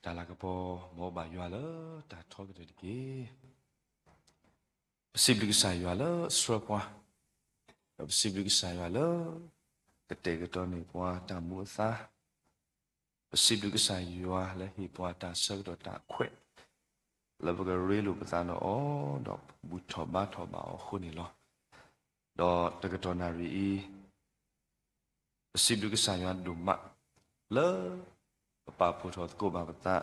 တၢ်လၤကပီၤ မ်ဘၣ်ယွၤလၢတၢ်ထီကတၢၢ်တက့ၢ်. ပစံးဘျုးကစၢ်ယွၤလၢအဆှၢပှၤ, ဒီးပစံးဘျုးကစၢ်ယွၤလၢ ကတဲာ်ကတီၤန့ၢ်ပှၤတၢ်မူအသါ, ပစံးဘျုးကစၢ်ယွၤလၢဟ့ၣ်ပှၤတၢ်ဆၢကတီၢ်တၢ်ခွဲး လၢပကရ့လိာ်ပသးဒီးအီၤ, ဒီးဘူၣ်ထီၣ်ဘါထီၣ်ဘၣ်အီၤအဃိန့ၣ်လီၤ. ဒီးတကတီၢ်နၣ်ရံၣ်အံၤ ပစံးဘျုးကစၢ်ယွၤဒိၣ်မး လၢပပာ်ဖှိၣ်ထီၣ်သကိးဘၣ်ပသး,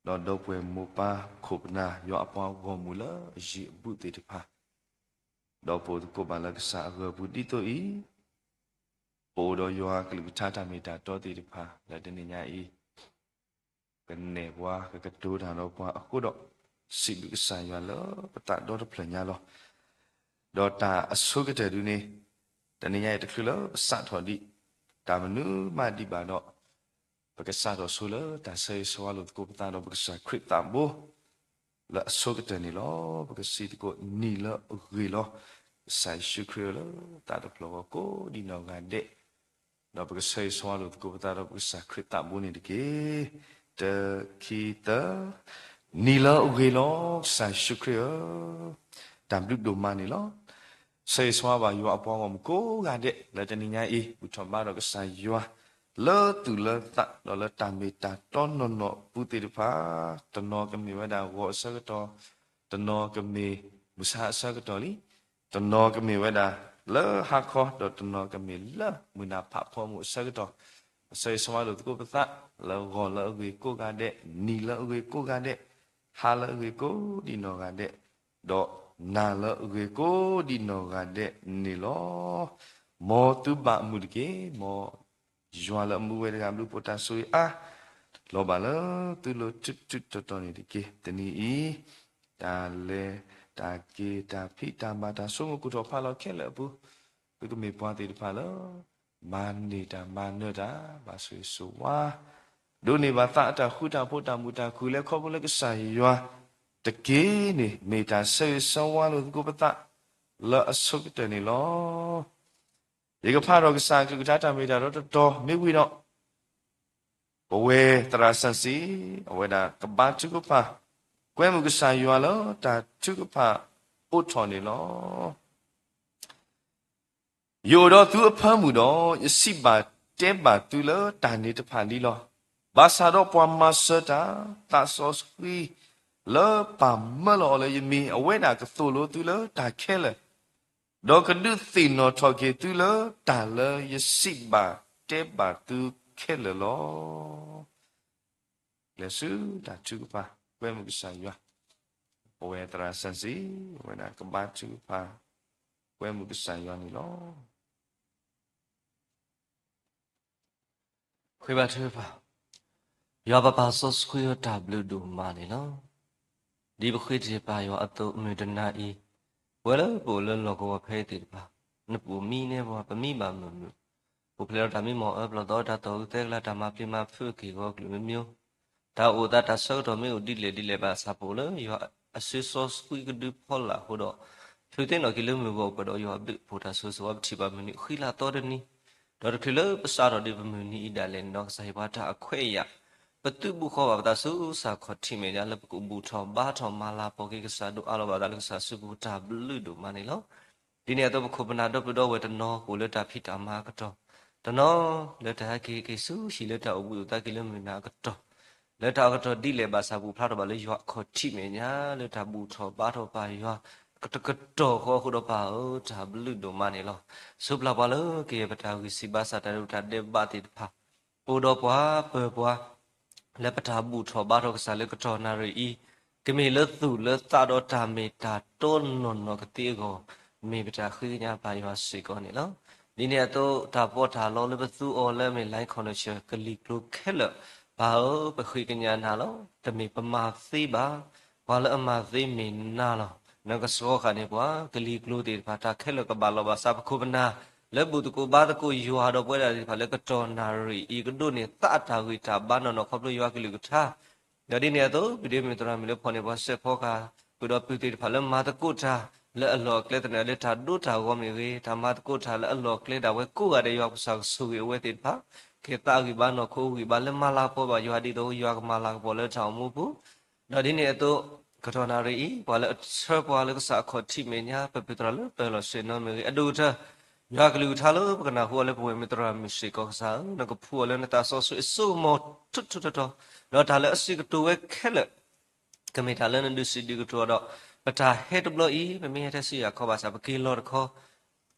ဒီးဒီပုၢ်ဝဲၢ်မိၢ်ပၢ်ခိၣ်ပနၢ် ယွၤအပှၤဂီၢ်မုၢ်လၢအယံၤအဘူးသ့ၣ်တဖၣ်, ဒီးပအိၣ်သကိးဘၣ်လၢကစၢ်အဂၢၢ်ပူၤဒ်သိးအံၤ, ပအိၣ်ဒီးယွၤကလုၢ်ကထါတၢ်မ့ၢ်တၢ်တီသ့ၣ်တဖၣ် လၢတနံၤညါအံၤ ကနဲၣ်ပှၤ ကကတိၤတၢ်ဒီးပှၤအဃိဒီး, စံးဘျုးကစၢ်ယွၤလၢပသးဒီတဖျၢၣ်ညါလီၤ. ဒီးတၢ်အဆိကတၢၢ်ဒုန့ၣ်, တနံၤညါအံၤတချုးလၢပစးထီၣ်ဒံး တၢ်မနုၤမးဒံးဘၣ်ဒီး, ပကစးထီၣ်ဆိလၢတၢ်ဆၢဂ့ၤဆၢဝါလိာ်သကိးပသးဒီးပကစၢ်ခရံာ်သးဘိ လၢအဆိကတၢၢ်န့ၣ်လီၤ. ပကစံးသကိးနံၤလၢအဂ့ၤလီၤ. ကစၢ်ယ့ၣ်ၡူးခရံာ်ဧၢ လၢသးတဖျၢၣ်အဂီၢ်ကိးဒံးနီၢ်ဂၤဒဲး, ဒီးပကဆၢဂ့ၤဆၢဝါလိာ်သကိးပသးဒီးပကစၢ်ခရံာ်သးဘိန့ၣ်တက့ၢ်. တၢ ခံ သၢ, နံၤလၢအဂ့ၤလီၤ ကစၢ်ယ့ၣ်ၡူးခရံာ်ဧၢ, တၢ်ဘျုးဒိၣ်မးန့ၣ်လီၤ. ဆၢဂ့ၤဆၢဝါဘၣ်ယွၤအပှၤဂီၢ်မုၢ်ကိးဂၤဒဲး လၢတနံၤညါအံၤ ဘူၣ်ထီၣ်ဘါထီၣ်ကစၢ်ယွၤ လၢသူၣ်လၢသးဒီးလၢတၢ်မ့ၢ်တၢ်တီနီၢ်နီၢ်အပူၤသ့ၣ်တဖၣ်, တနီၤကမ့ၢ်ဝဲဒၣ်ဂီၤအဆၢကတီၢ်, တနီၤကမ့ၢ်မုၢ်ဆါအဆၢကတီၢ်လံ, တနီၤကမ့ၢ်ဝဲဒၣ်လၢဟါခီ ဒီးတနီၤကမ့ၢ်လၢမုၢ်နၤဖးဖီမုၢ်အဆၢကတီၢ်, ပဆၢဂ့ၤဆၢဝါလိာ်သကိးပသး လၢဂီၤလၢအဂ့ၤကိးဂၤဒဲး, နံၤလၢအဂ့ၤကိးဂၤဒဲး, ဟါလၢအဂ့ၤကိးဒံးနီၢ်ဂၤဒဲး, ဒီးနၤလၢအဂ့ၤကိးဒံးနီၢ်ဂၤဒဲးန့ၣ်လီၤ. မ်သုဘၣ်အမုာ်တက့ၢ်. မ်ယွၤလၢအမူဝဲတဂၤ ဘျုးဖှိၣ်တၢ်ဆိၣ်ဂ့ၤအါ လီၤဘၣ်လၢသုလိၤထူးထူးတီၤတီၤန့ၣ်တက့ၢ်. တနံၤအံၤ တၢ်လဲၤတၢ်က့ၤ တၢ်ဖံးတၢ်မၤ တၢ်ဆိကမိၣ်ကူၣ်ထီၣ်ဖးလီၤခဲလၢာ်အပူၤ, သုကမ့ၢ်ပှၤသ့ၣ်တဖၣ်လၢ မၤန့ၢ်တၢ်မၤနၢၤတၢ် ဘၣ်ဆိၣ်ဂ့ၤဆိၣ်ဝါ ဒိးန့ၢ်ဘၣ်သးအတၢ်ဃူတၢ်ဖိး တၢ်မုာ်တၢ်ခုၣ် လဲၤခီဖျိလၢကစၢ်ယွၤတက့ၢ်န့ၣ် မ့ၢ်တၢ်ဆၢဂ့ၤဆၢဝါလိာ်သကိးပသး လၢအဆိကတၢၢ်န့ၣ်လီၤ. ယကဖးထီၣ်ကစၢ်အကလုၢ်ကထါတၢ်မ့ၢ်တၢ်တီတီ မ့ၢ်ဝံၤဒီး ပဝဲသရၣ်စီဆှံ အဝဲဒၣ်ကဘါထုကဖၣ် ကွဲမုာ်ကစၢ်ယွၤလၢတၢ်ထုကဖၣ်အိးထီၣ်န့ၣ်လီၤ. ယအိၣ်ဒီးသုအဖၢမုၢ်ဒီး ယစံးဘၣ်တဲဘၣ်သုလၢတၢ်န့ၣ်တဖၣ်လံလီၤ. ဘၣ်ဆၣ်ဒီးပှၤမၤစၢၤတၢ် သးစီဆှံ လၢပၢ်မၢလီၤအီၤလၢယမံၤ အဝဲဒၣ်ကသိၣ်လိသုလၢတၢ်ခဲလၢာ် ဒီးကဒုးသ့ၣ်နီၣ်ထီၣ်က့ၤသုလၢတၢ်လၢယစံးဘၣ်တဲဘၣ်သုခဲလၢာ်လီၤ. ကျဲးစၢးတၢ်ထုကဖၣ် ကွဲမုာ်ကစၢ်ယွၤ, ပဝဲသရၣ်စီဆှံ အဝဲဒၣ်ကဘါထုကဖၣ် ကွဲမုာ်ကစၢ်ယွၤန့ၣ်လီၤ. ဃ့ဘါထုကဖၣ်, ယွၤပၢ်ပၢ်စီဆှံဧၢ တၢ်ဘျုးဒိၣ်မးန့ၣ်လီၤ. ဒ်ပဃ့တ့ၢ်ပၢ်ယွၤအသိးမုၢ်တနၤအံၤ, ပဝဲလၢပအိၣ်လၢလီၢ်ကဝီၤဖဲအံၤသ့ၣ်တဖၣ်, နပူၤမံနဲပှၤ ပမံဘၣ်မုာ်မုာ်, ပူၤဖျဲးဒီးတၢ်မံမီၢ်အၢပျီၢ်သီ တၢ်သီၣ်ဂုၤသဲကလၤ တၢ်မၤပျံၤမၤဖုးက့ၢ်ဂီၤကလုာ်မံမံၤ, တၢ်အိၣ်သးတၢ်ဆၢကတီၢ်မ့ၢ်အိၣ်ဒ်လဲၣ်ဒ်လဲၣ်ဘၣ်ဆၣ် ပအိၣ်လၢယွၤအစုစီဆှံကဒုဖီလာ်အဃိဒီး, ထုးသ့ၣ်နီၣ်က့ၤလၢမုၢ်ဂီၤပှဲၤဒီးယွၤအဘျုးအဖှိၣ်တၢ်ဆိၣ်ဂ့ၤဆိၣ်ဝါ ပထံၣ်ဘၣ်မုၢ်နံၤဃံလၤသီတနံၤ, ဒီးတချုးလၢပစးထီၣ်ဒံးပမုၢ်နံၤအံၤဒၣ်လဲာ်န့ၣ်ဒီး ကစၢ်ဟ့ၣ်ပှၤတၢ်အခွဲးအယာ်, ပသုးဘူးဃီဘၣ်ပသးဆူကစၢ်ခီၣ်ထံးမဲာ်ညါ လၢပကဘူၣ်ထီၣ်ဘါထီၣ်မၤလၤကပီၤက့ၤကစၢ် ဒိၣ်အါလီၤဘၣ်သးလၢကစၢ်အစုပူၤ တၢ်ဘျုးဒိၣ်မးန့ၣ်လီၤ. ဒ်န့ၣ်အသိးပခိၣ်ပနၢ်ဒီပုၢ်ဒီဝဲၢ်တနီၤကအိၣ်လၢတၢ်ဖံးတၢ်မၤအကတီၢ်, တနီၤလၢတၢ်ဟဲက့ၤဟဲက့ၤဆူဟံၣ်လၢတၢ်အိၣ်ဘှံးအိၣ်သါက့ၤလၢမုၢ်နၤအကတီၢ်, လၢတၢ်အကတီၢ်ဒ်လဲၣ်ဘၣ်ဆၣ် ပူၤဖျါထီၣ်ဘၣ်လၢယွၤအခီၣ်ထံးမဲာ်ညါ လၢတၢ်ဘူၣ်ထီၣ်ဘါထီၣ်ပၢ်ယွၤ တကတီၢ်ဃီအဃိဒီးပၢ်ဧၢ တၢ်ဘျုးဒိၣ်မးန့ၣ်လီၤ. ဆိပျၢ်ပှၤလၢကယဲၢ်ပတၢ်ဂံၢ်စၢ်ဘါစၢ် တၢ်ဒဲးဘးသ့ၣ်တဖၣ်, အိၣ်ဒီးပှၤပၢၤပှၤ လၢပတၢ်ဘူၣ်ထီၣ်ဘါထီၣ်ကစၢ်လၢကတီၢ်နၣ်ရံၣ်အံၤ, ကမ့ၢ်လၢသူၣ်လၢသးဒီးတၢ်မ့ၢ်တၢ်တီနီၢ်နီၢ်ကသ့အဂီၢ်, မ့ၢ်ပတၢ်ဃ့ကညးပၢ်ယွၤစ့ၢ်ကီးန့ၣ်လီၤ. ဒ်န့ၣ်အသိး တၢ်ပီးတၢ်လီလၢပသူအီၤလၢအမ့ၢ် Lion Convention ကလံၤကျိၤခဲလၢာ်, ပၢ်ဧၢ ပဃ့ကညးနၤလီၤ. တမ့ၢ်ပမၤသ့ဘၣ်, ပှၤလၢအမၤသ့မ့ၢ်နၤလီၤ. နကဆှီဃာ်န့ၢ်ပှၤ ကလံၤကျိၤသ့ၣ်တဖၣ် တၢ်ခဲလၢာ်ကဘၣ်လီၤဘၣ်ဆၣ် ပခိၣ်ပနၢ် လၢဘူၣ်သကိးဘါသကိးယွၤဒီးပဝဲဒၣ်သ့ၣ်တဖၣ်လၢကတီၢ်နၣ်ရံၣ်အံၤ ကဒိးန့ၢ်သးအတၢ်ဂံၢ်တၢ်ဘါနီၢ်နီၢ်ခီဖျိယွၤကလုၢ်ကထါ ဒီးဒ်န့ၣ်အသိး ပဒ့မုၢ်သရၣ်မုၣ်လၢဖီၣ်န့ၢ်ပှၤစဲးဖီကဟၣ် ဃုာ်ဒီးပုၢ်သ့ၣ်တဖၣ်လၢမၤသကိးတၢ်လၢအလီၢ်အကျဲသနၢၣ် လၢတၢ်ဒိတၢ်ဂီၤမ့ၢ်ဂ့ၤ တၢ်မၤသကိးတၢ်လၢအလီၢ်အကျဲဒၣ်ဝဲကိးဂၤဒဲး ယွၤကစၢ်ကဆိၣ်ဂ့ၤအဝဲသ့ၣ်တဖၣ် ကဲသးဂံၢ်ဘါနီၢ်ခိဂံၢ်ဘါလၢမၤလၤကပီၤဘၣ်ယွၤဒ်သိးယွၤကမၤလၤကပီၤလၢတၢ်အိၣ်မူပူၤ, ဒီးဒ်န့ၣ်အသိး ကတီၢ်နၣ်ရံၣ်အံၤ ပှၤလၢအဆှၢပှၤလၢကစၢ်အခီၣ်ထံးမဲာ်ညါ ပပုၢ်သရၣ်လၢပၢၤလီၢ်ဆ့ၣ်နီၤမ့ၢ်ဂ့ၤ အဒိၣ်ကတၢၢ် ယွၤကလုၢ်ကထါလၢပကနၢ်ဟူအီၤလၢပဝဲၢ်မုၢ်သရၣ်မုၢ်ဆ့ၣ်ကီးကစၢ်ဧၢ, နကဖှူအီၤလၢနသးစီဆှံအစိကမီၤထူထူတီတီ, ဒီးတၢ်လၢအစံးကတိၤဝဲခဲလၢာ် ကမ့ၢ်တၢ်လၢနဒုးစံးဒုးကတိၤအီၤဒီး ပတၢ်ဟဲတဘျီအံၤ ပမ့ၢ်ဟဲထဲစံယၤခီဘၣ်ဆၣ် ပက့ၤလီၤတခီ,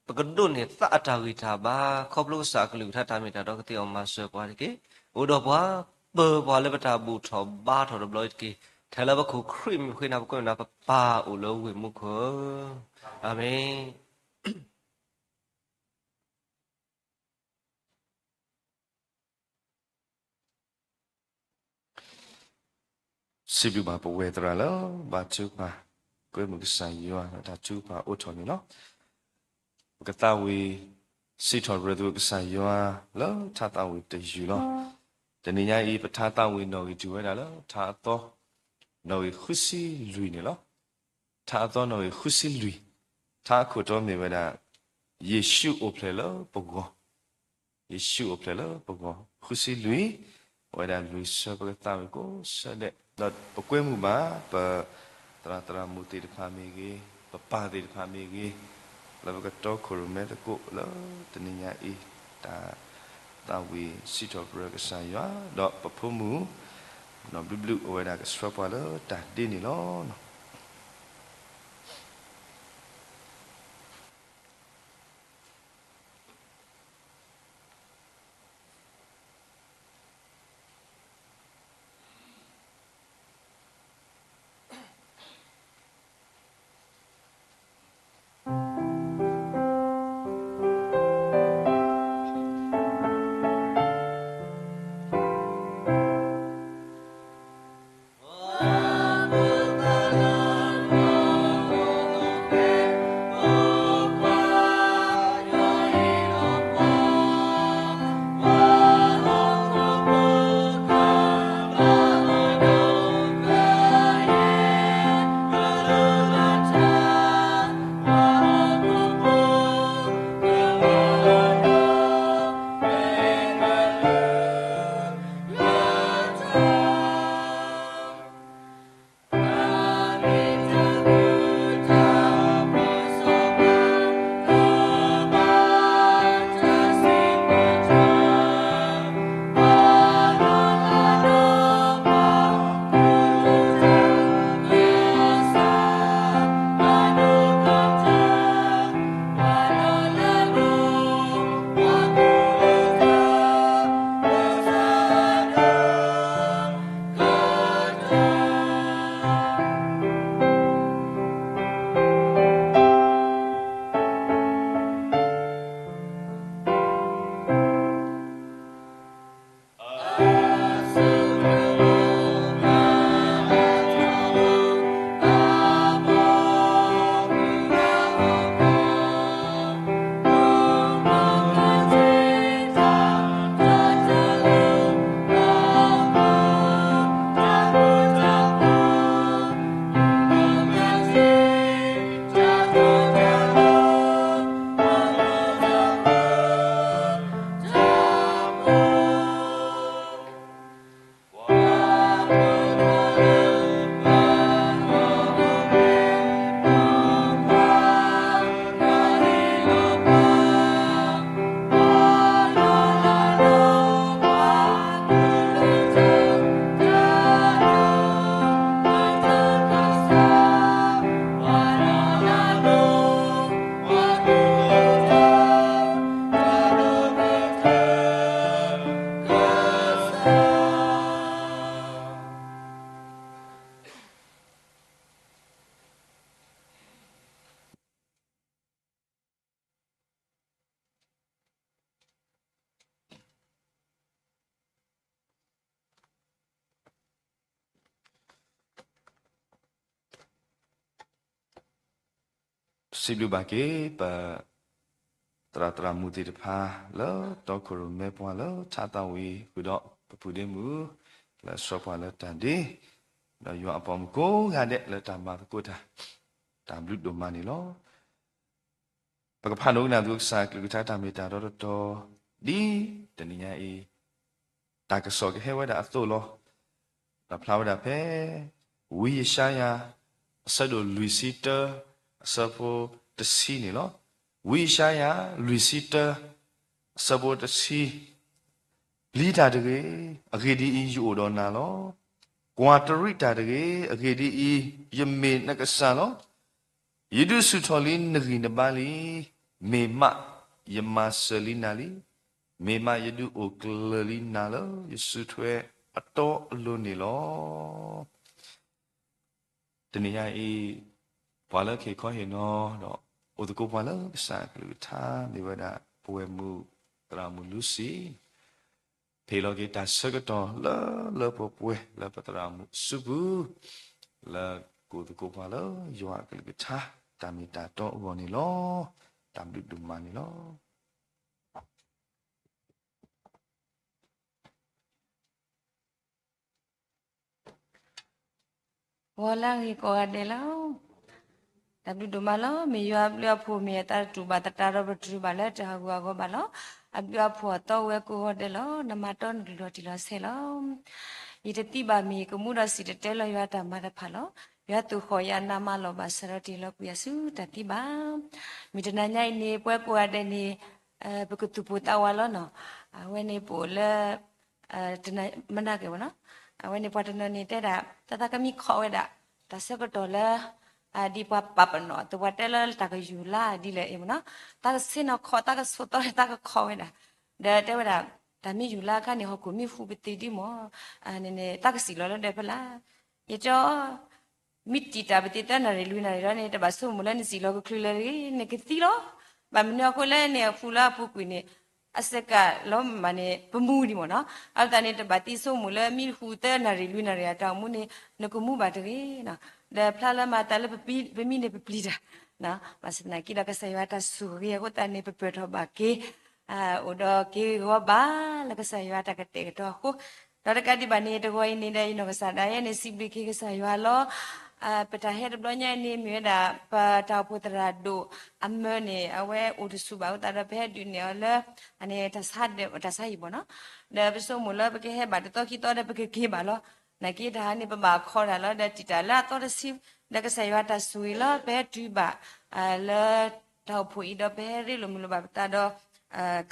ပကဒိးန့ၢ်သးအတၢ်ဂံၢ်တၢ်ဘါ ခီဖျိကစၢ်အကလုၢ်ကထါတၢ်မ့ၢ်တၢ်တီကသ့အီၤမၤစၢၤပှၤတက့ၢ်. အိၣ်ဒီးပှၤ ပၢၤပှၤလၢပတၢ်ဘူၣ်ထီၣ်ဘါထီၣ်တဘျီအံၤတက့ၢ်. ထဲလၢပခိၣ်ခရံာ်မံၤဃ့နၤ ပကွဲမုာ်နၤ ပပၢ်အိၣ်လၢဝ့ၢ်မူခိၣ်ဧၢ, အၤမ့ၣ်. စံးဘျုးဘၣ်ပဝဲၢ်သရၣ်လၢ ဘါထုကဖၣ် ကွဲမုာ်ကစၢ်ယွၤ တၢ်ထုကဖၣ်အိးထီၣ်န့ၣ်လီၤ. ပကသးဝံၣ် စံးထီၣ်ပတြၢၤသကိးကစၢ်ယွၤလၢထါသးဝံၣ်တယုၢ်လီၤ. တနံၤညါအံၤ ပထါသးဝံၣ်နီၣ်ဂံၢ်တုၤဝဲဒၣ်လၢ ထါအသီ နီၣ်ဂံၢ်ဃုဆံလွံၢ်န့ၣ်လီၤ. ထါအသီနီၣ်ဂံၢ်ဃုဆံလွံၢ်, ထါအခိၣ်တီမ့ၢ်ဝဲဒၣ် ယ့ၣ်ၡူးအိၣ်ဖျဲၣ်လၢပဂီၢ်, ယ့ၣ်ၡူးအိၣ်ဖျဲၣ်လၢပဂီၢ် ဃုဆံလွံၢ်, အဝဲဒၣ်လွံၢ်ဆၢပကသးဝံၣ်ကိးဆၢဒဲး, ဒီးပကွဲမုာ်ဘၣ် ပသရၣ်သရၣ်မုၣ်သ့ၣ်တဖၣ်မ့ၢ်ဂ့ၤ, ပပၢ်သ့ၣ်တဖၣ်မ့ၢ်ဂ့ၤ, လၢပကတီခိၣ်ရိၣ်မဲသကိးလၢတနံၤညါအံၤ တၢ်သးဝံၣ်စံးထီၣ်ပတြၢၤကစၢ်ယွၤ, ဒီးပဖိမုၣ် နီၢ်ဘျုးဘျုး အဝဲဒၣ်ကဆှၢပှၤလၢတၢ်ဒ့န့ၣ်လီၤ. စံးဘျုးဘၣ်က့ၤ ပသရၣ်သရၣ်မုၣ်သ့ၣ်တဖၣ် လၢတီခိၣ်ရိၣ်မဲပှၤလၢထါသးဝံၣ် ဃုာ်ဒီးပပုၢ်ဒ့မုၣ် လၢဆှၢပှၤလၢတၢ်ဒ့, ဒီးယွၤအပှၤမုၣ်ကိးဂၤဒဲးလၢတၢ်မၤသကိးတၢ် တၢ်ဘျုးဒိၣ်မးန့ၣ်လီၤ. ပကဖးဒိကနၣ်သုကစၢ်ကလုၢ်ကထါတၢ်မ့ၢ်တၢ်တီတီတီ ဒ်တနံၤညါအံၤ တၢ်ကစီၣ်ကဟဲဝဲဒၣ်အသိးလီၤ. ဒီးဖျါဝဲဒၣ်ဖဲ ဝံယၡါယၤ အဆၢဒိၣ်လွံၢ်ဆံတၢ အဆၢဖိတဆံန့ၣ်လီၤ. ဝံယၡါယၤ လွံၢ်ဆံတၢ အဆၢဖိတဆံ, ပျံၤတၢ်တဂ့ၤ, အဂ့ၢ်ဒ်အံၤ, ယအိၣ်ဒီးနၤလီၤ. ကွၢ်တရံးတၢ်တဂ့ၤ, အဂ့ၢ်ဒ်အံၤ, ယမ့ၢ်နကစၢ်လီၤ. ယဒုးဆူၣ်ထီၣ်လံနဂံၢ်နဘါလံ, မ့ၢ်မးယမၤစၢၤလံနၤလံ, မ့ၢ်မးယဒုးအိၣ်ကျၢၤလံနၤလၢယစုထွဲအတီအလိၤန့ၣ်လီၤ. တနံၤညါအံၤ, ပှၤလၢခ့ခီဟ့ၣ်နီၤ ဒီးအိၣ်သကိးပှၤလၢကစၢ်အကလုၢ်ကထါ မ့ၢ်ဝဲဒၣ် ပဝဲၢ်မုၣ်သရၣ်မုၣ်လူစံ ဟ့ၣ်လီၤက့ၤတၢ်ဆၢကတီၢ်လၢလၢပှဲၤပှဲၤ လၢပသရၣ်မုၣ်အစုပူၤ, လၢကအိၣ်သကိးပှၤလၢယွၤအကလုၢ်ကထါ တၢ်မ့ၢ်တၢ်တီအဂီၢ်န့ၣ်လီၤ. တၢ်ဘျုးဒိၣ်မးန့ၣ်လီၤ. ဂီၤလၢအဂ့ၤကိးဂၤဒဲးလီၤ. တၢ်ဘျုးဒိၣ်မးလီၤ. မ့ၢ်ယွၤအဘျုးအဖှိၣ် မ့ၢ်အသးတတူာ်ဘၣ်သတးဒီး ပတုၤဘၣ်လၢတၢ်ဟးဂူာ်ဟးဂီၤဘၣ်လီၤ. အဘျုးအဖှိၣ်အသီဝဲကိးဂၤဒဲးလီၤ. နမၤတီနကလုၢ်လီၤတံၢ်လီၤဆဲးလီၤ. ယတသံဘၣ်မ့ၢ်ကမူဒီးစံၣ်တဲၤတဲလီၤယွၤတၢ်မၤတဖၣ်လီၤ. ယွၤသူၣ်ဃီၣ်ယၤနးမးလီၤ ဘၣ်ဆၣ်ဒီးတ့ၢ်လီၤကွံာ်ယၤဆူတၢ်သံဘၣ်. မ့ၢ်တနၤညါအံၤန့ၣ် ပဝဲကိးဂၤဒဲးန့ၣ် ပကသူၣ်ပိၢ်သးဝးလီၤနီၤ. အဝဲန့ၣ်ပအိၣ်လၢ မနၤက့ၤဝဲနီၤ, အဝဲန့ၣ်ပှၤတနီၤန့ၣ်တဲဒၣ် တၢ်သးကမံခီၣ်ဝဲဒၣ် တၢ်ဆၢကတီၢ်လၢ ဒ်ပှၤပာ်ပနီၣ် သပှၢ်တဲလၢတၢ်ကယူၤလါဒ်လဲၣ်အံၤမ့ၢ်နီၤ, တၢ်ကဆ့ၣ်နီၤခီၣ် တၢ်ကဆိးသီ တၢ်ကခီၣ်ဝဲဒၣ်, ဒီးတဲဝဲဒၣ် တၢ်မ့ၢ်ယူၤလါအခါန့ၣ် ဟီၣ်ခိၣ်မ့ၢ်ဟူးပသံဒ်မ့ၢ် န့ၣ်န့ၣ် တၢ်ကစံၣ်လီၤလၢဒၢးဖဲလၢ်, ယတဲအီၤ မ့ၢ်တံာ်တာ်ပသံသၢနၣ်ရံၣ်လွံၢ်နၣ်ရံၣ်ဒီးန့ၣ် တဘၣ်ဆိကမိၣ်လၢနစံၣ်လီၤကချုးလၢၤတဂ့ၤ, နကသံလီၤ. ဘၣ်မနုၤအဃိလဲၣ်န့ၣ် အဃူလၢအပူၤကွံာ်န့ၣ် အစကၤလီၤမးန့ၣ် ပမူဒံးမ့ၢ်နီၤ, အဝဲသတးန့ၣ် တဘၣ်သံဆိကမိၣ်လၢမ့ၢ်ဟူးသၢနၣ်ရံၣ်လွံၢ်နၣ်ရံၣ်အတၢ်အိၣ်မူန့ၣ် နကမူဘၣ်တဂ့ၤ, ဒီးဖျါလၢမၤသးလၢပမံန့ၣ်ပပျံၤတၢ်, ဘၣ်ဆၣ်သနာ်က့ဒီးကစၢ်ယွၤတၢ်ဆိၣ်ဂ့ၤအဃိသတးန့ၣ် ပပၢၢ်ထီၣ်ဘၣ်က့ၤ အိၣ်ဒီးက့ၤဂီၤဘၣ်လၢကစၢ်ယွၤတၢ်ကတဲာ်ကတီၤအဃိ, ဒီးတကးဒံးဘၣ်န့ၣ် တဂီၤအံၤန့ၣ်ဒီး ယနီၢ်ကစၢ်ဒၣ်ယဲန့ၣ် စံးဘျုးက့ၤကစၢ်ယွၤလီၤ. ပတၢ်ဟဲတဘျီညါအံၤန့ၣ် မ့ၢ်ဝဲဒၣ် ပတၢ်အိၣ်ဖှိၣ်သရၣ်ဒိၣ်အမၢန့ၣ် အဝဲအိၣ်တဆူၣ်ဘၣ်အဃိသတးဒီး ပဟဲဒုးနဲၣ်အီၤလၢ တၢ်ဆါဟံၣ်ဘီၣ်နီၤ, ဒီးပဆိကမိၣ်လၢပကဟဲဘၣ်တသီခံသီဒီး ပကက့ၤဘၣ်လီၤ. နာ်က့တၢ်ဟးန့ၣ် ပဘၣ်ခီတၢ်လီၤ ဒီးတံာ်တာ်လၢအသီတဆံ, ဒီးကစၢ်ယွၤတၢ်ဆိၣ်ဂ့ၤလီၤ ပဟဲတုၤဘၣ် လၢတၢ်အိၣ်ဖှိၣ်အံၤဒီး ပဟဲရ့လိာ်မုာ်လိာ်ဘၣ်ပသးဒီး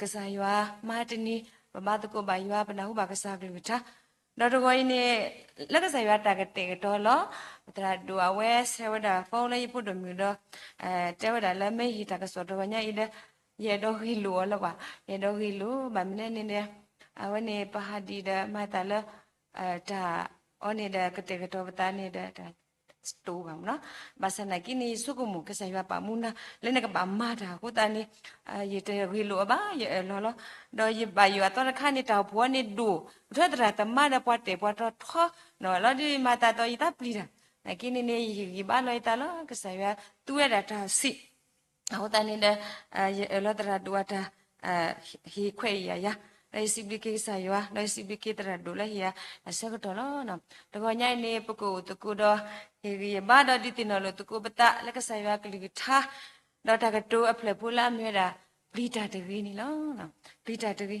ကစၢ်ယွၤမၤတနံၤ ပဘါသကိးဘၣ်ယွၤ ပနၢ်ဟူဘၣ်ကစၢ်ကလုၢ်ကထါ, ဒီးတဂီၤအံၤန့ၣ် လၢကစၢ်ယွၤတၢ်ကတဲာ်ကတီၤလီၤ. ပသရၣ်ဒိၣ်အဝဲဆဲးဝဲဒၣ် phone လၢယဖိဒိၣ်မုၣ်ဒီး တဲဝဲဒၣ်လၢမ့ၢ်ဟ့ၣ်တၢ်ကစီၣ်တဂီၤညါအံၤဒီး ယအဲၣ်ဒိးဂ့ၢ်လိာ်အီၤလၢၤဘၣ်, ယအဲၣ်ဒိးဂ့ၢ်လိာ် ဘၣ်မနုၤန့ၣ်ဒီး အဝဲန့ၣ်ပဟးဒံးဒီးမၤသးလၢ တၢ်အီၤန့ၣ်ဒီးကတဲာ်ကတီၤပသးန့ၣ်ဒီး တၢ်တအိၣ်ဘၣ်မ့ၢ်နီၤ, ဘၣ်ဆၣ်သနာ်က့န့ၣ် ယဆိကမိၣ်ကစၢ်ယွၤပာ်မူနၤ လၢနကဘၣ်မၤတၢ်အဃိသတးန့ၣ် ယတဂ့ၢ်လိာ်အီၤဘၣ် ယအၢၣ်လီၤလီၤ, ဒီးယဘၣ်ယိၣ်အသီတခါန့ၣ် တၢ်အိၣ်ဖှိၣ်အီၤန့ၣ်ဒိၣ် ပထၢသရၣ်သမါဒီးပှၤတဲာ်ပှၤတီၤထီ လီၤဒ်မၤသးဒီးယသးပျံၤတၢ်, နာ်က့န့ၣ်န့ၣ် ယဂံၢ်ဘါလီၤယသးလီၤ ကစၢ်ယွၤသူဝဲဒၣ်တၢ်ဆံး အဃိသတးန့ၣ်ဒီး ယအၢၣ်လီၤသရၣ်ဒိၣ်အတၢ် ဟ့ၣ်ခွဲးယာ်ယၤ, ဒီးယစံးဘျုးက့ၤကစၢ်ယွၤ ဒီးယစံးဘျုးက့ၤသရၣ်ဒိၣ်လၢဟ့ၣ်ယၤတၢ်ဆၢကတီၢ်လီၤ. တဂီၤညါအံၤန့ၣ် ပကအိၣ်သကိးဒီး ဟ့ၣ်ဂံၢ်ဟ့ၣ်ဘါဒီးဒုးသ့ၣ်နီၣ်လိာ်သကိးပသးလၢကစၢ်ယွၤကလုၢ်ကထါ ဒီးတၢ်ကတိၤအဖျၢၣ်ဖိလၢအမ့ၢ်ဝဲဒၣ် ပျံၤတၢ်တဂ့ၤန့ၣ်လီၤ. ပျံၤတၢ်တဂ့ၤ,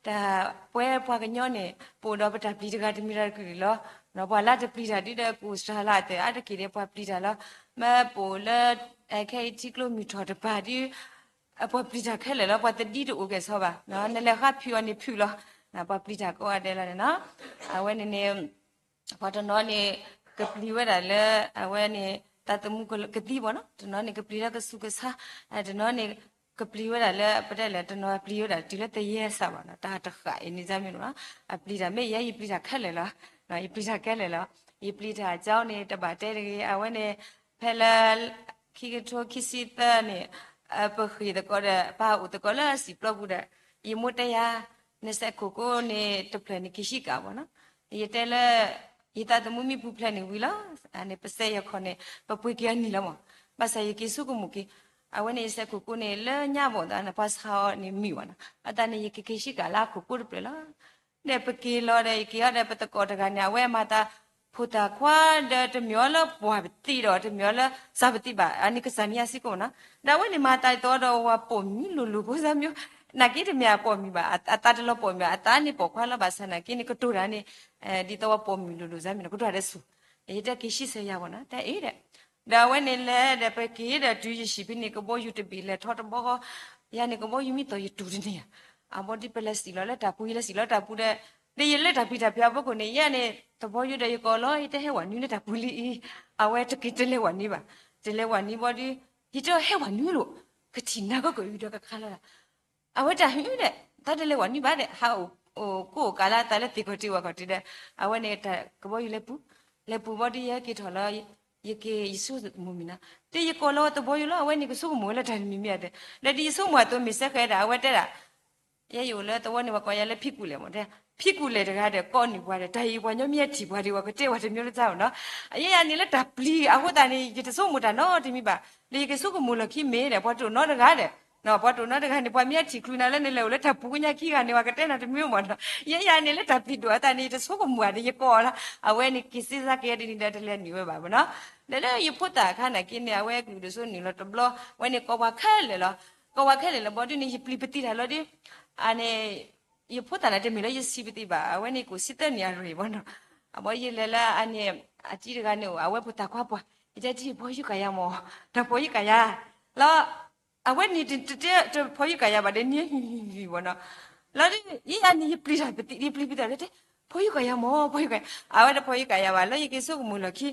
တၢ်ပဝဲပှၤကညီန့ၣ် ပအိၣ်ဒီးပတၢ်ပျံၤတဂၤတမံၤတဂၤတကလုာ်လီၤ. ပှၤလၢတပျံၤတၢ်ဒ်ဒီး ကအိၣ်စှၤလၢအတၢ်အါတက့ၢ်ဒီးပှၤပျံၤတၢ်လီၤ. မ့ၢ်ပအိၣ်လၢ ခဲအံၤထံကျိမုၢ်ထီၣ်တပၤဒ် ပှၤပျံၤတၢ်ခဲလၢာ်လီၤ. ပှၤသဒံတအိၣ်ကဲၣ်ဆိးဘၣ်, နလဲၤဃါဖုးအီၤန့ၣ်ဖုးလီၤ. ပှၤပျံၤတၢ်ကိးဂၤဒဲးလီၤန့ၣ်နီၤ. အဝဲန့ၣ်န့ၣ် ပှၤတနီၤန့ၣ် ကပျံၤဝဲဒၣ်လၢ အဝဲန့ၣ် သးသမူကသံဘၣ်နီၤ, တနီၤန့ၣ်ကပျံၤလၢကဆူးကဆါ, တနီၤန့ၣ် ကပျံၤဝဲဒၣ်လၢ ပတဲလဲၣ် တနီၤပျံၤဝဲဒၣ်တုၤလၢသယဲစးဘၣ်နီၤ, တၢ်တဃာ်အံၤန့ၣ် မ့ၢ်နီၤ, အပျံၤတၢ်မ့ၢ်ယဲ ယပျံၤတၢ်ခဲလၢာ်လီၤ, ယပျံၤတၢ်ခဲလၢာ်လီၤ, ယပျံၤတၢ်အကြောင်းန့ၣ် တဘၣ်တဲတဂ့ၤ, အဝဲန့ၣ် ဖဲလၢ ခံကထိခံဆံသၢန့ၣ် ပဃ့ၢ်သကိးဒီး ပၢ်အိၣ်သကိးလၢစံာ်ပျီပူၤဒီး ယမိၢ်တဲယၤ နစဲးခိၣ်ကိးန့ၣ် တဖျၢၣ်န့ၣ်က့ၤဆံးကးဘၣ်နီၤ, ယတဲလၢ ယသးသမူမ့ၢ်ပူၤဖျဲးန့ၣ်ဝံၤလီၤ, န့ၣ်ပစဲးယဲၢ်ခီၣ်န့ၣ် ပပှ့ၤက့ၤအနံၣ်လီၤမး, ဘၣ်ဆၣ်ယက့ၤဆိကမိၣ်က့ၤ, အဝဲန့ၣ်ယစဲးခိၣ်ကိးန့ၣ် လၢညါဘၣ်သးန့ၣ် ပှၤဆါအီၤန့ၣ်မုာ်ဘၣ်နီၤ, အသးန့ၣ် ယကက့ၤဆံးကးလၢအခိၣ်ကိးတဖျၢၣ်လီၤ. ဒီးပက့ၤလီၤဒီး ယက့ၤအီၤဒီး ပသကိးတဂၤန့ၣ် အဝဲမၤသး ဖိသၣ်ခွါဒီး တမ့ၢ်အီၤလၢပှၢ်ပသံဒီး တမ့ၢ်အီၤလၢစၢ်ပသံဘၣ်, အန့ၣ်ကစၢ်န့ၣ်ယစံးကိးမးနီၤ, ဒီးအဝဲန့ၣ်မၤသးယသီဒီး ဝၤပိာ်မုၣ်လိၤလိၤဖိစၢ်မၠိ နာ်က့တမ့ၢ်အပိာ်မုၣ်ဘၣ်, အသးတလီၤပိာ်မုၣ်ဘၣ်, အသးန့ၣ်ပိာ်ခွါလီၤ. ဘၣ်ဆၣ်နာ်က့န့ၣ် ကတိၤတၢ်န့ၣ် ဒ်သိးဝဲပိာ်မုၣ်လိၤလိၤစ့ၢ်မ့ၢ်နီၤ, ကတိၤတၢ်ဒီးဆူၣ်, ယတဲက့ၤဆံဆဲယၤဘၣ်နီၤ, တၢ်အ့ၣ်ဒီး, ဒီးအဝဲန့ၣ်လဲၤဒီး ပက့ၤဒီးတုၤယဟံၣ်ဖဲန့ၣ် ကဘီယူၤတဘ့ၣ်လဲၤထီၣ်တဘီဃီ, ယၤန့ၣ် ကဘီယူၤမ့ၢ်သီၣ်ယတူၢ်တန့ၢ်ဧါ, အဘီဒ်ပလဲၤစံၣ်လီၤလၢတၢ်ပူၤ ယလဲၤစံၣ်လီၤတၢ်ပူၤဒီး, ဒီးယလၢတၢ်ပျံၤတၢ်ဖုးအဖီခိၣ်န့ၣ် ယၤန့ၣ် တဘီယူၤဒီးယကိးလီၤ ယတဟဲဝဲနွံလၢတၢ်ပူၤလံအံၤ, အဝဲတက့ၤတလဲၤဝဲနွံဘၣ်, တလဲၤဝဲနွံဘီဒီး ယတဲဟဲဝဲနွံလိာ်, ကထံၣ်နၤကီၢ်ကီၢ်အံၤဒီးကခါလီၤဒၣ် အဝဲတၢ်ဟ့ၣ်ဒီး တၢ်တလဲၤဝဲနွံဘၣ်ဒီး ဟးအိၣ်ကိၢ်အိၣ်ကးလၢအသးလၢသ့ၣ်ခီၣ်ထံးဝဲခီၣ်ထံးဒီး, အဝဲန့ၣ်တၢ်ကဘီယူၤလဲၤပူၤ, လဲၤပူၤဘီဒီးယဟဲက့ၤထီၣ်လီၤ, ယက့ၤယဆိကမိၣ်မ့ၢ်နီၤ, ဒီးယကိးလီၤဝဲတဘီယူၤလီၤ, အဝဲန့ၣ်ကဆိကမိၣ်ဝဲလၢတၢ်တမံၤမံၤအသး, ဒီးဒ်ယဆိကမိၣ်အသိးမ့ၢ်စဲဃဲဒီး အဝဲတဲဒၣ် ယဲယအိၣ်လၢသဝီန့ၣ် ပှၤကိးယၤလၢဖံကူၣ်လဲၣ်မ့ၢ်တဲ, ဖံကူၣ်လဲၣ်တဂၤဒီး ကိးနုာ်ပှၤဒီး တၢ်အံၤပှၤကညီမ့ၢ်အထံၣ်ပှၤဒီး ပှၤကတဲပှၤတမံၤလၢတၢ်မ့ၢ်နီၤ, ယဲယၤန့ၣ်လၢတၢ်ပျံၤအဃိသတးန့ၣ် ယတဆိကမိၣ်တၢ်နီတမံၤဘၣ်, ဒီးယကဆိကမိၣ်လီၢ်ခံမ့ၢ်ဒီး ပှၤတအိၣ်နီတဂၤဒီး, ပှၤတအိၣ်နီတဂၤန့ၣ် ပှၤမ့ၢ်အထံၣ်ချုးနၤလၢနလဲၤအိၣ်လၢတၢ်ပူၤကညါခံဂၤန့ၣ် ပှၤကတဲနၤတမံၤမ့ၢ်နီၤ, ယဲယၤန့ၣ်လၢတၢ်ပျံၤဒိၣ်အသးန့ၣ် ယတဆိကမိၣ်ဘၣ်ဒီးယကိးလီၤ, အဝဲန့ၣ်က့ၤစ့စါက့ၤဒ်န့ၣ်ဒီးတလဲၤနုာ်ဝဲဘၣ်မ့ၢ်နီၤ, ဒီးလၢယဖိသၣ်အခါနာ်က့န့ၣ် အဝဲကလုာ်ဒိၣ်စိနုာ်လီၤတဘျီ, အဝဲန့ၣ်ကိးပှၤခဲလၢာ်လီၤ, ကိးပှၤခဲလၢာ်လၢဘီဒ်န့ၣ် ယပျံၤပသံတၢ်လီၤဒီး, အန့ၣ် ယဖိသၣ်န့ၣ်တမ့ၢ်လၢယဆံးပသံဘၣ်, အဝဲန့ၣ်ကိးဆံသၢနံၣ်အရ့ၣ်မ့ၢ်နီၤ, အဘီယလဲၤလၢအန့ၣ် အကံတဂၤန့ၣ်အိၣ် အဝဲဖိသၣ်ခွါပှၢ်, ယတဲတၢ်ဖီယူကၤယၤမ့ၢ်, တၢ်ဖီယူကၤယၤ, လီၤ, အဝဲန့ၣ်တတဲတၢ်ဖီယူကၤယၤဘၣ် ဒီးန့ၣ်ဟံၣ်ဟံၣ်ဟံၣ်မ့ၢ်နီၤ, လီၤဒီး ယဲယၤန့ၣ် ယပျံၤတၢ်ပသံ ယပျံၤပသံတၢ်လၢတဲ ဖီယူကၤယၤမ့ၢ် ဖီယူကၤယၤ, အဝဲတဖီယူကၤယၤဘၣ် လၢယက့ၤဆိကမိၣ်လီၢ်ခံ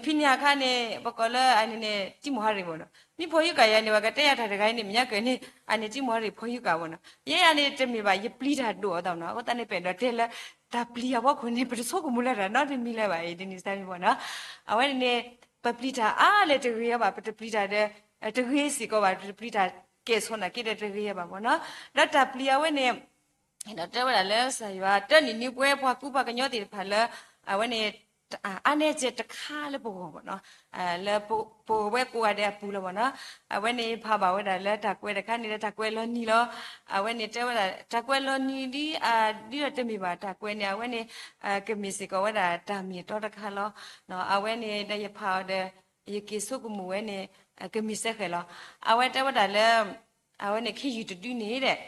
ဖဲန့ၣ်အခါန့ၣ် ပကိးလၢအန့ၣ်န့ၣ် တံမီၢ်ဟါရ့ၣ်မ့ၢ်နီၤ, မ့ၢ်ဖီယူကၤယၤန့ၣ် ပှၤကတဲယၤတၢ်တဂၤအံၤန့ၣ် မ့ၢ်ညါကၢၤန့ၣ် အန့ၣ်တံမီၢ်ဟါရ့ၣ်ဖီယူကၤမ့ၢ်နီၤ, ယဲယၤန့ၣ်တမ့ၢ်ဘၣ် ယပျံၤတၢ်ဒိၣ်အသးမ့ၢ်နီၤ, အဃိသတးန့ၣ် ပအဲၣ်ဒိးတဲလၢ တၢ်ပျံၤအဖီခိၣ်န့ၣ် ပတဆိကမိၣ်လၢတၢ်နီတမံၤလၢၤဘၣ်အံၤ ဒ်န့ၣ်စ့ၢ်မ့ၢ်နီၤ, အဝဲန့ၣ်န့ၣ် ပပျံၤတၢ်အါလဲၣ်တဂ့ၤအီၤဘၣ်, ပတပျံၤတၢ်ဒီး တဂ့ၤစ့ၢ်ကီးဘၣ်, ပတပျံၤတၢ်ကဲၣ်ဆိးနာ်က့ဒီးတဂ့ၤအီၤဘၣ်မ့ၢ်နီၤ, ဒီးတၢ်ပျံၤအဝဲန့ၣ် ဒီးတဲဝဲဒၣ်လၢကစၢ်ယွၤ တၢ်နံၤနံၤပဝဲပှၤကူပှၤကညီသ့ၣ်တဖၣ်လၢ အဝဲန့ၣ် အါန့ၢ်ကဲတခါလၢပဂီၢ်မ့ၢ်နီၤ, လၢပဝဲကိးဂၤဒဲးအပူၤလီၤမ့ၢ်နီၤ, အဝဲန့ၣ်ဖးဘၣ်ဝဲဒၣ်လၢတၢ်ကွဲးတခါန့ၣ်လၢတၢ်ကွဲးလီၤနံၤလီၤ, အဝဲန့ၣ်တဲဝဲဒၣ် တၢ်ကွဲးလီၤနံၤဒ် ဒ်ဒီးတမ့ၢ်ဘၣ်တၢ်ကွဲးန့ၣ် အဝဲန့ၣ် ကမ့ၢ်စ့ၢ်ကီးဝဲဒၣ်တၢ်မ့ၢ်အတီတခါလီၤ, အဝဲန့ၣ်ဒီးယဖးအီၤဒီး ယက့ၤဆိကမိၣ်ဝဲန့ၣ် ကမ့ၢ်စဲဃဲးလီၤ, အဝဲတဲဝဲဒၣ်လၢ အဝဲန့ၣ်ခ့ယုၢ်တဒုန့ၣ်ဒီး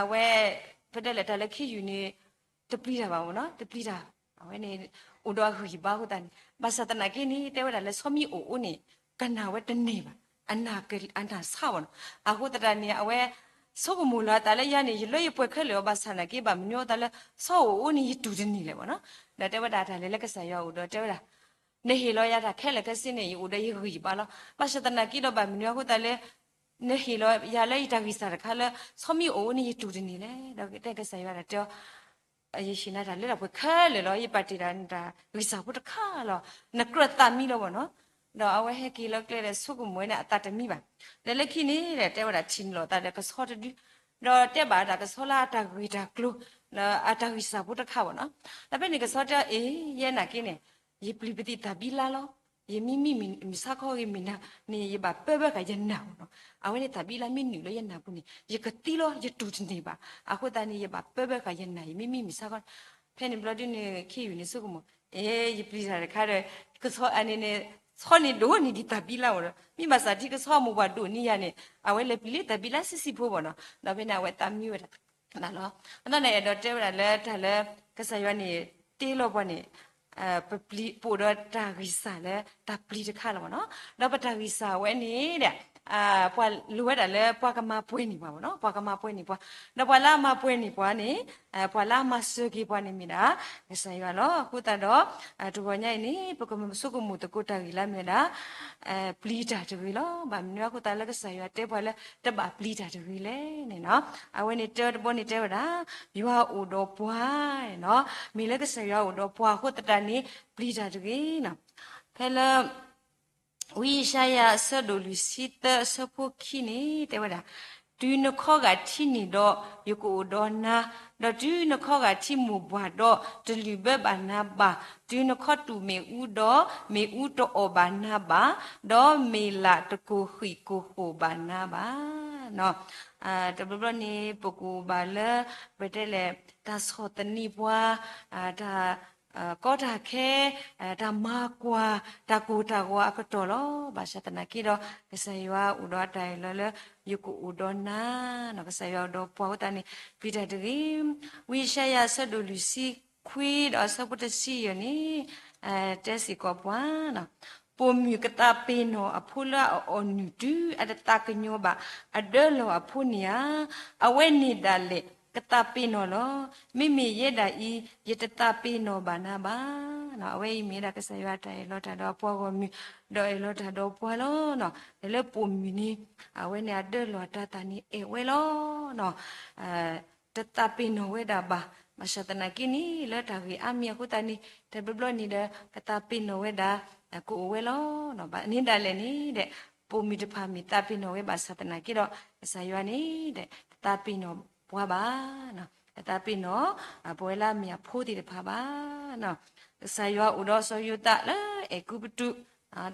အဝဲ ပတဲလဲၣ်တၢ်လၢခ့ယုၢ်န့ၣ် တပျံၤတၢ်ဘၣ်မ့ၢ်နီၤ, တပျံၤတၢ်, အဝဲန့ၣ် အိၣ်ဒီးအဂံၢ်ယဘါအဃိသတးန့ၣ်, ဘၣ်ဆၣ်သနာ်က့န့ၣ် တဲဝဲဒၣ်လၢဆီမ့ၢ်အိၣ်အိၣ်န့ၣ် ကနၣ်ဝဲတန့ၢ်ဘၣ်, အနၢ်ဆါဘၣ်နီၤ, အဃိသတးန့ၣ် အဝဲ ဆိကမိၣ်လီၤအသးလၢယၤန့ၣ် ယလၢယပှဲၤခဲလၢာ်အီၤ ဘၣ်ဆၣ်သနာ်က့ ဘၣ်မနုၤအဃိသတးလၢ ဆီအိၣ်အိၣ်န့ၣ် ယတူၢ်တန့ၢ်လဲၣ်မ့ၢ်နီၤ, ဒီးတဲဝဲဒၣ်တၢ်လဲၤလၢကစၢ်ယွၤအအိၣ်ဒီးတဲဝဲဒၣ် နဟ့ၣ်လီၤယၤတၢ်ခဲလၢာ်ခဲဆ့န့ၣ် ယအိၣ်ဒီးယဂံၢ်ယဘါလီၤ, ဘၣ်ဆၣ်သနာ်က့ဒီး ဘၣ်မနုၤအဃိသတးလၢ နဟ့ၣ်လီၤယၤလၢယတၢ်ဂံၢ်စၢ်တခါလၢ ဆီမ့ၢ်အိၣ်အိၣ်န့ၣ် ယတူၢ်တန့ၢ်လဲၣ်, ဒီးတဲကစၢ်ယွၤဒၣ်တဲအီၤ ယဟ့ၣ်နၤတၢ်လၢတၢ်ပှဲၤခဲလၢာ်လီၤ, ယပာ်တ့ၢ်တၢ်နတၢ်ဂံၢ်စၢ်ဖိတခါလီၤ, နကြၢးသးမံလီၤမ့ၢ်နီၤ, ဒီးအဝဲဟဲက့ၤလီၤကျဲဒီးဆိကမိၣ်ဝဲန့ၣ် အသးတမံဘၣ်, ဒီးလၢခံန့ၣ်ဒီး တဲဝဲဒၣ်ထံၣ်န့ၢ်လီၤအသးဒီးကဆီတဒု, ဒီးတဲဘၣ်တၢ်ကဆီလၢအတၢ်ဂ့ၢ်တၢ်ကျိၤ လၢအတၢ်ဂံၢ်စၢ်ဖိတခါမ့ၢ်နီၤ, ဒီးဖဲန့ၣ်ကဆီတဲအီၤ အ့ ယဲနာ်က့န့ၣ် ယပျံၤပသံးသးဘံလါလီၤ, ယမ့မ့ၢ်မုၢ်ဆါခီဂ့ၤမုၢ်နၤန့ၣ် ယဘၣ်ပၢဘၢဃာ်ယနၢ်မ့ၢ်နီၤ, အဝဲန့ၣ်သးဘံလါမ့ၢ်နုာ်လၢယနၢ်ပူၤန့ၣ် ယကသံလီၤ ယတူၢ်တန့ၢ်ဘၣ်, အဃိသတးန့ၣ် ယဘၣ်ပၢဘၢဃာ်ယနၢ် ယမ့မ့ၢ်မုၢ်ဆါခီ, ဖဲန့ၣ်ဘျီဒုန့ၣ် ခ့ယုၢ်န့ၣ်ဆိကမိၣ် အ့ ယပျံၤတၢ်တခါဒီး ကဆီအန့ၣ်န့ၣ် ဆီန့ၣ်ဒိၣ်န့ၢ်ဒံးသးဘံလါမ့ၢ်နီၤ, မ့ၢ်ဘၣ်ဆၣ်ထံကဆီအမိၢ်ပှၢ်ဒိၣ်န့ၢ်ယၤန့ၣ် အဝဲလဲၤပျံၤလၢသးဘံလါဆံးဆံးဖိမ့ၢ်နီၤ, ဒီးဖဲန့ၣ်အဝဲသးမံဝဲဒၣ် လီၤ, အဃိသတးန့ၣ် အဲၣ်ဒိးတဲဝဲဒၣ်လၢတၢ်လၢ ကစၢ်ယွၤန့ၣ်တ့လီၤပှၤန့ၣ် ပပျံၤ ပအိၣ်ဒီးတၢ်ဂံၢ်စၢ်လၢတၢ်ပျံၤတခါလီၤမ့ၢ်နီၤ, ဒီးပတၢ်ဂံၢ်စၢ်ဝဲန့ၣ်ဒီး ပှၤလိၣ်ဝဲဒၣ်လၢပှၤကမၤပှဲၤန့ၢ်ပှၤမ့ၢ်နီၤ, ပှၤကမၤပှဲၤန့ၢ်ပှၤ, ဒီးပှၤလၢအမၤပှဲၤန့ၢ်ပှၤန့ၣ် ပှၤလၢအမၤစၢၤက့ၤပှၤန့ၣ်မ့ၢ်ဒၣ် ကစၢ်ယွၤလီၤ. အဃိသတးဒီး တဂီၤညါအံၤန့ၣ် ပကမၤဆိကမိၣ်သကိးတၢ်ဂ့ၢ်လၢအမ့ၢ်ဝဲဒၣ် ပျံၤတၢ်တဂ့ၤလီၤ. ဘၣ်မနုၤအဃိသတးလၢကစၢ်ယွၤတဲပှၤလၢတဘၣ်ပျံၤတၢ်တဂ့ၤလဲၣ်န့ၣ်နီၤ, အဝဲန့ၣ်တၢတဘီန့ၣ်တဲဝဲဒၣ် ယွၤအိၣ်ဒီးပှၤနီၤ, မ့ၢ်လၢကစၢ်ယွၤအိၣ်ဒီးပှၤအဃိသတးန့ၣ် ပျံၤတၢ်တဂ့ၤနီၤ. ဖဲလၢ ဝံယၡါယၤအဆၢဒိၣ်လွံၢ်ဆံသၢအဆၢဖိခံန့ၣ် တဲဝဲဒၣ်, တုၤနခီဂာ်ထံန့ၣ်ဒီး ယကအိၣ်ဒီးနၤ, ဒီးတုၤနခီဂာ်ထံမိၢ်ပှၢ်ဒီး တလုၢ်ဘၢဘၣ်နၤဘၣ်, တုၤနခီတူာ်မ့ၣ်အူဒီး မ့ၣ်အူတအီၣ်ဘၣ်နၤဘၣ်, ဒီးမ့ၢ်လးတကိၢ်ဃံးကိၢ်ဃိၣ်ဘၣ်နၤဘၣ်. တဘျီဘျီန့ၣ် ပကအိၣ်ဘၣ်လၢ ပတဲလဲၣ် တၢ်ဆီၣ်သနံးပှၤ, တၢ် ကီတၢ်ခဲ, တၢ်မၤကွၢ်, တၢ်ကိၢ်တၢ်ဂီၤအကတီၢ်လီၤ. ဘၣ်ဆၣ်သနာ်က့ဒီး ကစၢ်ယွၤအိၣ်ဒီးအတၢ်အဲၣ်လီၤလၢ ယကအိၣ်ဒီးနၤ, ကစၢ်ယွၤအိၣ်ဒီးပှၤအဃိသတးန့ၣ် ပျံၤတၢ်တဂ့ၤ. ဝံယၡါယၤအဆၢဒိၣ်လွံၢ်ဆံခွံဒီးအဆၢဖိတဆံယဲၢ်န့ၣ် တဲစ့ၢ်ကီးပှၤ ပိာ်မုၣ်ကသးပ့ၤနီၣ်အဖိလၢအအီၣ်နုၢ်တုၤအတသးကညီၤဘၣ်အဒၢလီၢ်အဖိန့ၣ်ဧါ, အဝဲန့ၣ်ဒၣ်လဲာ်ကသးပ့ၤနီၣ်လီၤ. မ့မ့ၢ်ယဲဒၣ်အံၤ ယတသးပ့ၤနီၣ်ဘၣ်နၤဘၣ်. အဝဲအံၤမ့ၢ်ဝဲဒၣ်ကစၢ်ယွၤအတၢ်အဲၣ်လီၤတၢ်ဒီးအပှၤဂီၢ်မုၢ်, ဒီးအဲၣ်လီၤတၢ်ဒီးပှၤလီၤ. တၢ်လၢပိာ်မုၣ်န့ၣ် အဝဲန့ၣ်အဒၢလီၢ်အတၤသၣ်န့ၣ်အဲၣ်ဝဲလီၤ. တသးပ့ၤနီၣ်ဝဲဒၣ်ဘၣ်. ဘၣ်ဆၣ်သနာ်က့န့ၣ် လၢတၢ်ဂ့ၢ်အါမံၤအဃိသတးန့ၣ် တဘျီဘျီန့ၣ်ဒီး ကသးပ့ၤနီၣ်ဝဲဒၣ် ကအိၣ်ဝဲလီၤ. ဘၣ်န့ၣ်ဒၣ်လဲာ်န့ၣ်ဒီး ပိာ်မုၣ်တဖၣ်မ့ၢ်သးပ့ၤနီၣ်ဝဲဘၣ်ဆၣ်သနာ်က့ဒီး ကစၢ်ယွၤန့ၣ်ဒီး တသးပ့ၤနီၣ်ပှၤဘၣ်. တသးပ့ၤနီၣ် ပဝဲလၢအမ့ၢ်အဖိသ့ၣ်တဖၣ်ဘၣ်. ကစၢ်ယွၤအိၣ်ဒီးစီၤယိၤသးလၢအဲၤကူပတူး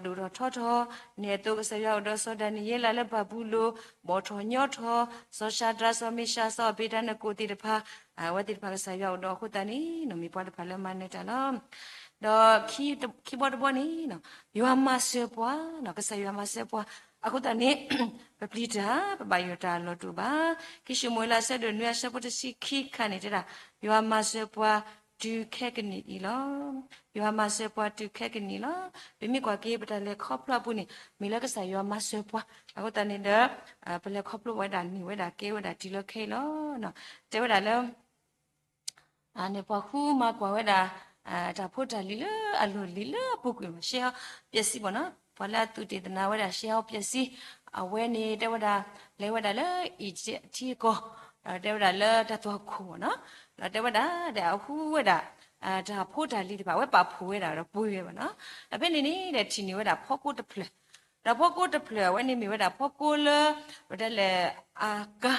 ဒိၣ်ထီၣ်ထီထီၣ်, န့ၣ်အသိးကစၢ်ယွၤအိၣ်ဒီးစီၤဒၤနံးယ့လးလၢဘၤဘူလိၣ် ဘီၣ်ထီၣ်ညီထီၣ်, စီၤၡၤဒြး စီၤမ့ၡး စီၤအဘ့းနကိၣ်သ့ၣ်တဖၣ်, အဝဲသ့ၣ်တဖၣ်ကစၢ်ယွၤအိၣ်ဒီးအဃိသတးန့ၣ် မ့ၢ်ပှၤတဖၣ်လၢမၤနၢၤတၢ်လီၤ. ဒီးခံဘီတဘီန့ၣ် ယွၤမၤစၢၤပှၤ, ကစၢ်ယွၤမၤစၢၤပှၤ, အဃိသတးန့ၣ် ပပျံၤတၢ် ပဘၣ်ယိၣ်တၢ်အလီၢ်တအိၣ်ဘၣ်. ခံၡမူၤအ့လးအဆၢဒိၣ်နွံအဆၢဖိတဆံခံခါန့ၣ်တဲဒၣ်, ယွၤမၤစၢၤပှၤတုၤခဲကနံၣ်အံၤလီၤ. ယွၤမၤစၢၤပှၤတုၤခဲကနံၣ်လီၤ. ပမ့ၢ်ကွၢ်က့ၤပတၢ်လဲၤခီဖျိအပူၤန့ၣ် မ့ၢ်လၢကစၢ်ယွၤမၤစၢၤပှၤ, အဃိသတးန့ၣ်ဒီး ပလဲၤခီဖျိဝဲဒၣ်န့ၢ်ဝဲဒၣ်ကဲဝဲဒၣ်တုၤလၢခဲအံၤလီၤ. တဲဝဲဒၣ်လၢ န့ၣ်ပှၤဃုမၤကွၢ်ဝဲဒၣ် တၢ်ဖိတၢ်လံၤလၢအလီၢ်လံၤလၢအပူၤကွံာ်မး ရှဲဟီပျဲးစံးဘၣ်နီၤ, ပှၤလၢအသုးတ့ၢ်သနာ်ဝဲဒၣ်ရှဲဟီပျဲးစံး, အဝဲန့ၣ်တဲဝဲဒၣ် လဲၤဝဲဒၣ်လၢအံၤထံအကီၢ်, ဒီးတဲဝဲဒၣ်လၢတၢ်သွၣ်ခိၣ်ဘၣ်နီၤ, ဒီးတဲဝဲဒၣ်ဒီးအဟူဝဲဒၣ် တၢ်ဖိတၢ်လံၤတဖၣ် အဝဲပာ်ဖှိၣ်ဝဲဒၣ်ဒီးပှ့ၤဝဲဘၣ်နီၤ, ဒီးဖဲန့ၣ်န့ၣ်ဒီးထံၣ်န့ၢ်ဝဲဒၣ်ဖီကိတဖျၢၣ်, ဒီးဖီကိတဖျၢၣ်အဝဲန့ၣ်မ့ၢ်ဝဲဒၣ်ဖီကိလၢ ပတဲလဲၣ် အကါ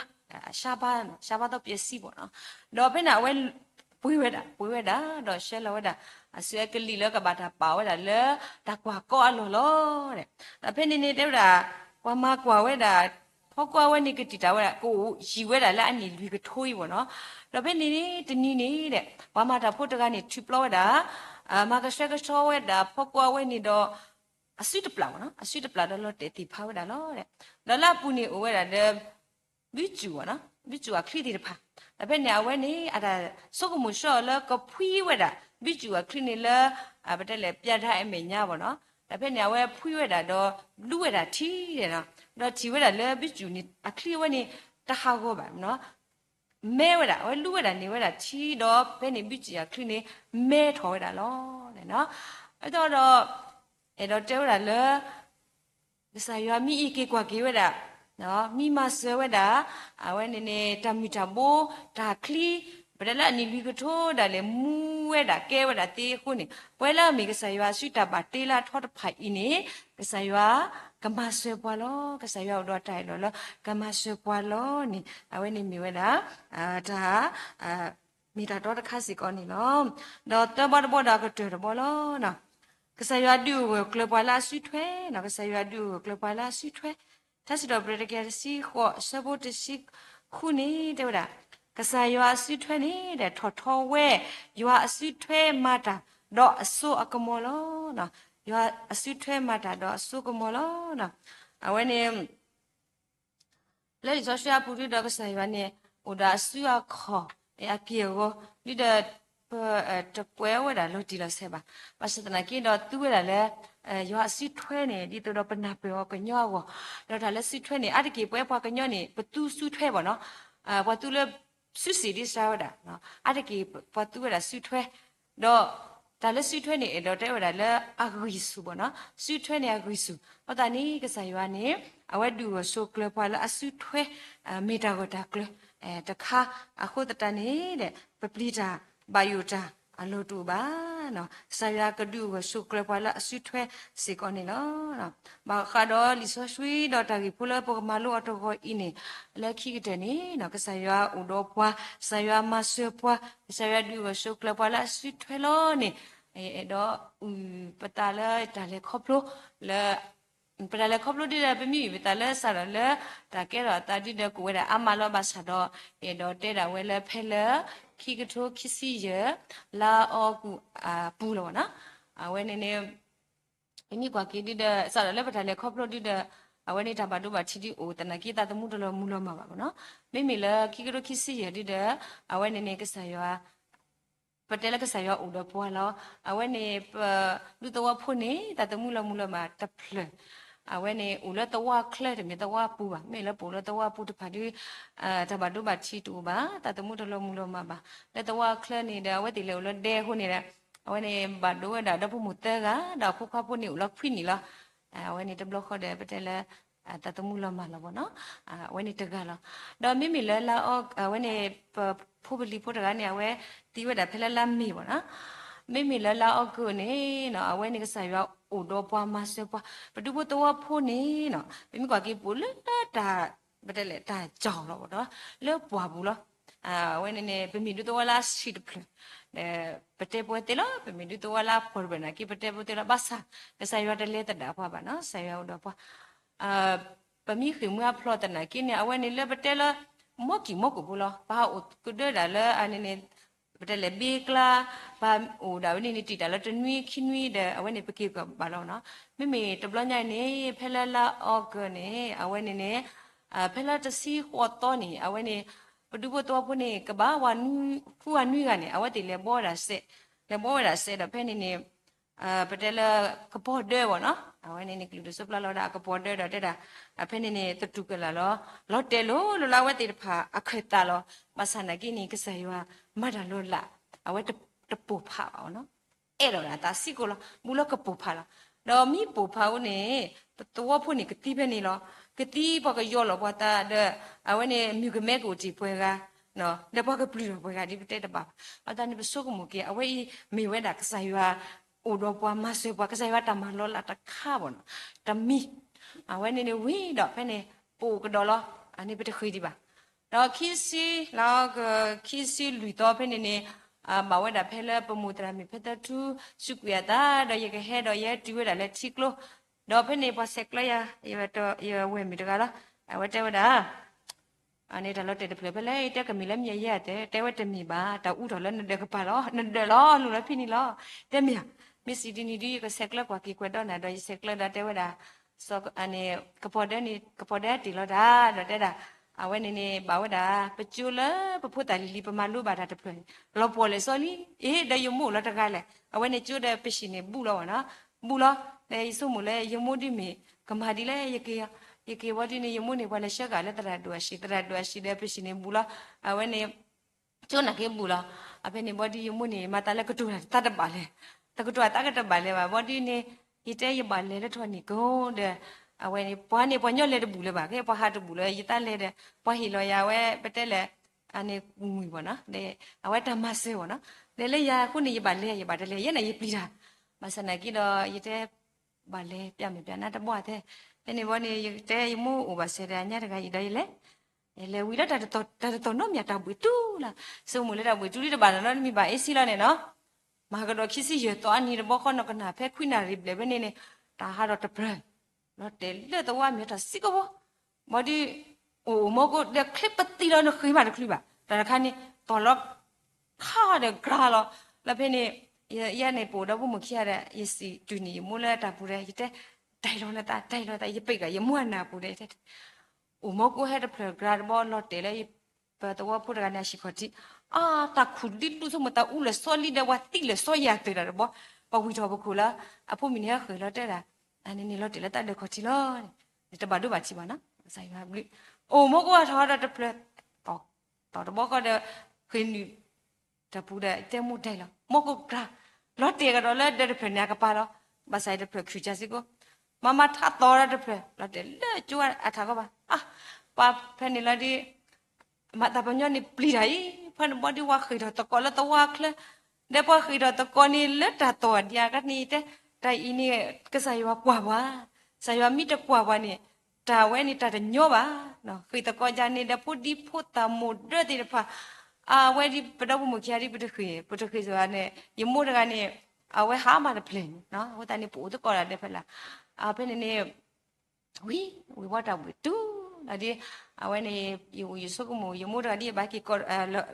ရှါဘါ ရှါဘါသီပျဲးစံးဘၣ်နီၤ, ဒီးဖဲန့ၣ်အဝဲ ပှ့ၤဝဲဒၣ် ပှ့ၤဝဲဒၣ် ဒီးဆှၢလီၤဝဲဒၣ် အစုအကလံးလၢကဘၣ်တၢ်ပာ်ဝဲဒၣ်လၢ တၢ်ကွၢ်ကီအလီၢ်လီၤ. ဒီးဖဲန့ၣ်န့ၣ်တဲဝဲဒၣ် ပှၤမၤကွၢ်ဝဲဒၣ် ဖီကိအဝဲန့ၣ်ကတံာ်တာ်ဝဲဒၣ် ကအိၣ်ယံာ်ဝဲဒၣ်လၢအနံၣ်လွံၢ်ကထိအံၤဘၣ်နီၤ, ဒီးဖဲန့ၣ်န့ၣ် တနံၤန့ၣ်ဒီး ပှၤမၤတၢ်ဖိတဂၤန့ၣ် ထုးပျီဝဲဒၣ် မၤကဆှဲကဆှီဝဲဒၣ်ဖီကိအဝဲန့ၣ်ဒီး အစုတပျၢ်ဘၣ်နီၤ, အစုတပျၢ်ဒီးလီၤတဲာ်သ့ၣ်ဖးဝဲဒၣ်လီၤ. ဒီးလၢအပူၤန့ၣ်အိၣ်ဝဲဒၣ်ဒီး ဘုကၠူၣ်ဘၣ်နီၤ, ဘုကၠူၣ်အချံသ့ၣ်တဖၣ်, ဒီးဖဲန့ၣ်အဝဲန့ၣ် အတၢ်ဆိကမိၣ်ဆှၢအီၤလၢကဖှံဝဲဒၣ် ဘုကၠူၣ်အချံန့ၣ်လၢ ပတဲလဲၣ် ပျဲဒါအမဲာ်ညါဘၣ်နီၤ, ဒီးဖဲန့ၣ်အဝဲဖှံဝဲဒၣ်ဒီး လူဝဲဒၣ်ထံဒီး ဒီးထံၣ်ဝဲဒၣ်လၢဘုကၠူၣ်န့ၣ် အချံအဝဲန့ၣ် တဟးဂီၤဘၣ်နီၤ မဲဝဲဒၣ် အဝဲလူဝဲဒၣ်န့ၢ်ဝဲဒၣ်ထံဒီး ဖဲန့ၣ်ဘုကၠူၣ်အချံန့ၣ် မဲထီၣ်ဝဲဒၣ်လီၤ. အသိးဒီး အဲၣ်ဒိးတဲဝဲဒၣ်လၢ ကစၢ်ယွၤမ့ၢ်အံးက့ၤကွၢ်က့ၤဝဲဒၣ်, မ့ၢ်မၤစၢၤဝဲဒၣ်, အဝဲန့ၣ်န့ၣ် တၢ်မုၢ်တၢ်ဘိ, တၢ်ချံ, ပတဲလၢအနံၣ်လွံၢ်ကထိဒၣ်လဲာ် မူဝဲဒၣ်ကဲဝဲဒၣ်သ့အဃိန့ၣ် ပဝဲလၢအမ့ၢ်ကစၢ်ယွၤအစုတၢ်ဘၣ်တ့လၢအထီတဖၣ်အံၤန့ၣ် ကစၢ်ယွၤကမၤစၢၤပှၤလီၤ. ကစၢ်ယွၤအိၣ်ဒီးတၢ်အဲၣ်လီၤလၢ ကမၤစၢၤပှၤလီၤန့ၣ် အဝဲန့ၣ်မ့ၢ်ဝဲဒၣ် တၢ် မ့ၢ်တၢ်တီတခါစ့ၢ်ကီးန့ၣ်လီၤ. ဒီးသၢဘီတဘီဒီးအကတၢၢ်တဘီလီၤ. ကစၢ်ယွၤဒုးဂၢၢ်ကျၢၤပှၤလၢအစုထွဲ, ကစၢ်ယွၤဒုးဂၢၢ်ကျၢၤပှၤလၢအစုထွဲ, ထါစံးထီၣ်ပတြၢၤတကယၤတဆံဃိး အဆၢဖိတဆံဃုန့ၣ် တဲဝဲဒၣ်, ကစၢ်ယွၤအစုထွဲန့ၣ်ဒီးထီၣ်ထီဝဲ, ယွၤအစုထွဲမၤတၢ်ဒီးအစိအကမီၤလီၤ. ယွၤအစုထွဲမၤတၢ်ဒီးအစိကမီၤလီၤ. အဝဲန့ၣ် လၢလံာ်စီဆှံအပူၤဒ်ဒီးကစၢ်ယွၤန့ၣ် အိၣ်ဒီးအစုအခီၣ် အက့ၢ်အဂီၤ ဒ်ဒီး ပတကွဲးဝဲဒၣ်လီၤတံၢ်လီၤဆဲးဘၣ်. ဘၣ်ဆၣ်သနာ်က့ဒီးသူဝဲဒၣ်လၢ ယွၤအစုထွဲန့ၣ် ဒ်သိးဒီးပနၢ်ပၢၢ်အီၤကညီအဂီၢ်, ဒီးတၢ်လၢစုထွဲန့ၣ် အါတက့ၢ်ပဝဲပှၤကညီန့ၣ် ပသူစုထွဲဘၣ်နီၤ, ပှၤသူလၢ စုစ့ၣ်ဒ်စှၤဝဲဒၣ်, အါတက့ၢ်ပှၤသူဝဲဒၣ်စုထွဲ ဒီးတၢ်လၢစုထွဲန့ၣ် အဲၣ်ဒိးတဲဝဲဒၣ်လၢအဂံၢ်ဆူၣ်ဘၣ်နီၤ, စုထွဲန့ၣ်အဂံၢ်ဆူၣ်, အဃိသတးန့ၣ် ကစၢ်ယွၤန့ၣ် အဝဲဒုးဂၢၢ်ဆိးကျၢၤပှၤလၢအစုထွဲ မ့ၢ်တၢ်ဂၢၢ်တၢ်ကျၢၤ တခါ, အဃိသတးန့ၣ်ဒီး ပပျံၤတၢ်ဘၣ်ယိၣ်တၢ်အလီၢ်တအိၣ်ဘၣ်, ကစၢ်ယွၤကဒုးဂၢၢ်ဆိးကျၢၤပှၤလၢအစုထွဲစ့ၢ်ကီးန့ၣ်လီၤ. ဘၣ်ဃးဒီးလံာ်စီဆှံဒီးတၢ်ဂ့ၢ်ဖိလၢပကမၤလိအီၤတဂီၤအံၤန့ၣ်, လၢခံကတၢၢ်န့ၣ် ကစၢ်ယွၤအိၣ်ဒီးပှၤ, ကစၢ်ယွၤမၤစၢၤပှၤ, ကစၢ်ယွၤဒုးဂၢၢ်ဆိးကျၢၤပှၤလၢအစုထွဲလီၤန့ၣ်, အဲၣ်ဒိးအုၣ်ပသးလၢတၢ်လဲၤခီဖျိလၢ ပတၢ်လဲၤခီဖျိဒ်ဒီး ပမ့ၢ်အုၣ်ပသးလၢစးထီၣ်လၢ တၢ်ကဲထီၣ်အသးဒ်ဒီး ကအိၣ်ဝဲဒၣ်အါမးလီၤ. ဘၣ်ဆၣ်ဒီး အဲၣ်ဒိးတဲဒၣ်ဝဲလၢဖဲလၢ ခံကထိခံဆံယဲၢ် လါအီကူးအပူၤလီၤနီၤ. အဝဲန့ၣ်န့ၣ် ပမ့ၢ်ကွၢ်က့ၤဒ်ဒီး စးထီၣ်လၢပတၢ်လဲၤခီဖျိဒ်ဒီး အဝဲန့ၣ်တၢ်ဘၣ်ဒိဘၣ်ထံးဒ်အိၣ်သနာ်က့ သးသမူတလီၤမုၢ်လီၤမၢ်ဘၣ်နီၤ. မ့မ့ၢ်လၢခံကထိခံဆံယဲၢ်ဒ်ဒီး အဝဲန့ၣ်န့ၣ် ကစၢ်ယွၤ ပတဲလၢကစၢ်ယွၤအိၣ်ဒီးပှၤလီၤ. အဝဲန့ၣ် ပဒူသဝီဖိန့ၣ် သးသမူလီၤမုၢ်လီၤမၢ်တဖျၢၣ်. အဝဲန့ၣ် အိၣ်လၢသဝီချၢတမ့ၢ်သဝီပူၤဘၣ်. မ့ၢ်လၢပအိၣ်လၢသဝီပူၤတဖၣ်ဒ် တၢ်ဘၣ်ဒိဘၣ်ထံးတအိၣ်ဘၣ်, သးသမူတလီၤမုၢ်လီၤမၢ်ဘၣ်. လၢသဝီချၢန့ၣ်ဒီး အဝဲသ့ၣ်လဲၤအိၣ်လၢဒဲအဃိန့ၣ်ဒီး အဝဲန့ၣ်ဘၣ်ဒိဝဲဒၣ်ဒီဖိမိၢ်သၢဂၤ ဒီးအဖိခွါဖိန့ၣ်အိၣ်လီၤခွံနံၣ်လီၤ. အဝဲန့ၣ်တဘျီဃီဒီး ပတဲလၢ သးသမူလီၤမၢ်လီၤဘၣ်နီၤ. အဝဲန့ၣ်တဂၤလီၤ. ဒီးမ့မ့ၢ်လၢလါအီ အဝဲန့ၣ် ပဖိပလံၤဖိတဂၤန့ၣ် အဝဲသံဝဲဒၣ်ဖဲလၢလါမ့ၤဘၣ်နီၤ. မ့မ့ၢ်လၢလါအီကူးန့ၣ်နီၤ အဝဲန့ၣ်ကစၢ်ယွၤအိၣ်ဒီးပှၤမၤစၢၤပှၤ, ပဒူဖိသဝီဖိန့ၣ်နီၤ ပမ့ၢ်ကွၢ်က့ၤပအိၣ်လၢတၢ် ပတဲလဲၣ် တၢ်ကၠီၣ်လီၤဘၣ်ဒီး လၢပှၢ်ပူၤလီၤ. အဝဲန့ၣ်န့ၣ် ပမ့ၢ်ဒူသဝီလၢအဆံးတဖျၢၣ် ပတဲပဝဲသ့လီၤ. ပမ့ၢ်ဒူသဝီလၢအဖှီၣ်တဖျၢၣ်နာ်က့ ပတဲပဝဲသ့လီၤ. ဘၣ်ဆၣ် ကစၢ်ယွၤတလဲၤသဒၣ်ပှၤဘၣ်နီၤ. ကစၢ်ယွၤအိၣ်ဒီးပှၤ ပမ့ၢ်ဃ့ၢ်မှံဟးဖျိးသနာ်က့န့ၣ် အဝဲန့ၣ်လၢပတဲလၢ မီၢ်ကံၢ်မီၢ်ကိၣ်ဖိလီၤ. ပဟးအိၣ်ကဒၢဒၣ်လၢအန့ၣ်န့ၣ် ပတဲလဲၣ်ဘ့ကျါ, ပဟးအိၣ်ဒၣ်ဝဲန့ၣ်န့ၣ် တံာ်တာ်လၢတနွံခံနွံဒီး အဝဲန့ၣ်ပက့ၤကဘၣ်လီၤနီၤ. မ့မ့ၢ်တဘျီညါအံၤန့ၣ် ဖဲလၢလါအီကူးန့ၣ် အဝဲန့ၣ်န့ၣ် ဖဲလၢတဆံဃိးသီန့ၣ် အဝဲန့ၣ် ပဒူဖိသဝီဖိန့ၣ် ကဘၣ်ဝဲ ဃုဂၤနွံဂၤန့ၣ် အဝဲသ့ၣ်လဲၤဘှီဝဲဒၣ်စဲး, လဲၤဘှီဝဲဒၣ်စဲးဒီးဖဲန့ၣ်န့ၣ် ပတဲလၢကပီၤဒၢဘၣ်နီၤ. အဝဲန့ၣ်န့ၣ် ကလုာ်ဒူၣ်စိပျၢ်လီၤဝဲဒၣ်အကပီၤဒၢဒီးတဲဒၣ် ဖဲန့ၣ်န့ၣ် သတူၢ်ကလာ်လီၤ. လီၤတဲာ်လိၤလိၤလၢအဝဲသ့ၣ်တဖၣ်အခၢၣ်သးလီၤ. ဘၣ်ဆၣ်နာ်က့န့ၣ် ကစၢ်ယွၤမၤတၢ်လီၤလး အဝဲတပိာ်ဖးဘၣ်နီၤ. အဲၣ်ဒိးဒၣ်သးစ့ၢ်ကီးလီၤ. ဘူးလၢကပိာ်ဖးလီၤ. ဒီးမ့ၢ်ပိာ်ဖးအဃိန့ၣ် ပသဝီဖိန့ၣ်ကသံဖဲန့ၣ်လီၤ. ကသံပှၤကယီလီၤပှၤသးဒီး အဝဲန့ၣ်မုၣ်ကမဲကအိၣ်တ့ၢ်ပှဲၤဂၤ ဒီးပှၤကပျုၢ်ထီၣ်ပှဲၤဂၤဒ်ပတဲတဘၣ်ဘၣ်. အသးန့ၣ်ပဆိကမိၣ်က့ၤ အဝဲအံၤမ့ၢ်ဝဲဒၣ်ကစၢ်ယွၤအိၣ်ဒီးပှၤမၤစၢၤပှၤ ကစၢ်ယွၤတၢ်မၤလီၤလးတခါဘၣ်နီၤ. တမံၤ အဝဲန့ၣ်န့ၣ်ဝံၤဒီးဖဲန့ၣ် ပအိၣ်ကဒီးလီၤ. အန့ၣ်ပတဃ့ၢ်ဒံးဘၣ်. ဒီးခံဆံ လါအီကူး ခံဆံလွံၢ်သီဖဲန့ၣ်န့ၣ် ဘၣ်ဝဲဒၣ်ဖဲလၢပမိၢ်သရၣ်မုၣ်ဖဲသၢထူ စူးကွံာ်အသး ဒီးယကဟဲဒီးယဟဲတုၤဝဲဒၣ်လၢထံကျိ ဒီးဖဲန့ၣ်ပှၤဆဲးကျၢယၤ ယဝဲၢ်မုၣ်တဂၤလီၤ. အဝဲတဲဝဲဒၣ် အန့ၣ်တၢ်လီၤတဲာ်တဖျၢၣ်ဖဲလဲၣ် တဲကမ့ၢ်လၢမ့ၢ်ယဲၢ်တဲ တဲဝဲတမ့ၢ်ဘၣ် တၢ်အူထီၣ်လၢနဒၢးကပၤလီၤ နဒၢးလီၤ လိၤလၢဖဲန့ၣ်လီၤ. တဲမ့ၢ်ဧါ, မ့ၢ်စံးဒ်န့ၣ်ဒ် ယကဆဲးကျၢကွၢ်က့ၤကွဲးဒီးနၤဒီး ယဆဲးကျၢဒီးတဲဝဲဒၣ် ကပီၤဒၢန့ၣ် ကပီၤဒၢတ့ၢ်လီၤတၢ် ဒီးတဲဒၣ် အဝဲန့ၣ်န့ၣ် ဘၣ်ဝဲဒၣ် ပကၠိလၢပဖိသၣ်လံၤလံၤ ပမၤလိဘၣ်တၢ်တဖျၢၣ်န့ၣ် လီၤပှီၢ်လဲာ်စီလံ, အ့ ဒီးယမိၢ်အိၣ်လီၤတဂၤလဲၣ်, အဝဲန့ၣ်ကၠိဒီးပဟံၣ်န့ၣ်ဘူးလီၤဘၣ်နီၤ, ဘူးလီၤ, ဒီးယဆိကမိၣ်လၢယမိၢ်ဒ်မ့ၢ်ကမၤဒ်လဲၣ်, ယက့ၤဝံၤဒ်န့ၣ် ယမိၢ်န့ၣ် ပှၤလဲၤဆှၢကၤလၢသရၣ်ဒိၣ်အဟံၣ်, သရၣ်ဒိၣ်အဟံၣ်ဒီးပဟံၣ်န့ၣ်ဘူးလီၤ, အဝဲန့ၣ် ကၠိနာ်က့ဘူးလီၤ. အဖဲန့ၣ်ဘီဒ်ယမိၢ်န့ၣ် မၤသးလၢကတိၤတၢ်တဘၣ်လဲၣ်, တကတိၤအသးကတဘၣ်လဲၣ်ဘၣ်, ဘီဒ်န့ၣ် ယတဲယဘၣ်လဲၤလၢထီၣ်န့ၣ်ကိးဒီး အဝဲန့ၣ် ပှၤန့ၣ် ပှၤညီလဲၤတဘူးလၢၤဘၣ်, ကဲပှၤဟးတဘူးလၢၤ ယသးလဲၤဒီး ပှၤဟ့ၣ်လီၤယၤဝဲ ပတဲလဲၣ် အန့ၣ်မုၢ်ဘၣ်နီၤ, ဒီးအဝဲတၢ်မၤစၢၤဘၣ်နီၤ, ဒီးလၢယၤအဃိန့ၣ် ယဘၣ်လဲၤ ယဘၣ်တလဲၤ ယဲန့ၣ်ယပျံၤတၢ်, ဘၣ်ဆၣ်နာ်က့ဒီး ယတဲ ဘၣ်လဲၤပျၢ်မဲာ်ပျၢ်နါတဘီၣ်အသဲ, ဖဲန့ၣ်ဘီန့ၣ် ယတဲယမိၢ်အိၣ်ဘၣ်စဲးဒီးအညါတဂၤအံၤဒီးယလဲၤ, ယလဲၤဝံၤလၢတၢ်တတီၤနီတမံၤ တၢ်ဘှံးတူၢ်လီၤ, ဆိကမိၣ်လၢတၢ်ဘှံးတူၢ်လံတဘၣ်လီၤနီၤ, တမ့ၢ်ဘၣ်အ့စံလီၤန့ၣ်နီၤ, မၤကဒီးခံဆံယဲၢ်သီအနံၤတဘီဃီနီၤ, ကနၣ်ဖဲခွံနၣ်ရံၣ်ဘျဲၣ်ဖဲန့ၣ်န့ၣ် တၢ်ဟးထီၣ်တဖျၢၣ် လီၤတဲာ်လၢသဝီမ့ၢ်တၢ်စံးကဘီ, ဘီဒ် အိၣ်အိၣ်မီၢ်ကိးဒီး ချ့ပသံလီၤ နဃ့ဘၣ်တချုးဘၣ်, တၢ်တခါန့ၣ် တီၢ်လီၤ ခါဒီးကြၤလီၤ, လၢဖဲန့ၣ် ယဲန့ၣ်ပအိၣ်ဒီးဖိမုၣ်ခံဂၤဒီး ယစံးတုၤန့ၢ်ယမိၢ်လၢတၢ်ပူၤဒီး ယတဲ တၢ်အံၤလီၤနသး တၢ်အံၤလီၤသး ယပ့ၤကၤယမိၢ်အနၢ်ပူၤဒီး ယတဲ အိၣ်မီၢ်ကိးဟဲတဖျၢၣ်ကြၤတဘီ လီၤတဲာ်လၢ ပသဝီဖိတဂၤန့ၣ်အဟံၣ်ခီၣ်ထံး, အါ တၢ်ခူၣ်လံဒူဆိကမိၣ် တၢ်အူလၢာ်စီလံဒီး ပှၤသံလၢာ်စီယၤတၢၢ်တၢ်တဘီ, ပှၤဝံၤထီၣ်ပခိၣ်လၢ အဖိမုၣ်န့ၣ်ဟဲဃ့ၢ်လီၤတဲဒၣ်, အန့ၣ်န့ၣ်လီၤတဲာ်လၢတၢ်ဒၢးခီၣ်ထံးလီၤ, တဘၣ်ဒိဘၣ်ထံးဘၣ်နီၤ, ကစၢ်ယွၤဘျုး, အိၣ်မီၢ်ကိးထီၣ်ဒီးတဖျၢၣ် တီၢ်တဘီဃီဒီး ဃ့ၢ်နုာ် တၢ်ပူၤဒီး တဲမိၢ်တဲလီၤ မီၢ်ကိးကြၤ, လီၤတဲာ်ကဒီးလၢဒၢးတဖျၢၣ်န့ၣ်အကပၤလီၤ, ဘၣ်ဆၣ်တဖျၢၣ်ခုၣ်ကစ့ၢ်ကီး, မၤမၤထးသီဒီးတဖျၢၣ် လီၤတဲာ်လၢကၠိအထးခီဘၣ်, အါ ပှၤဖဲန့ၣ်လီၤဒ် မၤသးပညီန့ၣ်ပျံၤတၢ်အံၤ, ဖဲန့ၣ်ဘီဒ်ပှၤဃ့ၢ်ထီၣ်သကိးလၢသဝီချၢ, ဒီးပှၤဃ့ၢ်ထီၣ်သကိးန့ၣ်လၢတၢ်သီၣ်ဒံးအဂၤန့ၣ်တဲ, တၢ်အံၤန့ၣ် ကစၢ်ယွၤကွၢ်ပှၤ, ကစၢ်ယွၤမ့ၢ်တကွၢ်ပှၤန့ၣ် တၢ်ဝဲန့ၣ်တၢ်တညီဘၣ်, ဃ့ၢ်သကိးယၤန့ၣ်ဒီး ဖိဒံဖိသၣ်မိၢ်ဒၢသ့ၣ်တဖၣ်, အဝဲဒ်ပဒီဖိမိၢ်ခံဂၤဒ်ပတဃ့ၢ်, ပတဃ့ၢ်စ့ၢ်န့ၣ် ယမိၢ်တဂၤန့ၣ် အဝဲဟးမးတဖျၢၣ်န့ၣ်, အဃိသတးန့ၣ် ပအိၣ်သကိးတၢ်ဒီးဖဲလၢ, ဖဲန့ၣ်န့ၣ် ဝံၤဝံၤဘီၣ်တၢ်ဘှံးတူၢ်လီၤဒီး အဝဲန့ၣ် ယဆိကမိၣ် ယမိၢ်တဂၤဒ်အဘၣ်က့ၤကိး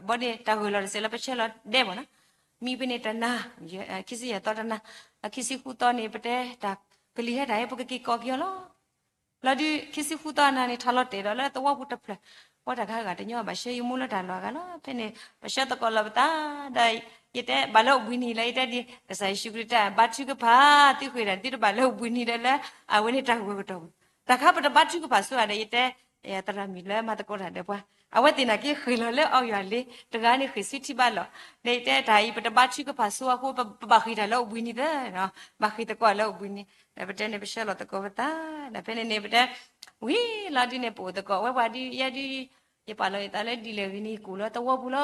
ဘီန့ၣ် တၢ်ဂၢၢ်လီၤတစဲးလၢပဆၢလီၤဒဲးဘၣ်နီၤ, မံဖဲန့ၣ်တနၤ ခံဆံယဲၢ်သီတနၤ, အခံဆံဃုသီန့ၣ် ပတဲတၢ်ကလံၤဟဲတၢ်အံၤ ပကက့ၤကိးက့ၤအီၤလီၤ. လီၤဒုး ခံဆံဃုသီအနၤန့ၣ် ထီၣ်လီၤတဲာ်ဒီးလၢသဝီပူၤတဖျၢၣ်, ဝဲတၢ်ခါဂၤတညီဘၣ်ဆှၢယမိၢ်လၢတၢ်လီၢ်အဂၤလီၤ. ဖဲန့ၣ် ပဆှၢသကိးလီၤပသးဒီး ယတဲဘၣ်လၢအိၣ်ဘှံးနံၤလၢယတဲဒ် ကစၢ်ယ့ၣ်ၡူးခရံာ်တဲ ဘါထုကဖၣ် သုဃ့ၢ်တၢ် သုတဘၣ်လၢအိၣ်ဘှံးနံၤဒီးလၢ အဝဲန့ၣ်တၢ်ဂၢၢ်ကတီၢ်ဘၣ်. တၢ်ခါပတဘါထုကဖၣ်ဆိဧါဒီး ယတဲ သရၣ်မုၣ်လၢမၤသကိးတၢ်ဒီးပှၤ အဝဲသ့ၣ်နာ်က့ဃ့ၢ်လီၤလၢအီၣ်ယွၤလ့ တဂၤန့ၣ်ဃ့ၢ်ဆူထံဘၣ်လီၤ. ဒီးယတဲတၢ်အံၤ ပတဘါထုကဖၣ်ဆိအဃိ ပဘၣ်ဃ့ၢ်တၢ်လၢအိၣ်ဘှံးနံၤသၢ, ဘၣ်ဃ့ၢ်သကိးလၢအိၣ်ဘှံးနံၤ, ဒီးပတဲန့ၣ် ပဆှၢလီၤသကိးပသး, ဒီးဖဲန့ၣ်န့ၣ် ပတဲ ဝံၤလီၤဒ်န့ၣ် ပအိၣ်သကိးဝဲပှၤဒ်ယဲဒ် ယပာ်လီၤယသးလၢဒ်လဲၣ်ဂ့ၤန့ၣ် ယကအိၣ်လၢသဝီပူၤလီ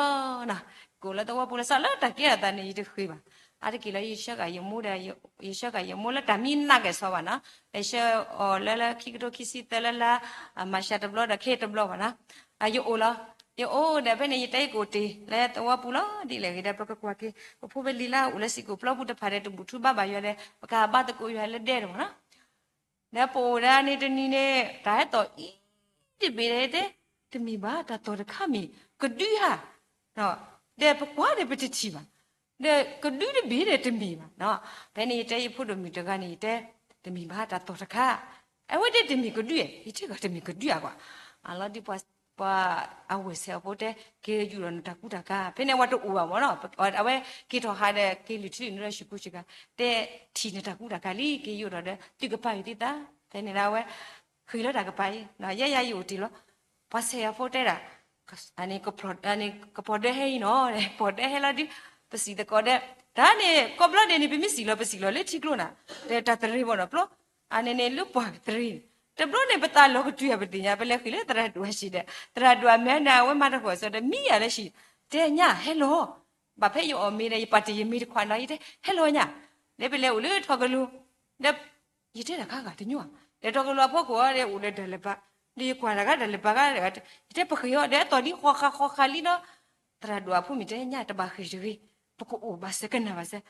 ၤ. ကအိၣ်လၢသဝီပူၤလီၤ စးလၢတၢ်ကဲထီၣ်သးန့ၣ် ယတဃ့ၢ်ဘၣ်. အါတက့ၢ်လၢယဆှၢဃာ်ယမိၢ်ဒီး ယဆှၢဃာ်ယမိၢ်လၢတၢ်မံနးကဲၣ်ဆိးဘၣ်နီၤ, ယဆှၢအီၤလၢလၢခံကထိခံဆံသၢလၢလါ မၤရှးတဘျီဒီးခဲအံၤတဘျီဘၣ်နီၤ, ယအိၣ်လီၤ. ယအိၣ်ဒီးဖဲန့ၣ် ယတဲယကအိၣ်တ့ၢ်လၢသဝီပူၤလီၤ ဒ်လဲၣ်ဂ့ၤဒီး ပကကွၢ်က့ၤ ပဖိပလံၤလၢအအိၣ်လၢစ့ၢ်ကီးပျီပူၤတဖၣ်ဒီး တဘူၣ်ထူဘၣ်ဘၣ်ယွၤဒီး ပကဘါသကိးယွၤလၢဒဲးတမ့ၢ်နီၤ. ဒီးပအိၣ်ဒၣ်န့ၣ်တနံၤန့ၣ် တၢ်ဟဲသီၣ်အံၤတဘ့ၣ်ဒီးတဲ တမ့ၢ်ဘၣ်တၢ်သီၣ်တခါမ့ၢ်ကဒုဧါ, ဒီးပကွၢ်ဒီးပတထံၣ်ဘၣ်, ဒီးကဒုတဘ့ၣ်ဒီးတမ့ၢ်ဘၣ်. ဖဲန့ၣ်ယတဲယဖိဒိၣ်မုၣ်တဂၤန့ၣ် ယတဲ တမ့ၢ်ဘၣ်တၢ်သီၣ်တခါ, အဝဲတဲတမ့ၢ်ကဒုဧါ, ယတဲဂၤတမ့ၢ်ကဒုဧါကွၢ်, အလီၤဒ်ပှၤ ပှၤအဝဲၢ်ဆဲးအဖိတဲ က့ၤယူၢ်ဒီးနတၢ်ကူတၢ်ကၤ, ဖဲန့ၣ်အဝဲတအိၣ်ဘၣ်မ့ၢ်နီၤ, အဝဲက့ၤထီၣ်ဟးဒီးက့ၤလုၢ်ထံလုၢ်နုၤလၢ ဆူးကူဆူးကၤ, တဲထံၣ်နတၢ်ကူတၢ်ကၤလံ က့ၤယူၢ်ဒီးဒီး သုကပၤယုာ်သုသး, ဖဲန့ၣ်လၢအဝဲ ဃ့ၢ်လၢတၢ်ကပၤအံၤ, ယဲယၤယအိၣ်တ့ၢ်လီၤ, ပှၤဆဲးယၤဖိတဲဒၣ် ကပီၤဒၢဟဲအံၤနီၤ, ပီၤဒၢဟဲလီၤဒုး ပစံၣ်သကိးဒီး တၢ်န့ၣ် ကိးဘျီဒဲးန့ၣ် ပမ့ၢ်စံၣ်လီၤ ပစံၣ်လီၤလၢထံကျိနၤ, ဒီးတၢ်သရ့ၤဘၣ်နီၤ ပျီ အန့ၣ်န့ၣ်လၢပှၤသရ့ၤ, တဘျီန့ၣ် ပသးလီၤကတုၤယၤပသ့ၣ်ညါ ပလဲၤဃ့ၢ်လၢသရၣ်ဒိၣ်အဟံၣ်ဒီး သရၣ်ဒိၣ်အမဲာ်ညါ အဝဲမၤတၢ်ဃီၣ်စီဒီး မံယၤလၢဟံၣ်, တဲညၣ်ဟဲလီၤ, ဘၣ်ဖဲယအီၣ်မ့ၤဒီး ယပာ်တ့ၢ်ယမ့ၤတခွးနီၤ ယတဲ ဟဲလီၤညၣ်, ဒီးပလဲၤအိၣ်လၢထီကလိၤ, ဒီး ယတဲတၢ်ခါဂၤတညီဧါ, ဒီးထီကလိၤအဖီခိၣ်ဒီးအိၣ်လၢဒၢးလၢၤပၤ, ဒီးယကွၢ်တၢ်ဂၤဒၢးလၢၤပၤဂၤ, ယတဲပဃ့ၢ်အီၤ ဒီးအသီၣ်ဒ်ဃီဃာ်ဃီဃာ်လံဒီး သရၣ်ဒိၣ်အဖိမုၣ်တဲညၣ်တဘၣ်ဃ့ၢ်တဂ့ၤ, ပကအိၣ်ဘၣ်စဲးကနၣ်ဘၣ်စဲး,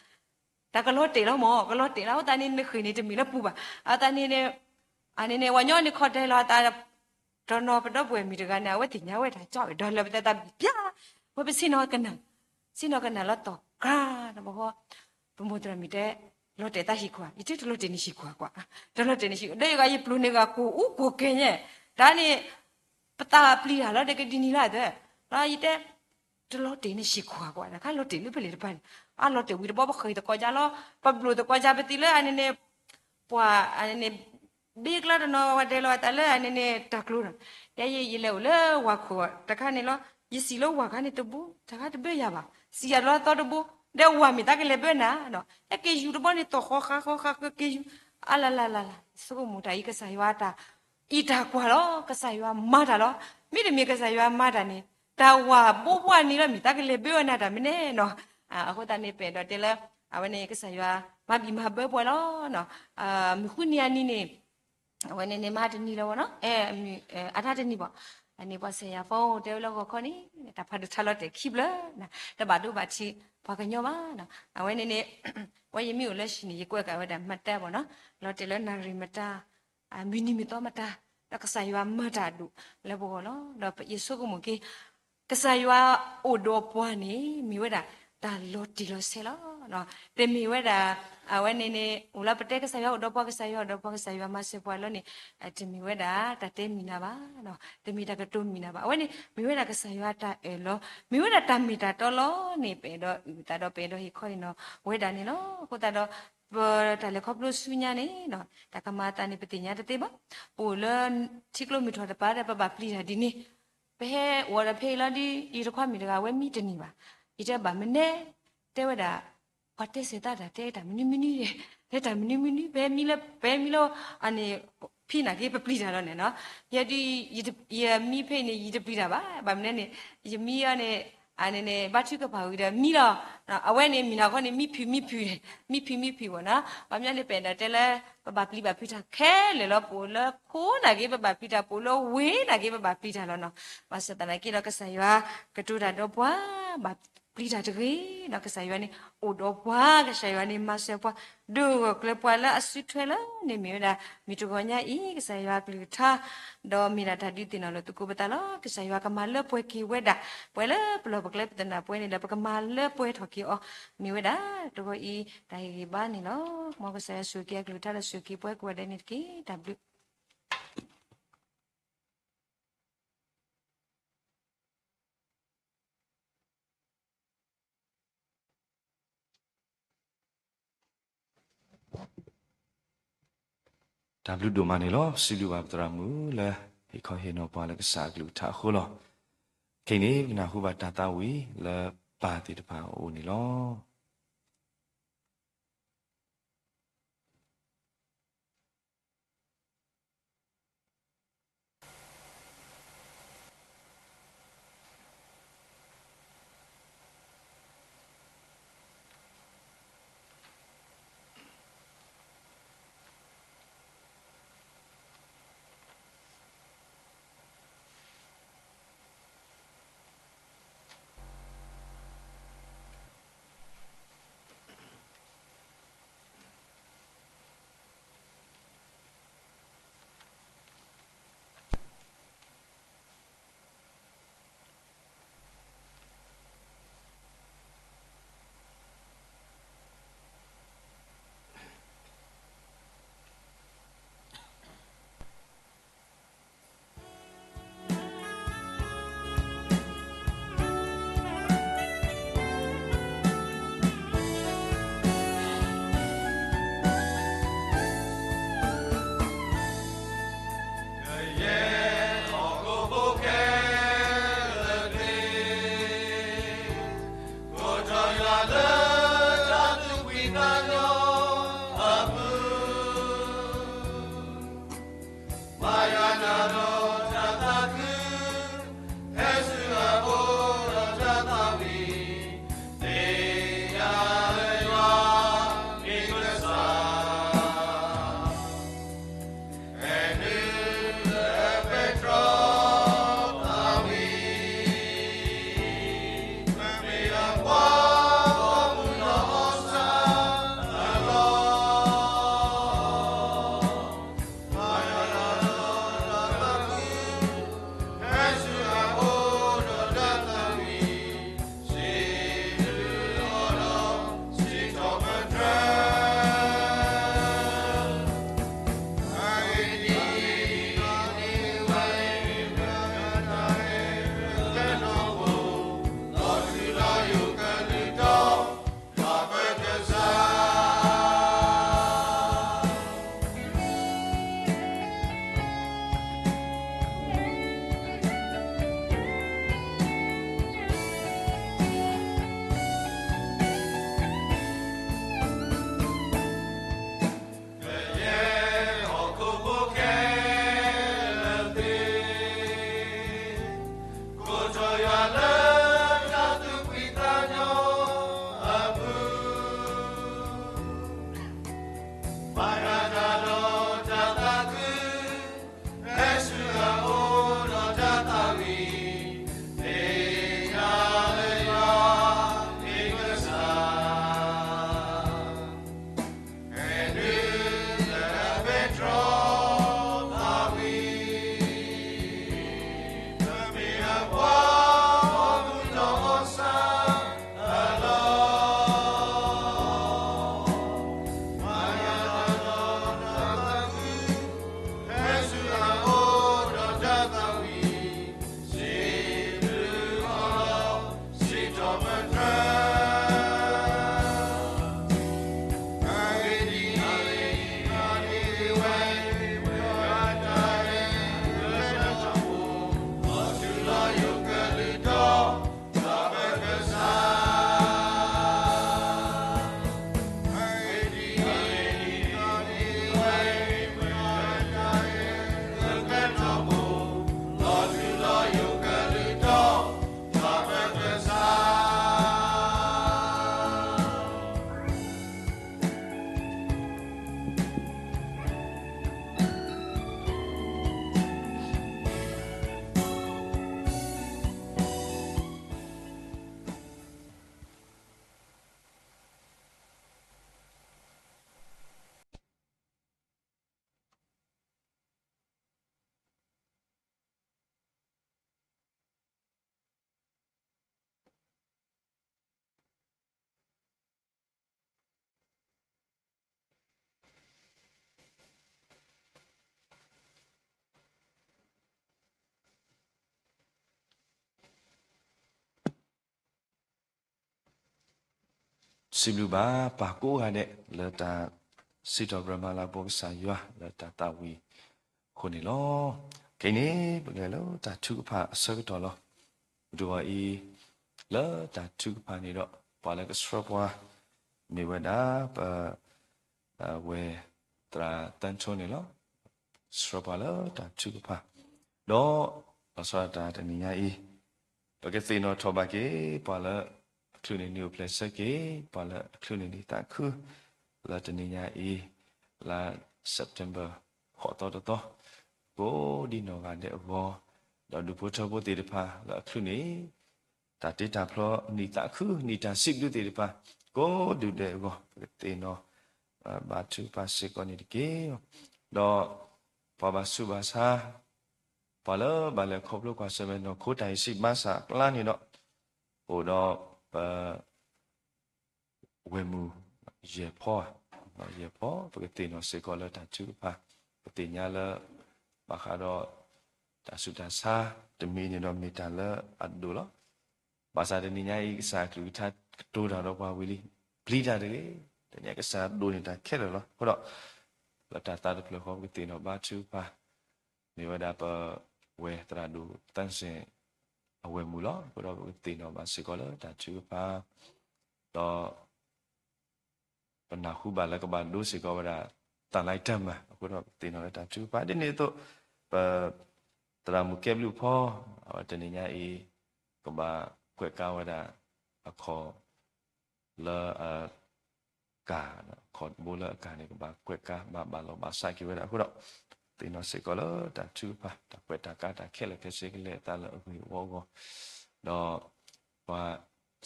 တၢ်ကလီၤတဲာ်လီၤမ့ၢ် ကလီၤတဲာ်လီၤ အဝဲသတးန့ၣ် နဃ့ၢ်န့ၣ်တမ့ၢ်လၢပူၤဘၣ်, အဝဲသတးန့ၣ် အန့ၣ်န့ၣ် ဝၤညီန့ၣ်ခီတဲလီၤအသး တနီၤပဒီပုၢ်ဝဲၢ်မုၣ်တဂၤန့ၣ် အဝဲသ့ၣ်ညါဝဲတၢ်ကၠီဝဲဒီးလၢပသဲသးပျၢ်, ဝဲပဆ့ၣ်နီၤကနၣ်, ဆ့ၣ်နီၤကနၣ်လီၤတီၤကြၢ်, တဘီဃီ, ပမိၢ်သရၣ်မုၣ်တဲ, လီၤတဲာ်သးဟံၣ်ခွါ, ယတဲတလီၤတဲာ်န့ၣ်ဟံၣ်ခွါကွၢ်, တလီၤတဲာ်န့ၣ်ဟံၣ်, ဒီးယဂၤယပျိၤန့ၣ်ဂၤကိၢ်အူကိၢ်ကဲညါ, တၢ်န့ၣ် ပသးပျံၤတၢ်လီၤဒီးကဒ်န့ၣ်လီၤသၢ, ဒီးယတဲ တလီၤတဲာ်န့ၣ်ဟံၣ်ခွါကွၢ်, တၢ်ခါလီၤတဲာ်လၢဖဲလဲၣ်တဖၣ်န့ၣ်, အလီၤတဲာ်ဝံၤတဘျီပဃ့ၢ်သကိးယၤလီၤ, ပဘျိၣ်သကိးယၤပသံလၢအန့ၣ်န့ၣ် ပှၤအန့ၣ်န့ၣ် ဘ့ကျါတနီၤဝဲတဲလီၤအသးလၢအန့ၣ်န့ၣ် တၢ်ကျိၤဒီး, ယဲယလဲၤအိၣ်လၢဝၤခိၣ်တခါန့ၣ်လီၤ, ယစံၣ်လၢဝၤခါန့ၣ်တဘိ, တၢ်ခါတဘၢယၤဘၣ်, စံၣ်ယၤလီၤသီတဘိ, ဒီးဝၤမ့ၢ်သးကလဲၤဘၢနၤဒီး ဟဲက့ၤယူၤတဘီန့ၣ် သီၣ်ဃီဃာ်ဃီဃာ်က့ၤယူၤ, အလလလလ, ဆိကမိၣ်တၢ်အံၤကစၢ်ယွၤတၢ် အံးတၢ်ကွၢ်လီၤ, ကစၢ်ယွၤမၤတၢ်လီၤ, မ့တမ့ၢ်ကစၢ်ယွၤမၤတၢ်န့ၣ် တၢ်ဝၤဘိဘိအနံၤလီၤ မ့ၢ်သးကလဲၤဘၢဝဲနၤတၢ်မနုၤလဲၣ်နီၤ, အဃိသတးန့ၣ် ပအဲၣ်ဒိးတဲလၢ အဝဲန့ၣ်ကစၢ်ယွၤ မၤဘံၣ်မၤဘၢပှၤလီၤ, မုၢ်ဃုနံၤအနံၤန့ၣ် အဝဲန့ၣ်န့ၣ် မဟါတနံၤလီၤဝဲနီၤ, အထါတနံၤဘၣ်, အန့ၣ်ပှၤဆဲးယၤဖိတဲဝဲလၢဂီၤခီန့ၣ် တၢ်ဖးဒိၣ်ထါလီၤတဲာ်ခံဖျၢၣ်, တဘၣ်ဒိဘၣ်ထံးပှၤကညီဘၣ်, အဝဲန့ၣ်န့ၣ် ဝဲယမ့ၢ်အိၣ်လၢဟံၣ်န့ၣ် ယကွဲးကးဝဲဒၣ်မတၤဘၣ်နီၤ, လီၤတဲာ်လၢနၣ်ရံၣ်မတၤ မုၢ်နံၤမုၢ်သီမတၤ, ဒီးကစၢ်ယွၤမၤတၢ်အဒိၣ်လၢပဂီၢ်လီၤ. ဒီးယဆိကမိၣ်က့ၤ ကစၢ်ယွၤအိၣ်ဒီးပှၤန့ၣ် မ့ၢ်ဝဲဒၣ်တၢ်လီၤတံၢ်လီၤဆဲးလီၤ. တမ့ၢ်ဝဲဒၣ် အဝဲန့ၣ်န့ၣ် အိၣ်လၢပတဲကစၢ်ယွၤအိၣ်ဒီးပှၤ ကစၢ်ယွၤအိၣ်ဒီးပှၤ ကစၢ်ယွၤမၤစၢၤပှၤလီၤန့ၣ် တမ့ၢ်ဝဲဒၣ်တၢ်တဲမံၤနၤဘၣ်, တမ့ၢ်တၢ်ကတိၤမံၤနၤဘၣ်. အဝဲန့ၣ် မ့ၢ်ဝဲဒၣ်ကစၢ်ယွၤတၢ်အၢၣ်လီၤ, မ့ၢ်ဝဲဒၣ်တၢ်မ့ၢ်တၢ်တီလီၤန့ၣ် ပအဲၣ်ဒိးအုၣ်သးဒီး ပအဲၣ်ဒိးဟ့ၣ်ခီဟ့ၣ်နီၤ ဝဲဒၣ်န့ၣ်လီၤ. အဃိသတးဒီး ပတၢ်လဲၤခီဖျိဆူညါန့ၣ် တၢ်ကမၤအသးန့ၣ် ပသ့ၣ်ညါတသ့ဘၣ်. ပအိၣ်လၢထံကျိမုၢ်ထီၣ်တပၤဒီး ပဘၣ်ပျံၤတၢ်ဒ်န့ၣ်, ပဟဲအိၣ်ဒီးဖဲအံၤလီၤဒီး ယတခွါမုၣ်တဂၤ အဝဲမံတနံၤဘၣ်. ယတဲဘၣ်မနုၤ, တဲဝဲဒၣ် ပှၤတဲစဲးသးတၢ် တဲတၢ်မနုၤမနုၤ, တဲတၢ်မနုၤမနုၤ, ပဟဲမံလၢ ပဟဲမံလၢ အန့ၣ် ဖံနာ်က့ ပပျံၤတၢ်လီၤန့ၣ်နီၤ. ယဲဒုး ယမံဖဲအံၤန့ၣ် ယတပျံၤတၢ်ဘၣ်. ဘၣ်မနုၤန့ၣ် ယမံအီၤန့ၣ် အန့ၣ်န့ၣ် ဘါထုကဖၣ်ဝံၤဒီးမံလီၤ. အဝဲန့ၣ် မုၢ်နၤခီန့ၣ် မံဖုးမံဖုး, မံဖုးမံဖုးဘၣ်နီၤ. ဘၣ်မနုၤန့ၣ် ပအဲၣ်ဒိးတဲလၢ ပဘၣ်ပျံၤဘၣ်ဖုးတၢ်ခဲလၢာ်လီၤ. ပအိၣ်လၢခိနာ်က့ ပဘၣ်ပျံၤတၢ်, ပအိၣ်လၢဝ့ၢ်နာ်က့ ပဘၣ်ပျံၤတၢ်လီၤနီၤ. ဘၣ်ဆၣ်သနာ်က့ဒီး ကစၢ်ယွၤကတိၤတၢ်ဒီးပှၤဘၣ် ပျံၤတၢ်တဂ့ၤ, ဒီးကစၢ်ယွၤန့ၣ် အိၣ်ဒီးပှၤ, ကစၢ်ယွၤန့ၣ် မၤစၢၤပှၤ, ဒုးဂၢၢ်ကျၢၤပှၤလၢအစုထွဲလၢန့ၣ်မ့ၢ်ဝဲဒၣ် မုၢ်တဂီၤညါအံၤ ကစၢ်ယွၤကလုၢ်ကထါ, ဒီးမ့ၢ်ဒၣ်တၢ်ဒုးသ့ၣ်နီၣ်လိာ်သကိးပသးလီၤ. ကစၢ်ယွၤကမၤလၢပှဲၤက့ၤဝဲဒၣ်, ပှဲၤလၢပလီၢ်ပကျဲပသနၢ်ပှဲၤန့ၣ်ဒီး ပကမၤလၢပှဲၤထီၣ်က့ၤအီၤ, မ့ၢ်ဝဲဒၣ်တဂီၤအံၤ တၢ်ဟ့ၣ်ဂံၢ်ဘါန့ၣ်လီၤ. မ်ကစၢ်ယွၤဆိၣ်ဂ့ၤက့ၤအကလုၢ်ကထါဒီးဆိၣ်ဂ့ၤက့ၤပှၤကိးဂၤဒဲးန့ၣ်တက့ၢ်. တၢ်ဘျုး တၢ်ဘျုးဒိၣ်မးန့ၣ်လီၤ. စံးဘျုးဘၣ်ပသရၣ်မုၣ်လၢ ဟ့ၣ်ခီဟ့ၣ်နီၤပှၤလၢကစၢ်အကလုၢ်ကထါအဃိလီၤ. ခဲအံၤန့ၣ် ပကနၢ်ဟူဘၣ်တၢ်သးဝံၣ်လၢပၢ်သ့ၣ်တဖၣ်အအိၣ်န့ၣ်လီၤ. စံးဘျုးဘၣ်ပၢ်ကိးဂၤဒဲး လၢတၢ်စံးထီၣ်ပတြၢၤမၤလၤကပီၤကစၢ်ယွၤလၢတၢ်သးဝံၣ်အဃိန့ၣ်လီၤ. ခဲအံၤန့ၣ် ပကလဲၤလၢတၢ်ထုကဖၣ်အဆၢကတီၢ်လီၤ. ပတုၤအီၤအံၤ လၢတၢ်ထုကဖၣ်န့ၣ်ဒီး ပှၤလၢကဆှၢပှၤ မ့ၢ်ဝဲဒၣ်ပ ဝဲၢ်သရၣ်သၢဆိန့ၣ်လီၤ. ဆှၢပှၤလၢတၢ်ထုကဖၣ်, ဒီးလီၤဆီဒၣ်တၢ်တနံၤညါအံၤ ပကသ့ၣ်နီၣ်ထီၣ်ဘၣ်က့ၤ ပှၤလၢအချုးန့ၢ်နံၣ်အိၣ်ဖျဲၣ်ဆၢက့ၤ ပှၤလၢအချုးန့ၢ်နံၣ်သးခု လၢတနံၤညါအံၤ လါ September ဃိးသီတသီ ကိးဒံနီၢ်ဂၤဒဲးအဂီၢ်, ဒီးဒူၣ်ဖိထၢဖိသ့ၣ်တဖၣ်လၢအချုးန့ၢ် တၢ်တ့တၢ်ဖျီ နံၣ်သးခု နံၣ်တၢ်စံးဘျုးသ့ၣ်တဖၣ် ကိးဒူၣ်ဒဲးအဂီၢ် ပကသ့ၣ်နီၣ် ဘါထုကဖၣ်စ့ၢ်ကီးန့ၣ်တက့ၢ်. ဒီးပှၤဘၣ်ဆူးဘၣ်ဆါ ပှၤလၢဘၣ်လဲၤခီဖျိကွၢ်ဆၢၣ်မဲာ်နီၢ်ခိတၢ်အံၤစံးဘၣ်ဆၣ်အကျါန့ၣ်ဒီး အိၣ်ဒီးပ ဝဲၢ်မုၢ်ယဲၢ်ဖီ, ယဲၢ်ဖီ ပကသ့ၣ်နီၣ်စ့ၢ်ကီးလၢတၢ်ထုကဖၣ်, ပသ့ၣ်ညါလၢ ဘၣ်ဃးဒီး တၢ်ဆူးတၢ်ဆါ တမံၤန့ၣ်ဒီးမ့ၢ်တၢ်လၢအဒိၣ်လီၤ. ဘၣ်ဆၣ်တနံၤညါအံၤ ကစၢ်အကလုၢ်ကထါကတိၤတၢ်ဒီးပှၤဝံၤလံ, ပျံၤတၢ်တဂ့ၤ, တနံၤညါကစၢ်ဒိၣ်န့ၢ်တၢ်ခဲလၢာ်လီၤ. အဃိဒီး လၢတၢ်သးတဖျၢၣ်ဃီ ပကသ့ၣ်နီၣ်ဘါထုကဖၣ် မ့ၢ်ဝဲဒၣ်ပဝဲၢ်သရၣ်ဒိၣ်သၢစ့ၣ် အဝဲၢ်မုၢ်လီၤ. အဃိဒီးပကသ့ၣ်နီၣ်ဘၣ်စ့ၢ်ကီးလၢတၢ်ထုကဖၣ် ဒီး ပနၢ်ဟူဘၣ်လၢကဘၣ်ဒိစ့ၢ်ကီးဝဲဒၣ် သးလၢတၢ်မၤ, အဃိဒီးပသ့ၣ်နီၣ်လၢတၢ်ထုကဖၣ် ဒ်န့ၣ်အသိး ပ သရၣ်မုၣ်ကဲဘျုးဖီ အဝဲတနံၤညါအံၤ ကဘၣ်ကွဲးကါဝဲဒၣ် အခီၣ် လၢအကၤ, အခီၣ်တဘိလၢအကၤန့ၣ် ကဘၣ်ကွဲးကါ ဘၣ်ဘၣ်လီၤဘၣ်စးက့ၤဝဲဒၣ်အဃိဒီး သ့ၣ်နီၣ်စ့ၢ်ကီးလၢတၢ်ထုကဖၣ် တၢ်ကွဲးတၢ်ကါတၢ်ခဲလၢာ်ခဲဆ့ကလဲၤအသးလၢအဂ့ၢ်အဝီအဂီၢ်, ဒီးပှၤ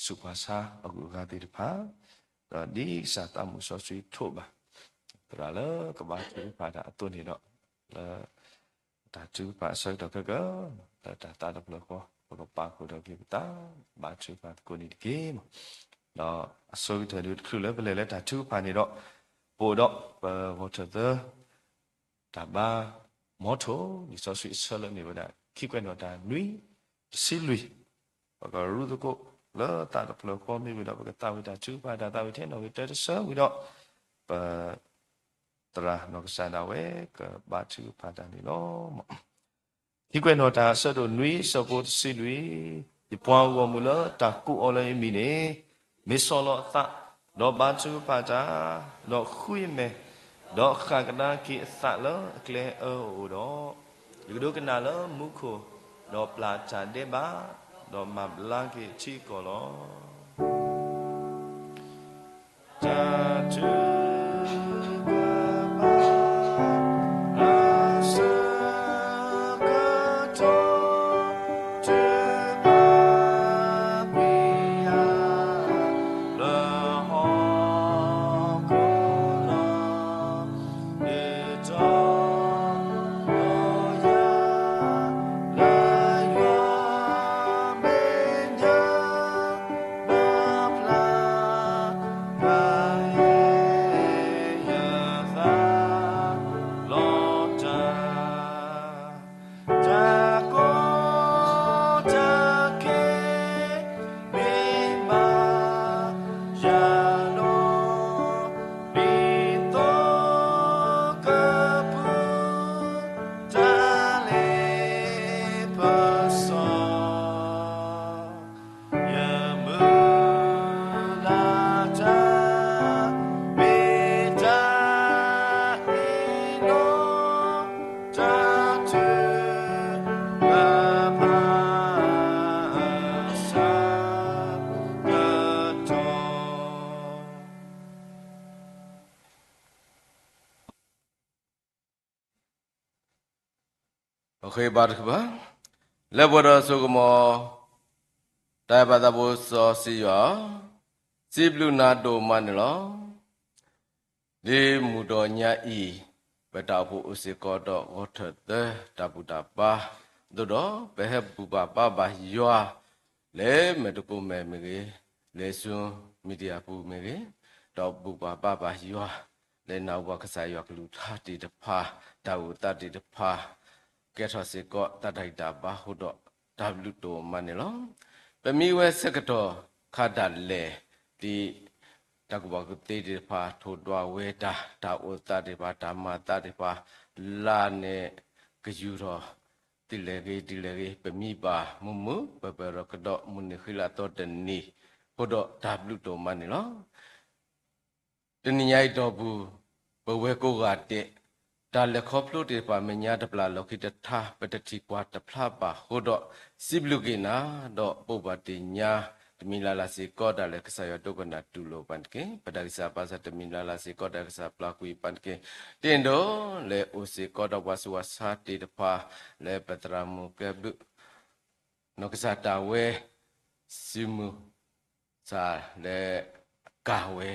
ဆူးပှၤဆါအဂုၤအဂၤသ့ၣ်တဖၣ်, ဒီးဒ်ကစၢ်သးမုၢ်စီဆှံထိးဘၣ် သရၣ်လၢကဘါထုကဖၣ်တၢ်အသိးန့ၣ်ဒီး လၢ တၢ်ထုကဖၣ်အဆၢကတီၢ်ခဲကၢ လၢတၢ်သးတဖျၢၣ်ဃီ ပကပာ်ဖှိၣ်ထီၣ်က့ၤပသး ဘါထုကဖၣ်သကိးန့ၣ်တက့ၢ်. ဒီးအဆိကတၢၢ်ဒုးတချုးလၢပလဲၤလၢတၢ်ထုကဖၣ်န့ၣ်ဒီး ပအိၣ်ဒီးပဂီၢ်ထၢၣ်သၢ တၢ်ဘါမီထိၣ် လံာ်စီဆှံအဆၢလၢမ့ၢ်ဝဲဒၣ် ခံကွဲးနီၣ်တၢ်နွံ တဆံလွံၢ် ပကရူၢ်သကိးလၢသးတဖျၢၣ်ဃီမ့ၢ်ဝံၤဒီး ပကသးဝံၣ်တၢ်ထုကဖၣ်တၢ်သးဝံၣ်ထဲနီၣ်ဂံၢ်တၢတဆၢဝံၤဒီး ပ သရၣ်နီၢ်ကစၢ်ဒၣ်ဝဲ ကဘါထုကဖၣ်တၢ်န့ၣ်လီၤ. ခံကွဲးနီၣ်တၢ်အဆၢဒိၣ်နွံ အဆၢဖိတဆံလွံၢ်, ယပှၤဂီၢ်မုၢ်လၢတၢ်ကိးအီၤလၢယမံၤန့ၣ် မ့ၢ်ဆီၣ်လီၤအသး, ဒီးဘါထုကဖၣ်တၢ်, ဒီးဃုယမဲာ်, ဒီးဃၣ်ကဒါက့ၤအသးလၢအကျဲအၢအအိၣ်ဒီး, ယကဒိကနၣ်လၢမူခိၣ်, ဒီးပျၢ်တၢ်ဒဲးဘး, ဒီးမၤဘျါက့ၤထံကီၢ်လီၤ. တၢ်ထုကဖၣ် အဆၢကတီၢ် ထုကဖၣ်ကွံာ်ယၤ လၢဟီၣ်ခိၣ်လီၤ. ဒ်သိးယၤ လၢယွၤမဲာ်ညါ ဘၣ်ဖျါ ကယဲၢ်ယသးလီၤတၢ် တၢ်ကီတၢ်ခဲ မ့ၢ်ဘၣ်ယၤလီၤ. ဒ်သိးကပူၤ တၢ်လဲၤပစီ ယမုၢ်လၢ်တၢ် မ့ၢ်တၢ်အ့ၣ်လိာ် တၢ်ထုကဖၣ် အဆၢကတီၢ် ပဃ့ဘါထုကဖၣ်, လၢပှဲၤဒီးစိကမီၤ တၢ်အဲၣ်ဘၣ်သးဖိစီဆှံယွၤ, စံးဘျုးနၤဒိၣ်မးန့ၣ်လီၤ. ဒ်မုၢ်ဒီညါအံၤ ပတၢ်အိၣ်ဖှိၣ်အိၣ်စ့ၢ်ကီးဒီးဂီၤထၢၣ်သၢတၢ်ဘူၣ်တၢ်ဘါ, အသိးဒီး ပဟဲဘူၣ်ပာ်ဘါဘၣ်ယွၤ လၢမဲာ်တကိးမဲာ်မ့ၢ်ဂ့ၤ, လၢ Zoom media ပူၤမ့ၢ်ဂ့ၤ, ဒီးဘူၣ်ပာ်ဘါဘၣ်ယွၤ လၢနၢ်ဟူဘၣ်ကစၢ်ယွၤကလုၢ်ကထါသ့ၣ်တဖၣ်, တၢ်အိၣ်သးသ့ၣ်တဖၣ်, ကဲထီၣ်စ့ၢ်ကီးတၢ်တၢ်ဂံၢ်တၢ်ဘါအဃိဒီး တၢ်ဘျုးဒိၣ်မးန့ၣ်လီၤ. ပမံဝဲဆၢကတီၢ်ခါဒၣ်လဲာ် ဒ် တ တၢ်ကူၣ်ဘၣ်ကူၣ်သ့သ့ၣ်တဖၣ် ထိၣ်ဒွးဝဲတၢ်, တၢ်အိၣ်သးသ့ၣ်တဖၣ်, တၢ်မၤသးသ့ၣ်တဖၣ်, လၢ်န့ၣ်ကယူၤထီၣ်, ဒ်လဲၣ်ဂ့ၤဒ်လဲၣ်ဂ့ၤ ပမံဘၣ်မုာ်မုာ် ပပၢၤဒီးကဒီး မုၢ်နံၤဃံလၤသီတနံၤ, အဃိဒီးတၢ်ဘျုးဒိၣ်မးန့ၣ်လီၤ. တနံၤညါအံၤဒီပုၢ်, ပဝဲကိးဂၤဒဲး, တၢ်လဲၤခီဖျိသ့ၣ်တဖၣ် မဲာ်ညါတပျၢ်လီၢ်ခံတထါ ပတထံၣ်ကွၢ်တဖျါဘၣ်အဃိဒီး, စံးဘျုးက့ၤနၤ, ဒီးဘိးဘၣ်တ့ၢ်ညါ, တမံၤလၢ်လၢ်စ့ၢ်ကီးဒၣ်လဲာ် ကစၢ်ယွၤဒိကနၣ်တူၢ်လိာ်ပှၤတက့ၢ်. ပတၢ်ဂံၢ်စၢ်ဘါစၢ် တမံၤလၢ်လၢ်စ့ၢ်ကီးဒၣ်လဲာ် ကစၢ်ပျၢ်ကွံာ်ပှၤတက့ၢ်. ဒ်န့ၣ်ဒီး, လဲၤအိၣ်စ့ၢ်ကီးဒီးပှၤဆူးပှၤဆါသ့ၣ်တဖၣ်, လၢပသရၣ်မုၣ်ကဲဘျုး နီၢ်ကစၢ်ဒၣ်ဝဲ, စုမုၢ်, စၢ်လၢကၤဝဲ,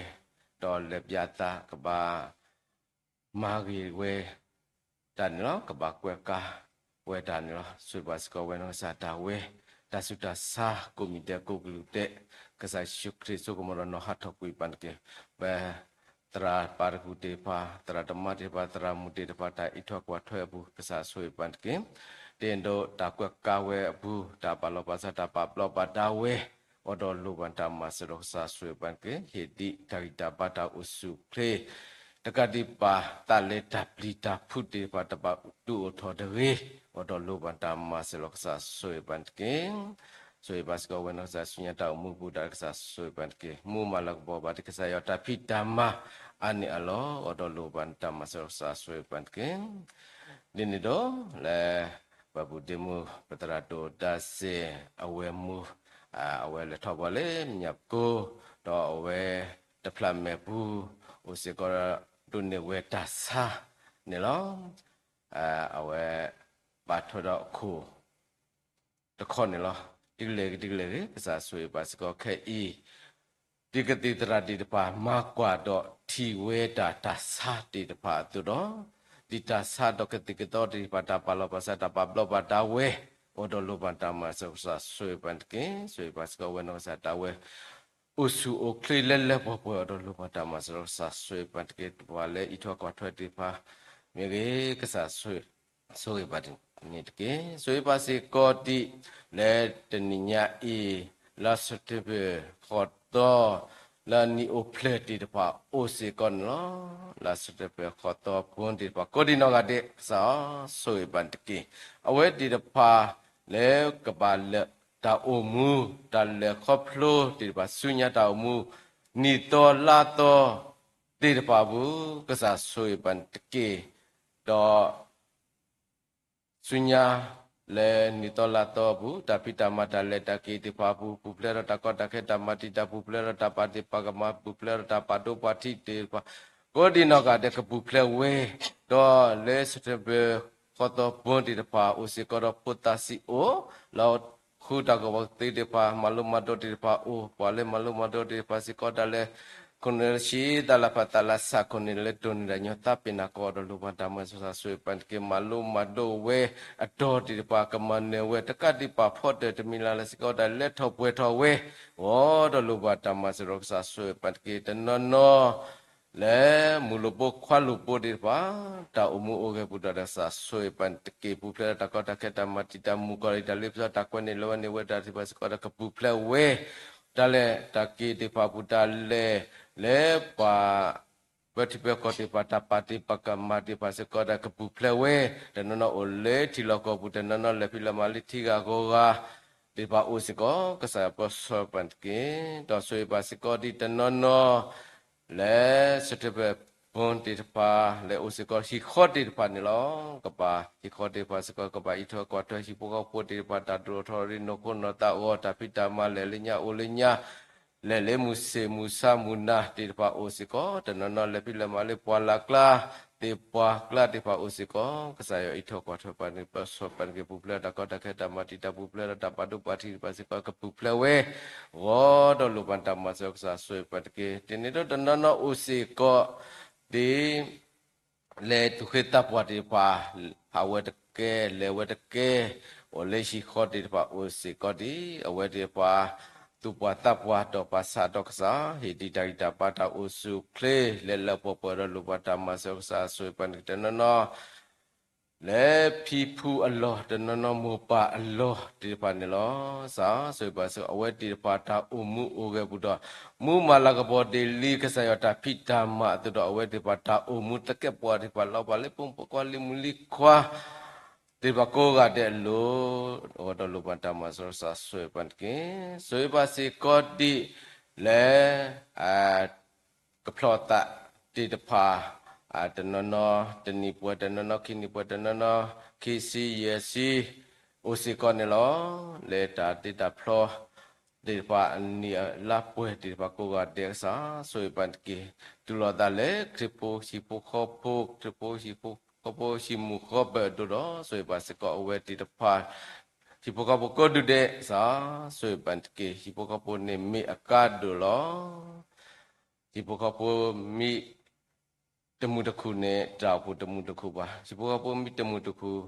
ဒီးလဲၤပျးသးကဘၣ် မၤဂ့ၤဝဲတၢ်န့ၣ်လီၤ. ကဘၣ်ကွဲးကၤဝဲတၢ်န့ၣ်လီၤ. ဆိၣ်ဂ့ၤဘၣ်စ့ၢ်ကီးဝဲနီၢ်ကစၢ်ဒၣ်ဝဲ, တၢ်ဆူးတၢ်ဆါ ကိးမံၤဒဲးကိးကလုာ်ဒဲး, ကစၢ်ယ့ၣ်ၡူးခရံာ်ဆိကမိၣ်ဒီးနီၤဟးထီၣ်ကွံာ်ပှၤတက့ၢ်. ပ သရၣ်ပၢ်တဂၤသ့ၣ်တဖၣ်, သရၣ်သမါသ့ၣ်တဖၣ်, သရၣ်မုၣ်သ့ၣ်တဖၣ် တၢ်အံးထွဲကွၢ်ထွဲအပူၤ ကစၢ်ဆိၣ်ဂ့ၤပှၤတက့ၢ်. ဒ်န့ၣ်ဒီးတၢ်ကွဲးကၤဝဲအပူၤ, တၢ်ပာ်လီၤပာ်စၢ် တၢ်ပာ်ဘျီးပာ်ဒါဝဲ, အိၣ်ဒီးလိၣ်ဘၣ်တၢ်မၤစၢၤဒီး ကစၢ်ဆိၣ်ဂ့ၤပှၤတက့ၢ်. ဟ့ၣ်ဒံးတၢ်ဂံၢ်တၢ်ဘါ တၢ်အိၣ်ဆူၣ်အိၣ်ချ့ တကးဒံးဘၣ် တၢ်လဲၤတၢ်ပျံၤတၢ်ဖုးသ့ၣ်တဖၣ် တဘၣ်ဒုးအိၣ်ထီၣ်တဂ့ၤ, အိၣ်ဒီးလိၣ်ဘၣ်တၢ်မၤစၢၤလီၤ. ကစၢ်ဆိၣ်ဂ့ၤပှၤတက့ၢ်. ဆိၣ်ဂ့ၤဘၣ်စ့ၢ်ကီးဝဲနီၢ်ကစၢ် ဆူညါတၢ်အိၣ်မူပူၤ ဒၣ်ကစၢ်ဆိၣ်ဂ့ၤပှၤတက့ၢ်. မူမၤလၤကပီၤဘၣ်ဒံးကစၢ်ယွၤ တၢ်ဖံးတၢ်မၤအါန့ၢ်အလီၢ်, အိၣ်ဒီးလိၣ်ဘၣ်တၢ်မၤစၢၤလီၤ. ကစၢ်ဆိၣ်ဂ့ၤပှၤတက့ၢ်. ဒ်န့ၣ်ဒီး, လၢ ပပုၢ်ဒ့မုၣ် ပသရၣ်ဒိၣ်တၢ်စ့ၣ် အဝဲမူ, အဝဲလဲၤထီၣ်ပှၤလၢမၠၣ်ကိ, ဒီးအဝဲတဖျးမဲာ်ပူၤ, အိၣ်စ့ၢ်ကီး ဒိးန့ၢ်ဝဲတၢ်ဆါန့ၣ်လီၤ. အဝဲ ဘၣ်ထွဲဒီးအခိၣ်တခီန့ၣ်လီၤ. ဒ်လဲၣ်ဂ့ၤဒ်လဲၣ်ဂ့ၤ ကစၢ်ဆိၣ်ဂ့ၤဘၣ်စ့ၢ်ကီးခဲအံၤ, ဒ်ကသံၣ်သရၣ်သ့ၣ်တဖၣ် မၤကွၢ်ဒီးထံၣ်ဝဲဒၣ်တၢ်ဆါသ့ၣ်တဖၣ်အသိးဒီး, ဒ်တၢ်ဆါဒီးကသံၣ်ကသီသ့ၣ်တဖၣ် တၢ်ပာ်လီၤပာ်စၢ် တၢ်ပာ်ဘျီးပာ်ဒါဝဲ, အိၣ်ဒီးလိၣ်ဘၣ်တၢ်မၤစၢၤလီၤ. ကစၢ်ဆိၣ်ဂ့ၤပှၤတက့ၢ်. ဆိၣ်ဂ့ၤဘၣ်စ့ၢ်ကီးဝဲနီၢ်ကစၢ်ဒၣ်ဝဲ အိၣ်ဆူၣ်အိၣ်ချ့လၢလၢပှဲၤပှဲၤ အိၣ်ဒီးလိၣ်ဘၣ်တၢ်မၤစၢၤလီၤ. ကစၢ်ဆိၣ်ဂ့ၤပှၤတက့ၢ်. ပှၤလၢအံးထွဲကွၢ်ထွဲသ့ၣ်တဖၣ် မ့ၢ်ဂ့ၤ ကစၢ်ဆိၣ်ဂ့ၤဘၣ်န့ၣ်တက့ၢ်. ဆိၣ်ဂ့ၤဘၣ်စ့ၢ်ကီးဒံး လၢတနံၤညါအံၤ, လါစဲးပထ့ဘၢၣ် ဃီသီ, လၢနံၣ်အိၣ်ဖျဲၣ်သ့ၣ်တဖၣ်အိၣ်စ့ၢ်ကီးန့ၣ်လီၤ. လါစဲးပထ့ဘၢၣ် ဃီသီပူၤသ့ၣ်တဖၣ် ကိးဒံးနီၢ်ဂၤဒဲး ကစၢ်ဆိၣ်ဂ့ၤဘၣ်န့ၣ်တက့ၢ်. အဝဲသ့ၣ်တဖၣ် လၢကဘၣ်လၢာ်တၢ်အိၣ်မူ, တၢ်လဲၤခီဖျိသ့ၣ်တဖၣ် ဆူညါတၢ်အိၣ်မူ, နံၣ်သီလါသီသ့ၣ်တဖၣ်အပူၤ, ကစၢ်ဆိၣ်ဂ့ၤဘၣ်န့ၣ်တက့ၢ်. ဒီး ဆူညါ လၢနံၣ်သီလါသီအပူၤ တၢ်ဖံးတၢ်မၤ တၢ်လဲၤတၢ်က့ၤသ့ၣ်တဖၣ်အပူၤ ပူၤဖျဲးဒီးတၢ်ကီတၢ်ခဲ တၢ်မၤတံာ်တာ် ပူၤဖျဲးဒီးတၢ်ပာ်ဒ့ၣ်ပာ်ကမၣ် ပူၤဖျဲးဒီးတၢ်ပာ်ဒိၣ်ပာ်ထံးသ့ၣ်တဖၣ် ကိးဒံးနီၢ်ဂၤဒဲး ကပူၤဖျဲးဝဲ, ဒီးလၢစဲးပထ့ဘၢၣ် ဃီသီပူၤသ့ၣ်တဖၣ် အိၣ်စ့ၢ်ကီးဒီးဖိသၣ်ဆံးအိၣ် လၢဃုတၢ်ကူၣ်ဘၣ်ကူၣ်သ့သ့ၣ်တဖၣ် မၤလိမၤဒိးသ့ၣ်တဖၣ်အိၣ် ပှၤလၢမၤလိမၤဒိးသ့ၣ်တဖၣ်စ့ၢ်ကီး တၢ်လဲၤ ခိၣ်နူာ်လၢဆံး တၢ်လၢဖးသးလၢဆးခိၣ်န့ၣ် လၢတိၢ်န့ၢ်တၢ်ညီ သးပ့ၤနီၣ်ကီးဒီးလိၣ်ဘၣ်တၢ်မၤစၢၤ ကစၢ်ဆိၣ်ဂ့ၤပှၤန့ၣ်တက့ၢ်. မၤလိမၤဒိးဝဲ အတီၤသ့ၣ်တဖၣ် ကမၤနၢၤဝဲ တကးဒံးဘၣ်ဖီတၢၣ် တမံၤလၢ်လၢ်စ့ၢ်ကီး တၢ်လဲၤထီၣ်ပှဲၤထီၣ်ဝဲ အိၣ်ဒီးလိၣ်ဘၣ်တၢ်မၤစၢၤ ကစၢ်ဆိၣ်ဂ့ၤပှၤတက့ၢ်. တနီၤနီၤ လၢမုၢ်လိၣ်ဘိခွါလိၣ်ဘိသ့ၣ်တဖၣ် တၢ်အိၣ်မူအိၣ်ဂဲၤပူၤဒီး ကစၢ်ဆိၣ်ဂ့ၤပှၤန့ၣ်တက့ၢ်. ပူၤဖျဲးဒီးတၢ်ကီတၢ်ခဲ တၢ်မၤတံာ်တာ် မုၣ်ကီၤလံၤ တၢ်လ့ပစီ တၢ်ကွဲးန့ၢ်လၢဝဲန့ၢ်ဝဲတၢ်သ့ၣ်တဖၣ်စ့ၢ်ကီး တၢ်ကပူၤဖျဲးဝဲ တၢ်လဲၤတၢ်က့ၤသ့ၣ်တဖၣ်အပူၤ တၢ်လဲၤလၢပှၤ ပၢထံပၢကီၢ်သ့ၣ်တဖၣ် တၢ်ပာ်ဒ့ၣ်ပာ်ကမၣ်သ့ၣ်တဖၣ်စ့ၢ်ကီး တၢ်ကပူၤဖျဲးဝဲ, တနီၤနီၤအိၣ်လၢထံလီၢ်ကီၢ်ပူၤ တနီၤနီၤလဲၤဖံးလဲၤမၤလၢထံဂၤကီၢ်ဂၤသ့ၣ်တဖၣ်အိၣ်စ့ၢ်ကီး ကစၢ်ယွၤပၢဆှၢပှၤန့ၣ်တက့ၢ်. ဒီးဆိၣ်ဂ့ၤဘၣ်စ့ၢ်ကီးဒ်တနီၤနီၤ လၢစဲးပထ့ဘၢၣ်ပူၤသ့ၣ်တဖၣ် လဲၤအိၣ်စ့ၢ်ကီးဟံၣ်ဃီသ့ၣ်တဖၣ်န့ၣ်လီၤ. ကဘၣ်ဟံၣ်ဃီသ့ၣ်တဖၣ်စ့ၢ်ကီး ကဘၣ်အံးထွဲကွၢ်ထွဲဟံၣ်ဖိဃီဖိသ့ၣ်တဖၣ် တၢ်ဒိၣ်ထီၣ်ရ့ၣ် နီၢ်ခိနီၢ်သးဂီၤ တၢ်ဖံးတၢ်မၤ လဲၤလၢညါအိၣ်လၢညါ လဲၤလၢမုၢ်ဆ့ၣ်မုၢ်ဆါမုၢ်နၤသ့ၣ်တဖၣ်အိၣ်စ့ၢ်ကီး တနီၤနီၤလဲၤဖံးလဲၤမၤလၢပှၢ်လၢ်ကျါ သ့ၣ်ပှၢ်ကျါသ့ၣ်တဖၣ်အိၣ်စ့ၢ်ကီး ကစၢ်ယွၤအံးထွဲကွၢ်ထွဲပှၤန့ၣ် ပၢဆှၢပှၤန့ၣ်တက့ၢ်. ပူၤဖျဲးတၢ်ကီတၢ်ခဲ တၢ်မၤတံာ်တာ် ပူၤဖျဲးဒီးတၢ်ပာ်ဒိၣ်ပာ်ထံးသ့ၣ်တဖၣ်စ့ၢ်ကီး ကပူၤဖျဲးဝဲ အိၣ်ဒီးလိၣ်ဘၣ်တၢ်မၤစၢၤ ကစၢ်ဆိၣ်ဂ့ၤပှၤတက့ၢ်. ဒ်န့ၣ်ဒီးတနီၤနီၤအိၣ်စ့ၢ်ကီး ဒ် လဲၤသူၣ်ဃ့သးပှၢ်သ့ၣ်တဖၣ် ဟးဝဲတကဲ လဲၤဝဲတကဲ အိၣ်လၢဟံၣ်ဃီသ့ၣ်တဖၣ်အိၣ်စ့ၢ်ကီးဒ် အဝဲသ့ၣ်တဖၣ် သူၣ်ပှၢ်သးပှၢ်ဒီးပာ်ဆၣ်ဒီးကစၢ် ဟ့ၣ်ဒံးတၢ်ဂံၢ်တၢ်ဘါ တၢ်အိၣ်ဆူၣ်အိၣ်ချ့ လဲၤလၢပှဲၤပှဲၤဒီးလိၣ်ဘၣ်တၢ်မၤစၢၤ ကစၢ်ဆိၣ်ဂ့ၤပှၤန့ၣ်တက့ၢ်. တနီၤနီၤ လၢ လၢဖံဖုအလီၢ် တနီၤနီၤမိၢ်ပၢ်အလီၢ်သ့ၣ်တဖၣ်န့ၣ်လီၤ. ကစၢ်ဧၢ, ဆိၣ်ဂ့ၤဘၣ်စ့ၢ်ကီး အဝဲသ့ၣ်တဖၣ်တၢ်အိၣ်မူအိၣ်ဂဲၤပူၤဒီး မူမၤလၤကပီၤဒ်လံကစၢ်ယွၤတၢ်ဖံးတၢ်မၤအသိးဒီး အဝဲသ့ၣ်တဖၣ်တၢ်အိၣ်မူသကဲးပဝးသ့ၣ်တဖၣ် လီၤဘၣ်လၢပှၤပိာ်ခွါလံၤမုၣ်လံၤခွါ သ့ၣ်တဖၣ်ကိးဂၤဒဲးအလိၤ, အိၣ်ဒီးလိၣ်ဘၣ်တၢ်မၤစၢၤကစၢ်ဆိၣ်ဂ့ၤဘၣ်တက့ၢ်. ဆိၣ်ဂ့ၤဘၣ်စ့ၢ်ကီးဒ်လၢ ကဖျီသးသ့ၣ်တဖၣ် တနီၤနီၤ တနံၤပှဲၤ တနီၤနီၤ ခံနံၤပှဲၤ တနီၤနီၤ ခံဆံယဲၢ်ဆံ အိၣ်စ့ၢ်ကီးန့ၣ်လီၤ. လၢတၢ်သ့တၢ်ဖျီသ့ၣ်တဖၣ် အနံၣ်အလါပှဲၤသ့ၣ်တဖၣ်ကိးဂၤဒဲး ကစၢ်ဆိၣ်ဂ့ၤဘၣ်တက့ၢ်. တူၢ်လိာ်သးလၢခရံာ်ဖိဟံၣ်ဖိဃီဖိ, ခရံာ်ဖိဟံၣ်ဖိဃီဖိဟံၣ်မုာ်ဃီဘၢၣ်အဒိၣ်ဒီး ဆိၣ်ဂ့ၤဘၣ်စ့ၢ်ကီးအဝဲသ့ၣ်တဖၣ် ဟံၣ်ဖိဃီဖိကိးဒူၣ်ဒဲး ကစၢ်ဆိၣ်ဂ့ၤဘၣ်တက့ၢ်. ဟံၣ်ဖိဃီဖိန့ၣ်မ့ၢ်အကါဒိၣ်လီၤ. ဟံၣ်ဖိဃီဖိမ့ၢ်တမုာ်တခုၣ်န့ၣ် တၢ်အိၣ်ဖှိၣ်တမုာ်တခုၣ်ဘၣ်. ဟံၣ်ဖိဃီဖိမ့ၢ်တမုာ်တခုၣ်,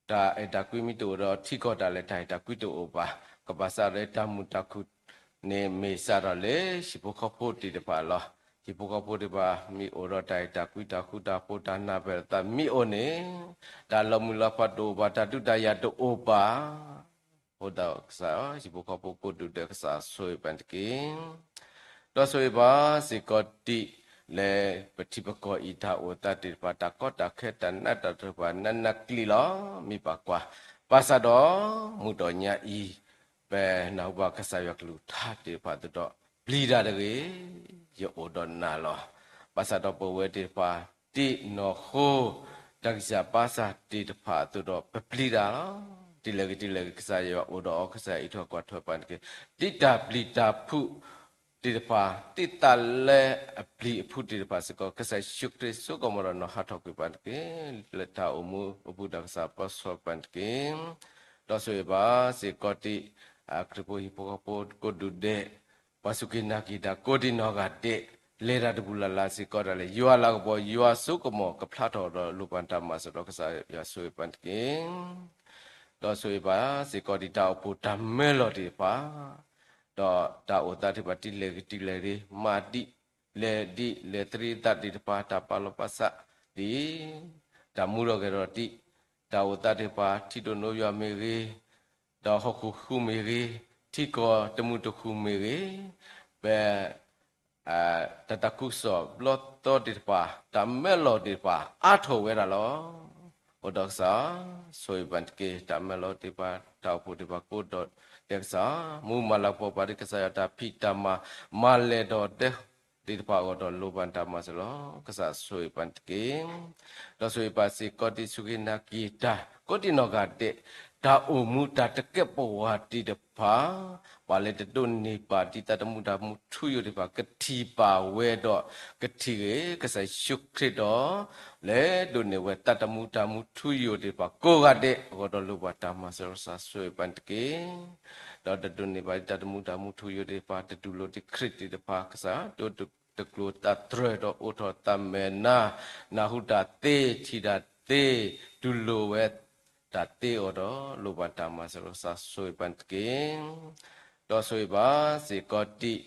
တၢ်အဲၣ်တၢ်ကွံမ့ၢ်တအိၣ်ဒီး ထံကီၢ်တၢ်လဲၤတၢ်အဲၣ်တၢ်ကွံတအိၣ်ဘၣ်. ကဘၣ်ဆၣ်ဒီးတၢ်မုာ်တၢ်ခုၣ်န့ၣ် မ့ၢ်စးထီၣ်လၢဟံၣ်ဖိဃီဖိသ့ၣ်တဖၣ်လီၤ. ဟံၣ်ဖိဃီဖိသ့ၣ်တဖၣ် မ့ၢ်အိၣ်ဒီးတၢ်အဲၣ်တၢ်ကွံ တၢ်ဃူတၢ်ဖိး တၢ်နၢ်ပၢၢ်လိာ်သးမ့ၢ်အိၣ်န့ၣ် တၢ်လီၤမုၢ်လီၤဖးတအိၣ်ဘၣ်, တၢ်ဒုးတၢ်ယၤတအိၣ်ဘၣ်. အဃိသတးကစၢ်ဧၢ, ဟံၣ်ဖိဃီဖိကိးဒူၣ်ဒဲး ကစၢ်ဆိၣ်ဂ့ၤဘၣ်တက့ၢ်. ဒီးဆိၣ်ဂ့ၤဘၣ်စ့ၢ်ကီးဒ်လၢပထံပကီၢ်အံၤ တၢ်အိၣ်သးသ့ၣ်တဖၣ် တၢ်ကီတၢ်ခဲ တၢ်နးတၢ်တဖၣ် နးနးကျံၤလီၤ. မ့ၢ်ပာ်ကွၢ်, ဘၣ်ဆၣ်ဒီး မုၢ်တနံၤအံၤ ပနၢ်ဟူဘၣ်ကစၢ်ယွၤကလုၢ်ကထါသ့ၣ်တဖၣ်အသိးဒီး ပျံၤတၢ်တဂ့ၤ, ယအိၣ်ဒီးနၤလီၤ. ဘၣ်ဆၣ်ဒီးပဝဲသ့ၣ်တဖၣ် သ့ၣ်နီၣ်ဃိ တၢ်ဂံၢ်စၢ်ဘါစၢ်သ့ၣ်တဖၣ်အသိးဒီး ပပျံၤတၢ်လီၤ. ဒ်လဲၣ်ဂ့ၤဒ်လဲၣ်ဂ့ၤ ကစၢ်ယွၤအိၣ်ဒီးအီၤ, ကစၢ်ယွၤအံးထွဲကွၢ်ထွဲပှၤတက့ၢ်. ဒ်တၢ်ပျံၤတၢ်ဖုးသ့ၣ်တဖၣ်, ဒ်တၢ်လၢအပျံၤအဖုးသ့ၣ်တဖၣ်စ့ၢ်ကီး ကစၢ်ယ့ၣ်ၡူးခရံာ်ဆိကမိၣ်ဒီးနီၤဟးထီၣ်ကွံာ်ပှၤတက့ၢ်. လၢတၢ်အိၣ်မူအပူၤ တၢ်ကစၢ်ပၢဆှၢပှၤတက့ၢ်. ဒီးဆိၣ်ဂ့ၤဘၣ်စ့ၢ်ကီးဒ် ခရံာ်ဖိဟံၣ်ဖိဃီဖိကိးဒူၣ်ဒဲး ပှၤစူၢ်က့ၤနာ်က့ၤတၢ်ကိးဒံးနီၢ်ဂၤဒဲး လဲၤတၢ်တပူၤလၢ်လၢ်စ့ၢ်ကီးဒၣ်လဲာ် ယွၤလၤကပီၤ ယွၤဆိကမိၣ် ကဖျါထီၣ်ဒီးလိၣ်ဘၣ်တၢ်မၤစၢၤဒီး ကစၢ်ယွၤဆိၣ်ဂ့ၤပှၤတက့ၢ်. ဒီးဆိၣ်ဂ့ၤဘၣ်စ့ၢ်ကီးဒ်တၢ်အိၣ်ဖှိၣ်တၢ်မၢလီၤသ့ၣ်တဖၣ် ဒီးတၢ်အိၣ်သးသ့ၣ်တဖၣ် ဒ်လဲၣ်ဂ့ၤဒ်လဲၣ်ဂ့ၤ မၤဒ်လဲၣ်ဒ်လဲၣ် သရံးသးသ့ၣ်တဖၣ် တၢ်ပာ်လီၤပာ်စးဒ် တၢ်မူထီၣ်ဂဲၤထီၣ်ဒ် တၢ်အိၣ်သးသ့ၣ်တဖၣ် ထံဒိၣ်နိယွၤမ့ၢ်ဂ့ၤ, ဒီးဟီၣ်ခိၣ်ဃုမ့ၢ်ဂ့ၤ, ထံကီၢ်တမုာ်တခုၣ်မ့ၢ်ဂ့ၤ, ပ တၢ်သးခုကစီၣ်ဘျီသီသ့ၣ်တဖၣ် တၢ်မၢလီၤသ့ၣ်တဖၣ် အါထီၣ်ဝဲဒၣ်လီၤ. အိၣ်ဒီးကစၢ် ဆိၣ်ဂ့ၤပှၤတက့ၢ်. တၢ်မၢလီၤသ့ၣ်တဖၣ် တၢ်အိၣ်ဖှိၣ်သ့ၣ်တဖၣ် ကိးဒူၣ်ဒဲးကစၢ် မူမၤလၤကပီၤပှၤဒ်ကစၢ်ယွၤတၢ်ဖံးတၢ်မၤ မၤလဲၢ်ဒီးဒဲးသ့ၣ်တဖၣ်အဂီၢ်ဒီး လိၣ်ဘၣ်တၢ်မၤစၢၤလီၤ. ကစၢ်ဆိၣ်ဂ့ၤပှၤတက့ၢ်. ဒီးဆိၣ်ဂ့ၤပှၤစ့ၢ်ကီးဒ်စူၢ်က့ၤနာ်က့ၤတၢ် ကိးဒံးနီၢ်ဂၤဒဲး တၢ်အိၣ်မူတၢ်တကဲးပဝးသ့ၣ်တဖၣ် ပှၤလၢတဒိးန့ၢ်ဘၣ်ဒ်သးသမူတၢ်မူထူယိာ်သ့ၣ်တဖၣ် ကထံၣ်ဘၣ်ဝဲဒီး ကထံၣ်ဂ့ၤ ကစၢ်ယ့ၣ်ၡူးခရံာ်ဒီး လဲၤဒိးန့ၢ်ဝဲသးသမူတၢ်မူထူယိာ်သ့ၣ်တဖၣ်ကိးဂၤဒဲးအဂီၢ်ဒီး လိၣ်ဘၣ်တၢ်မၤစၢၤ ကစၢ်ဆိၣ်ဂ့ၤပှၤတက့ၢ်. ဒီးတဒိးန့ၢ်ဘၣ်ဒ်သးသမူတၢ်မူထူယိာ်သ့ၣ်တဖၣ် တတူၢ်လိာ်ဒ်ခရံာ်သ့ၣ်တဖၣ် ကစၢ် ဒိတကျိၤသးတြဲၤဒီးအိးထီၣ်သးမဲာ်နါ နၢ်ဟူတၢ်သ့ ထံၣ်တၢ်သ့ တူၢ်လိာ်ဝဲ တၢ်သ့အဂီၢ်ဒီး လိၣ်ဘၣ်တၢ်မၤစၢၤ ကစၢ်ဆိၣ်ဂ့ၤပှၤတက့ၢ်. ဒီးဆိၣ်ဂ့ၤဘၣ်စ့ၢ်ကီးဒ်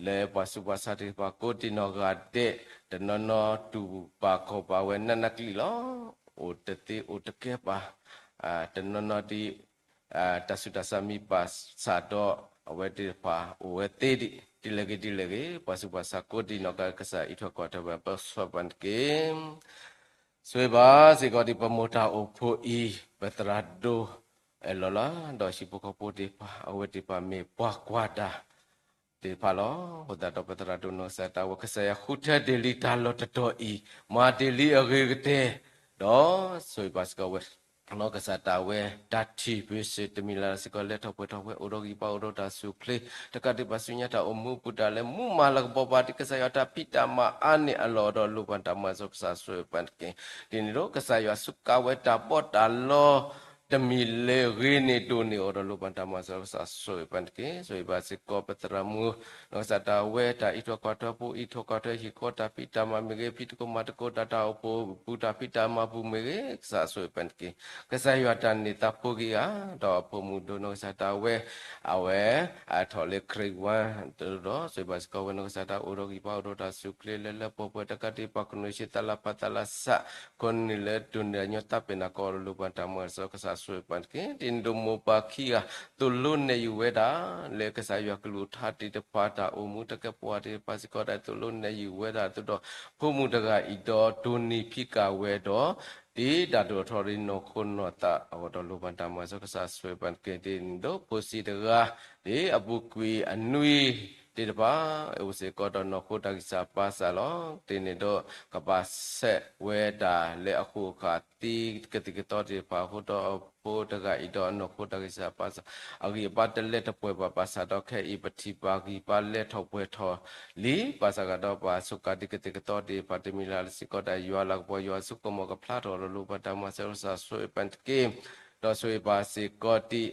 လၢပှၤဆူးပှၤဆါသ့ၣ်တဖၣ် ကိးဒံးနီၢ်ဂၤဒဲး တနီၤနီၤတူၢ်ပာ်ခီၣ်ပာ်ဝဲနးနးကျံၤလီၤ. အိၣ်တသ့အိၣ်တကဲဘၣ် တနီၤနီၤဒ် တၢ်ဆူးတၢ်ဆါမ့ၢ်ပာ်စၢ်ဒီး အဝဲသ့ၣ်တဖၣ်အိၣ်ဝဲသ့ဒ် ဒ်လဲၣ်ဂ့ၤဒ်လဲၣ်ဂ့ၤ ပှၤဆူးပှၤဆါကိးဒံးနီၢ်ဂၤ ကစၢ်အံးထွဲကွၢ်ထွဲဝဲ ပၢဆှၢပှၤတက့ၢ်. ဆိၣ်ဂ့ၤဘၣ်စ့ၢ်ကီးဒ် ပမိၢ်တၢ်အိၣ်ဖှိၣ်အံၤ ပသရၣ်ဒိၣ်အဲၣ်လီၤလၢ ဒီးဟံၣ်ဖိဃီဖိသ့ၣ်တဖၣ် အဝဲသ့ၣ်တဖၣ်မ့ၢ်ပှၤကွၢ်တၢ်သ့ၣ်တဖၣ်လီၤ. အဃိသတးဒီး ပသရၣ်ဒိၣ်နီၢ်ကစၢ်တၢ်ဝဲ ကစၢ်ယွၤဃုထၢတ့ၢ်လံတၢ်လီၢ်တတီၤအံၤ မၤတ့ၢ်လံအဂ့ၤကတၢၢ် ဒီးဆိၣ်ဂ့ၤဘၣ်စ့ၢ်ကီးဝဲ နီၢ်ကစၢ်တၢ်ဝဲ တၢ်ထံၣ်ပၢၢ်ဆၢတမံၤလၢ်လၢ်စ့ၢ်ကီး လဲၤထီၣ်ပှဲၤထီၣ်ဝဲ အိၣ်ဒီးဂံၢ်ဘါအိၣ်ဒီးတၢ်ဆူၣ်ချ့ တကးဒံးဘၣ်ဆူညါတၢ်အိၣ်မူအပူၤ တၢ်လဲၤမူမၤလၤကပီၤပှၤဒ်ကစၢ်ယွၤတၢ်ဖံးတၢ်မၤအါန့ၢ်အလီၢ်ဒီး လိၣ်ဘၣ်တၢ်မၤစၢၤ ကစၢ်ဆိၣ်ဂ့ၤပှၤတက့ၢ်. ဒ်န့ၣ်ဒီး ကစၢ်ယွၤစူးကါဝဲတၢ်ဘီတၢ်လီ တမံၤလၢဂ့ၤန့ၣ်ဒိၣ်န့ၢ်အီၤဒီးလိၣ်ဘၣ်တၢ်မၤစၢၤ ကစၢ်ဆိၣ်ဂ့ၤပၢ်တက့ၢ်. ဆိၣ်ဂ့ၤဘၣ်စ့ၢ်ကီးပသရၣ်မုၣ် နီၢ်ကစၢ်ဒၣ်ဝဲ တၢ်အံးထွဲကွၢ်ထွဲ ဖိအံးထွဲကွၢ်ထွဲ ဟံၣ်ဃီတၢ်ဖံးတၢ်မၤမ့ၢ်ဂ့ၤ, ဖံးသကိးမၤသကိးတၢ် တၢ်အိၣ်ဖှိၣ်ပူၤတၢ်ဖံးတၢ်မၤပူၤမ့ၢ်ဂ့ၤ, ကစၢ်ဆိၣ်ဂ့ၤပၢ်တက့ၢ်. ကစၢ်ယွၤတၢ်န့ၢ်သးဖိက့ၤဧါ, ဒီးအဖိမုၣ်ဒိၣ်နီၢ်ကစၢ်ဒၣ်ဝဲ အဝဲ အထီၣ်လၢခရံာ်ဝါ ဒီးဆိၣ်ဂ့ၤဘၣ်စ့ၢ်ကီးဝဲနီၢ်ကစၢ်ဒၣ်ဝဲ အိၣ်ဒီးဂံၢ်ဘါအိၣ်ဒီးတၢ်စူၢ်ချ့လၢလၢပှဲၤပှဲၤ တကးဒံးပှၤကနုၤဆံသလၢ်ဖးသလၢ်စး ခိၣ်နံၤလၢဒိၣ်န့ၢ်အညီတၢ်ပ့ၤနၢ်ကီၢ်ဒီးလိၣ်ဘၣ်တၢ်မၤစၢၤ ကစၢ်ဆိၣ်ဂ့ၤပၢ်တက့ၢ်. ဒ်န့ၣ်ဒီးမိၢ်ပၢ်ခံဂၤ သိၣ်လိနဲၣ်ယုာ်ဝဲဒၣ် လၢကစၢ်ယွၤကလုၢ်ကထါသ့ၣ်တဖၣ် တၢ်အိၣ်မူတၢ်ကဲပှၤသ့ၣ်တဖၣ်စ့ၢ်ကီး တၢ်သိၣ်လိနဲၣ်ယုာ်ဝဲဒၣ်အသိးဒီး ဖိမုၣ်တဂၤအံၤဒီး ဒိၣ်န့ၢ်ဖံးကၤဝဲဒီး ဒ်တၢ်ဒိၣ်ထီၣ်ဒ်နီၢ်ခိနီၢ်သးအဂီၢ်ဒီးလိၣ်ဘၣ်တၢ်မၤစၢၤ ကစၢ်ဆိၣ်ဂ့ၤပၢ်တက့ၢ်. ဒ်န့ၣ်ဒီးဖိဆံးတဂၤ ဒ်အပူၤကွံာ်အနွံသ့ၣ်တဖၣ် အိၣ်စ့ၢ်ကီးဒီးနီၢ်ခိတၢ်ဂံၢ်စၢ်ဘါစၢ်လီၤ. ဒ်န့ၣ်ဒီးကဘၣ်ဆဲးဝဲဒၣ်လၢအဃိာ်ဃာ်သံကသံၣ်ကသီသ့ၣ်တဖၣ် အဃိဒီးအဖိတဂၤအံၤဒီးအနီၢ်ခိတၢ်ဂံၢ်စၢ်ဘါစၢ် အဂံၢ်အဘါတလၢတပှဲၤဘၣ် ဘၣ်ဆၣ်ဒီးခဲအံၤပထံၣ်ဘၣ်ဂံၢ်ဘါလဲၤထီၣ်ပှဲၤထီၣ်လံ ဘၣ်ဆၣ်ကဒီးပှၤစူးကါဒ်ကသံၣ်ကသီသ့ၣ်တဖၣ် တမံၤလၢ်လၢ်စ့ၢ်ကီး တၢ်ယွၤလၤကပီၤ ယွၤဆိကမိၣ်ကဖျါထီၣ်ဒီးလိၣ်ဘၣ်တၢ်မၤစၢၤ ကစၢ်ဆိၣ်ဂ့ၤပၢ်တက့ၢ်. ဒီးဆိၣ်ဂ့ၤဘၣ်စ့ၢ်ကီးဒ်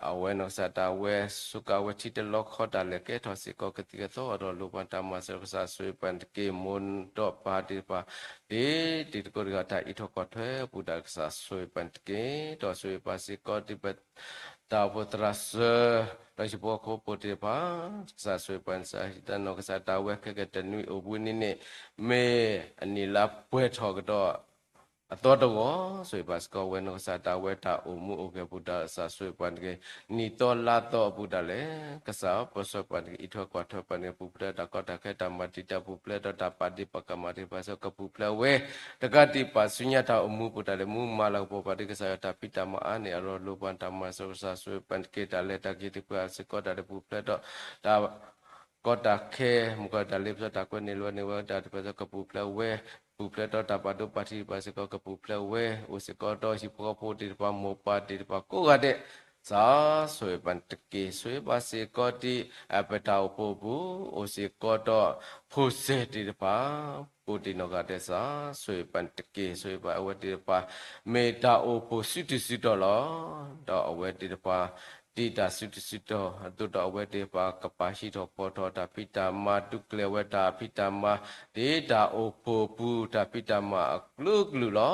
အဝဲနီၢ်ကစၢ်ဒၣ်ဝဲ စူးကါဝဲထံတလီၢ်ခီ တၢ်လဲၤကဲထီၣ်စ့ၢ်ကီးကသံၣ်ကသီအဂီၢ်ဒီးလိၣ်ဘၣ်တၢ်မၤစၢၤ ကစၢ်ဆိၣ်ဂ့ၤပၢ်တက့ၢ်. မိၢ်ဒီးပၢ်သ့ၣ်တဖၣ် ဒ်တံၤသကိးတဂၤတၢ်အံးထွဲကွၢ်ထွဲအပူၤဒၣ် ကစၢ်ဆိၣ်ဂ့ၤပၢ်တက့ၢ်. ဒီးဆိၣ်ဂ့ၤဘၣ်စ့ၢ်ကီးဒ်ပ တၢ်အိၣ်ဖှိၣ်သရၣ်စၢၤ ဒီးဟံၣ်ဖိဃီဖိသ့ၣ်တဖၣ် ကစၢ်ဆိၣ်ဂ့ၤပၢ်န့ၣ် စးဟံးတၢ်နီၢ်ကစၢ်ဒၣ်ဝဲခဲကနွံအံၤအပူၤန့ၣ်န့ၣ် မ့ၢ်အနံၣ်လါပှဲၤထီၣ်ကဒီးအသီတဂီၢ် ဆိၣ်ဂ့ၤဘၣ်စ့ၢ်ကီးဝဲနီၢ်ကစၢ်ဒၣ်ဝဲတၢ်အိၣ်မူအိၣ်ဂဲၤပူၤဒၣ် ကစၢ်ဆိၣ်ဂ့ၤပၢ်တက့ၢ်. နံၣ်သီလါသီအပူၤဒၣ်လဲာ် ကစၢ်ပၢဆှၢပၢ်တက့ၢ် အံးထွဲကွၢ်ထွဲပၢ်န့ၣ် ပူၤဖျဲးတၢ်ကီတၢ်ခဲတၢ်မၤတံာ်တာ် ပူၤဖျဲးဒီးတၢ်ပာ်ဒ့ၣ်ပာ်ကမၣ်သ့ၣ်တဖၣ်စ့ၢ်ကီး ကပူၤဖျဲးဝဲ တကးဒံးပှၤဆူညါတၢ်အိၣ်မူပူၤဒၣ်လဲာ် မူမၤလၤကပီၤပှၤဒ်ကစၢ်ယွၤတၢ်ဖံးတၢ်မၤအါန့ၢ်အီၤဒီးလိၣ်ဘၣ်တၢ်မၤစၢၤ ကစၢ်ဆိၣ်ဂ့ၤပၢ်တက့ၢ်. တၢ်လဲၤတၢ်က့ၤသ့ၣ်တဖၣ်စ့ၢ်ကီး တၢ်တပူၤဖျဲးဒီး တၢ်ကီတၢ်ခဲ မုၢ်ကီၢ်တၢ်လ့ပစီတၢ်ကွဲန့ၢ်လွဲန့ၢ်ဝဲတၢ်တဖၣ်စ့ၢ်ကီး ကပူၤဖျဲးဝဲ ပူၤဖျဲးဒီးတၢ်ပာ်ဒိၣ်ပာ်ထံးတဖၣ်စ့ၢ်ကီး ကပူၤဖျဲးဝဲ အိၣ်စ့ၢ်ကီးဒီးဟံၣ်ဖိဃီဖိသ့ၣ်တဖၣ် မိၢ်ပၢ်သ့ၣ်တဖၣ်ကိးဂၤဒဲး ကစၢ်ဆိၣ်ဂ့ၤပၢ်တက့ၢ်. ဆိၣ်ဂ့ၤဘၣ်စ့ၢ်ကီးဒ် ပတၢ်အိၣ်ဖှိၣ်ပူၤ အိၣ်စ့ၢ်ကီးဒီး ဖိစဲသ့ၣ်တဖၣ် ကိးဒံးနီၢ်ဂၤဒဲး ကစၢ်ဆိၣ်ဂ့ၤပၢ်တက့ၢ်. ဆိၣ်ဂ့ၤဘၣ်အဝဲသ့ၣ်တဖၣ် မ့ၢ်တၢ်အိၣ်ဖှိၣ်စုတစုတီၤလီၤ. ဒီးအဝဲသ့ၣ်တဖၣ် ဒ်တၢ်စုတစုတီၤအသိးဒီး အဝဲသ့ၣ်တဖၣ်ကပာ်ဟံးထီၣ်ဖီထီၣ်တၢ်ဖံးတၢ်မၤ ဒုးကျဲၤဝဲတၢ်ဖံးတၢ်မၤ ဒ်တၢ်အိၣ်ဖှိၣ်ပူၤတၢ်ဖံးတၢ်မၤအကျိၤအကျုၤလီၤ.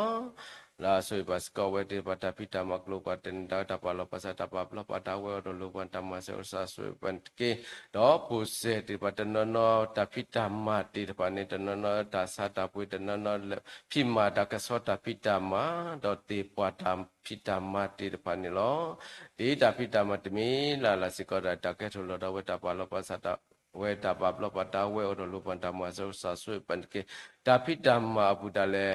လၢဆိၣ်ဂ့ၤဘၣ်စ့ၢ်ကီးအဝဲသ့ၣ်တဖၣ်တၢ်ဖံးတၢ်မၤကျိၤ ပှၤတနၢၤတၢ်တၢ်ပာ်လီၤပာ်စး တၢ်ပာ်ဘျီပာ်တၢ်ဝဲအီၤဒီးလိၣ်ဘၣ်တၢ်မၤစၢၤ ကစၢ်ဆိၣ်ဂ့ၤပၢ်တက့ၢ်. ဒီးဖိစဲသ့ၣ်တဖၣ်တနီၤနီၤ တၢ်ဖံးတၢ်မၤသ့ၣ်တဖၣ်န့ၣ် တနီၤနီၤတၢ်ဆါတၢ်ပှ့ၤ တနီၤနီၤလၢဖံးမၤတၢ်ကဆှီတၢ်ဖံးတၢ်မၤ ဒီးသ့ၣ်ပှၢ်တၢ်ဖံးတၢ်မၤသ့ၣ်တဖၣ်န့ၣ်လီၤ. ဒ်တၢ်ဖံးတၢ်မၤတမံၤလၢ်လၢ်စ့ၢ်ကီးဒီး တၢ်ကဲထီၣ်လိၣ်ထီၣ်ဝဲတၢ်ပာ်လီၤပာ်စး ဝဲတၢ်ပာ်ဘျီပာ်တၢ်ဝဲအီၤဒီးလိၣ်ဘၣ်တၢ်မၤစၢၤ ကစၢ်ဆိၣ်ဂ့ၤပၢ်တက့ၢ်. တၢ်ဖံးတၢ်မၤအပူၤဒၣ်လဲာ်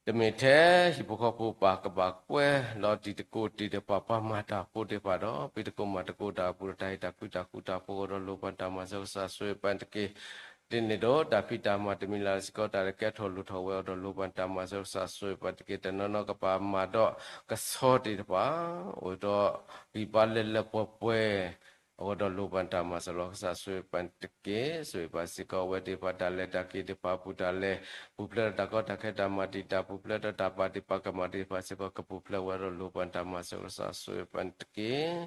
တမ့ၢ်ထဲဟံၣ်ဖိဃီဖိပၢ်ကဘၣ်ကွဲလီၤတံၤသကိးသ့ၣ်တဖၣ် ပှၤမၤတၢ်ဖိသ့ၣ်တဖၣ်ဒီး ဖံးသကိးမၤသကိးတၢ်အပူၤဒီး တၢ်ဟ့ၣ်တၢ်ကူတၢ်ဃူတၢ်ဖိးအီၤဒီးလိၣ်ဘၣ်တၢ်မၤစၢၤ ကစၢ်ဆိၣ်ဂ့ၤပၢ်တက့ၢ်. ဒ်န့ၣ်ဒီးတၢ်ဖံးတၢ်မၤတမံၤလၢ်လၢ်စ့ၢ်ကီး တၢ်ကဲထီၣ်လိၣ်ထီၣ်ဝဲအီၤဒီးလိၣ်ဘၣ်တၢ်မၤစၢၤ ကစၢ်ဆိၣ်ဂ့ၤပၢ်တက့ၢ်. တနီၤနီၤကဘၣ်မၤဒီးကဆှီသ့ၣ်တဖၣ် အိၣ်ဒီးဂံၢ်ဘါလၢလၢပှဲၤပှဲၤ အဃိဒီးလိၣ်ဘၣ်တၢ်မၤစၢၤလီၤ ကစၢ်ဆိၣ်ဂ့ၤပၢ်တက့ၢ်. ဆိၣ်ဂ့ၤဘၣ်စ့ၢ်ကီးအဝဲသ့ၣ်တဖၣ် တၢ်လဲၤတၢ်က့ၤသ့ၣ်တဖၣ်အပူၤ တၢ်လဲၤပူၤဖျဲးဒီးတၢ်ကီတၢ်ခဲတၢ်မၤတံာ်တာ် ပူၤဖျဲးဒီးတၢ်ပာ်ဒ့ၣ်ပာ်ကမၣ်သ့ၣ်တဖၣ်စ့ၢ်ကီး ကပူၤဖျဲးဝဲဒီးလိၣ်ဘၣ်တၢ်မၤစၢၤ ကစၢ်ဆိၣ်ဂ့ၤပၢ်တက့ၢ်.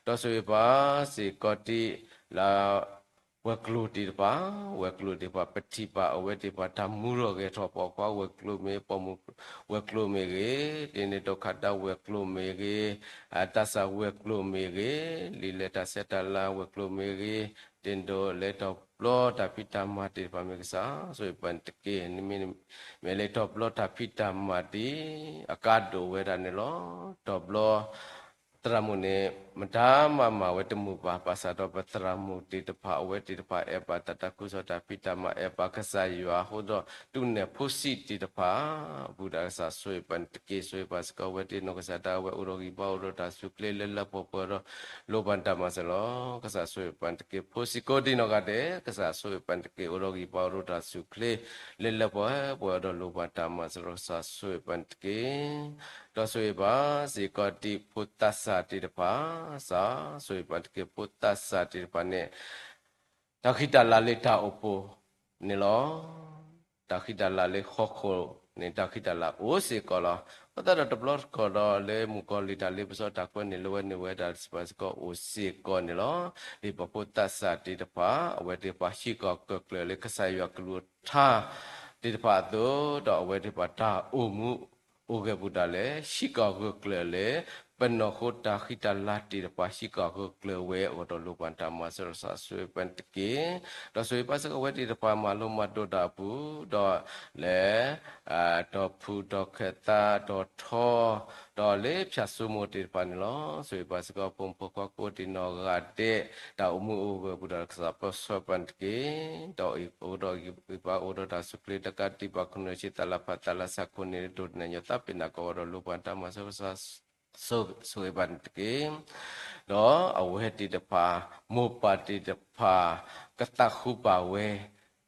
ဒီးဆိၣ်ဂ့ၤဘၣ်စ့ၢ်ကီးဒ်လၢ ဝဲၤကျိၤသ့ၣ်တဖၣ်, ဝဲၤကျိၤသ့ၣ်တဖၣ် ပထံၣ်ဘၣ်အဝဲသ့ၣ်တဖၣ် တၢ်မူထီၣ်ဂဲၤထီၣ် ပိာ်ခွါဝဲၤကျိၤမ့ၢ် ပိာ်မုၣ်ဝဲၤကျိၤမ့ၢ်ဂ့ၤ, ဒ်န့ၣ်ဒီးခးဒၣ်ဝဲၤကျိၤမ့ၢ်ဂ့ၤ, သးစၢ်ဝဲၤကျိၤမ့ၢ်ဂ့ၤ, လံာ်လဲၤတၢ်ဆဲးတၢ်လၤဝဲၤကျိၤမ့ၢ်ဂ့ၤ, ဒ်န့ၣ်ဒီးလဲၤထီၣ်ပျီတၢ်ဖံးတၢ်မၤသ့ၣ်တဖၣ်မ့ၢ်ဂ့ၤ ကစၢ်ဆိၣ်ဂ့ၤပၢ်တက့ၢ်. နမ့ၢ်လဲၤထီၣ်ပျီတၢ်ဖံးတၢ်မၤသ့ၣ် အကါဒိၣ်ဝဲဒၣ်န့ၣ်လီၤ. ထီၣ်ပျီ သရၣ်မုၣ်န့ၣ် မတၤမၤမၤဝဲတမုာ်ဘၣ်, ဘၣ်ဆၣ်ဒီးပသရၣ်မုၣ်သ့ၣ်တဖၣ် အဝဲသ့ၣ်တဖၣ်အဲၣ်ဘၣ်တၢ်သးခုကစီၣ်တၢ်ဖံးတၢ်မၤ အဲၣ်ဘၣ်ကစၢ်ယွၤအဃိဒီး သူၣ်နဲၣ်ဖိဆံးသ့ၣ်တဖၣ် အပူၤဒၣ်ကစၢ်ဆိၣ်ဂ့ၤပၢ်တက့ၢ်. ဆိၣ်ဂ့ၤပၢ်စ့ၢ်ကီးဝဲသ့ၣ်နီၢ်ကစၢ်ဒၣ်ဝဲ အိၣ်ဒီးဂံၢ်ဘါအိၣ်ဒီးတၢ်ဆူၣ်ချ့လၢလၢပှဲၤပှဲၤဒီး လိၣ်ဘၣ်တၢ်မၤစၢၤလီၤ. ကစၢ်ဆိၣ်ဂ့ၤပၢ်တက့ၢ်. ဖိဆံးကိးဒံးနီၢ်ဂၤဒဲး ကစၢ်ဆိၣ်ဂ့ၤပၢ်တက့ၢ်. အိၣ်ဒီးဂံၢ်ဘါအိၣ်ဒီးတၢ်ဆူၣ်ချ့ လၢလၢပှဲၤပှဲၤဒီးလိၣ်ဘၣ်တၢ်မၤစၢၤလီၤ. ကစၢ်ဆိၣ်ဂ့ၤပၢ်တက့ၢ်. ဒီးဆိၣ်ဂ့ၤဘၣ်စ့ၢ်ကီးဒ်ဖိသးစၢ်သ့ၣ်တဖၣ်, ကစၢ်ဆိၣ်ဂ့ၤပၢ်တက့ၢ်. ဖိသးစၢ်သ့ၣ်တဖၣ်န့ၣ် တၢ်ဃံတၢ်လၤလၢတၢ်အိၣ်ဖှိၣ်န့ၣ်လီၤ. တၢ်ဃံတၢ်လၤလၢဟီၣ်ခိၣ်န့ၣ် တၢ်ဃံတၢ်လၤအိၣ်စ့ၢ်ကီးလီၤ. အဃိသတးဒီးတဘျီတခီၣ်ဒီးလၢမုၣ်ကီၤလံၢ်တၢ်လ့ပစီတၢ်ကွဲန့ၣ် လၢဝဲန့ၣ်ဝဲဒၣ်စံးဘၣ်စ့ၢ်ကီးအိၣ်စ့ၢ်ကီးန့ၣ်လီၤ. ဒ်ပှၤဖိသးစၢ်သ့ၣ်တဖၣ် အဝဲသ့ၣ်တဖၣ်ဟံးကီၢ်ဂၢၢ်ကျၢၤလၢကစၢ်ယွၤကလုၢ်ကထါသ့ၣ်တဖၣ်အသိး, ဒီးအဝဲသ့ၣ်တဖၣ်တၢ်အိၣ်မူအိၣ်ဂဲၤပူၤဒၣ်လဲာ် ဟံးကီၢ်ဂၢၢ်ကျၢၤလၢ ပနီၢ်ခိတၢ်ဃံတၢ်လၤသ့ၣ်တဖၣ် ဟံးကီၢ်ဂၢၢ်ကျၢၤဝဲအဂီၢ်ဒီး လိၣ်ဘၣ်တၢ်မၤစၢၤဒီးစံးဘၣ်စ့ၢ်ကီးပၢ်တက့ၢ်. ဒီးစံးဘၣ်စ့ၢ်ကီးအဝဲသ့ၣ်တဖၣ်မၤလိမၤဒိးတၢ်အပူၤ, ဒီးလဲၤ ဒီးဖုဒီးခၢၣ်သးဒီးထီ, ဒီးလၢဖၠၣ်စိမိၤသ့ၣ်တဖၣ်န့ၣ်လီၤ. စံးဘၣ်စ့ၢ်ကီးဖိမုၣ်ဖိခွါကိးဒံးနီၢ်ဂၤဒဲး တၢ်အိၣ်မူအိၣ်ဂၢၢ်ပူၤဒီးကစၢ်ပၢဆှၢပၢ်တက့ၢ်. ဒီးအိၣ်ဒီးဂံၢ်ဘါအိၣ်ဒီးတၢ်ဆူၣ်ချ့တကးဒံးဘၣ် ခိၣ်နၢ်ဆံးသးလၢဖးသးလၢဆၣ်ခိၣ်န့ၣ် ဒိၣ်တနဲၣ်ညိးသးပ့ၤနီၣ်ကီးဝဲဒီး လိၣ်ဘၣ်တၢ်မၤစၢၤဒီးစံးဘၣ်စ့ၢ်ကီးပၢ်တက့ၢ်. ဒီးအဝဲသ့ၣ်တဖၣ် မိၢ်ပၢ်သ့ၣ်တဖၣ် ကသးဃုပာ်ဝဲ,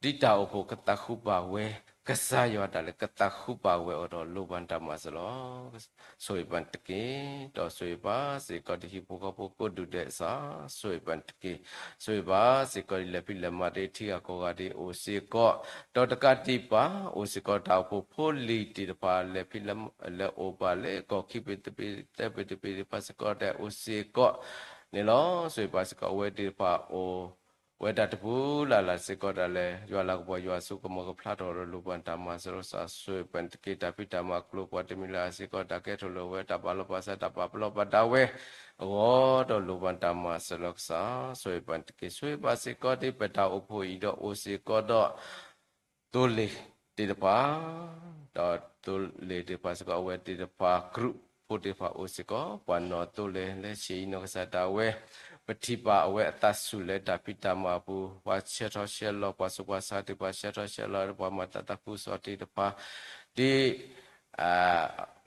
ဒ်တၢ်အိၣ်ဖှိၣ်ကသးဃုပာ်ဝဲ, ကစၢ်ယွၤဒၣ်လဲာ်ကသးဃုပာ်ဝဲအဂီၢ်ဒီး လိၣ်ဘၣ်တၢ်မၤစၢၤလီၤ. စံးဘၣ်ပၢ်တက့ၢ်. ဒီးစံးဘၣ်စ့ၢ်ကီးဒ်ဟံၣ်ဖိဃီဖိကိးဒူၣ်ဒဲးစံး, စံးဘၣ်ပၢ်တက့ၢ်. စံးဘၣ်စ့ၢ်ကီးဒ်လဲၤဖံးလဲၤမၤသ့ၣ် ထံဂၤကီၢ်ဂၤဒ်အိၣ်စ့ၢ်ကီး, ဒီးတကးဒံးဘၣ် အိၣ်စ့ၢ်ကီးတၢ်အိၣ်ဖှိၣ်ဖိလံၤသ့ၣ်တဖၣ် လဲၤဖံးလဲၤ လဲၤအိၣ်ဘၣ်လၢကီၢ်ခံဘ့ၣ်တဘ့ၣ်သၢဘ့ၣ်တဘ့ၣ်သ့ၣ်တဖၣ်စ့ၢ်ကီး တၢ်အိၣ်စ့ၢ်ကီးန့ၣ်လီၤ. စံးဘၣ်စ့ၢ်ကီးအဝဲသ့ၣ်တဖၣ်အိၣ် ဝဲဒၣ်တပူၤလၢ်လၢ်စ့ၢ်ကီးဒၣ်လဲာ် ယွၤလၤကပီၤယွၤအစိကမီၤကဖျါထီၣ်ဒီး လိၣ်ဘၣ်တၢ်မၤစၢၤဒီးစံးဘၣ်စ့ၢ်ကီးပၢ်တက့ၢ်. တၢ်ဖံးတၢ်မၤကျိၤကွာ်တမံၤလၢ်စ့ၢ်ကီး တၢ်ကဲထီၣ်လိာ်ဝဲ တၢ်ပာ်လီၤပာ်စး တၢ်ပာ်ပနီၣ်ပာ်ဒၣ်ဝဲအဂီၢ်ဒီး လိၣ်ဘၣ်တၢ်မၤစၢၤလီၤကစၢ် စံးဘၣ်ပၢ်တက့ၢ်. စံးဘၣ်စ့ၢ်ကီးဒ်ပတၢ်အိၣ်ဖှိၣ်အံၤဒီး အိၣ်စ့ၢ်ကီးဒီး သိလ့ၣ်သ့ၣ်တဖၣ်, ဒီးသိလ့ၣ်သ့ၣ်တဖၣ်စ့ၢ်ကီး အဝဲသ့ၣ်တဖၣ် ကရူၢ်ဖိသ့ၣ်တဖၣ်အိၣ်စ့ၢ်ကီး ပှၤနီၣ်သိလ့ၣ်လၢဆံးအံၤနီၢ်ကစၢ်ဒၣ်ဝဲ ပထံၣ်ဘၣ်အဝဲအသးဆူၣ်လၢတၢ်ဖံးတၢ်မၤအပူၤ, ပှၤဆှၢထီၣ်ဆှၢလီၤ ပှၤဆူးပှၤဆါသ့ၣ်တဖၣ် ဆှၢထီၣ်ဆှၢလီၤ ပှၤမၤသးသးခုကစီၣ်သ့ၣ်တဖၣ် ဒ်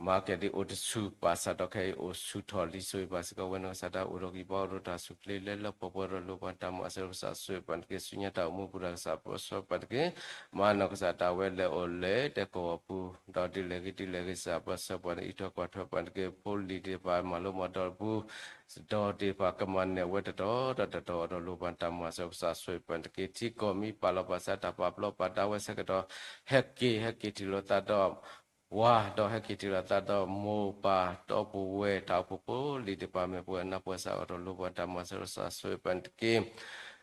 မၤကဲဒ်အိၣ်တဆူၣ် ဘၣ်ဆၣ်ဒီးခဲအံၤအိၣ်ဆူၣ်ထီၣ်လံ စံးဘၣ်စ့ၢ်ကီးဝဲနီၢ်ကစၢ်ဒၣ် အိၣ်ဒီးဂံၢ်ဘါအိၣ်ဒီးတၢ်ဆူၣ်ချ့လၢလၢပှဲၤပှဲၤဒီး လိၣ်ဘၣ်တၢ်မၤစၢၤကစၢ် စံးဘၣ်ပၢ်တက့ၢ်. ဆူညါတၢ်အိၣ်မူပူၤတၢ်ကစၢ်ပၢဆှၢပၢ်တက့ၢ်. မၤနီၢ်ကစၢ်ဒၣ်ဝဲလဲၤအိၣ်လၢဒဲကဝီၤပူၤ, ဒီးဒ်လဲၣ်ဂ့ၤဒ်လဲၣ်ဂ့ၤ ကစၢ်ပၢဆှၢပၢ်န့ၣ် အံးထွဲကွၢ်ထွဲပၢ်တက့ၢ်. ဖိလံၤသ့ၣ်တဖၣ်မၤလိမၤဒိးတပူၤ ဒီးသ့ၣ်တဖၣ်ကမၤနၢၤဝဲတတီၤဒီးတတီၤဒီး လိၣ်ဘၣ်တၢ်မၤစၢၤကစၢ် စံးဘၣ်ပၢ်တက့ၢ်. ထံကီၢ်မ့ၢ်ပာ်လီၤပာ်စး တၢ်ပာ်ပနီၣ်ပာ်ဒၣ်ဝဲဆၢကတီၢ် ဟဲက့ၤ ဟဲက့ၤထံၣ်လိာ်သးဒီး ဝါ, ဒီးဟဲက့ၤထံၣ်လိာ်သးဒီးမိၢ်ပၢ် ဒီပုၢ်ဝဲၢ် တၢ်အိၣ်ဖှိၣ်ဖိလံၤသ့ၣ်တဖၣ် မ့ၢ်ပှၤနၢ်ပှၤစၢ်အဂီၢ်ဒီး လိၣ်ဘၣ်တၢ်မၤစၢၤကစၢ် စံးဘၣ်ပၢ်တက့ၢ်.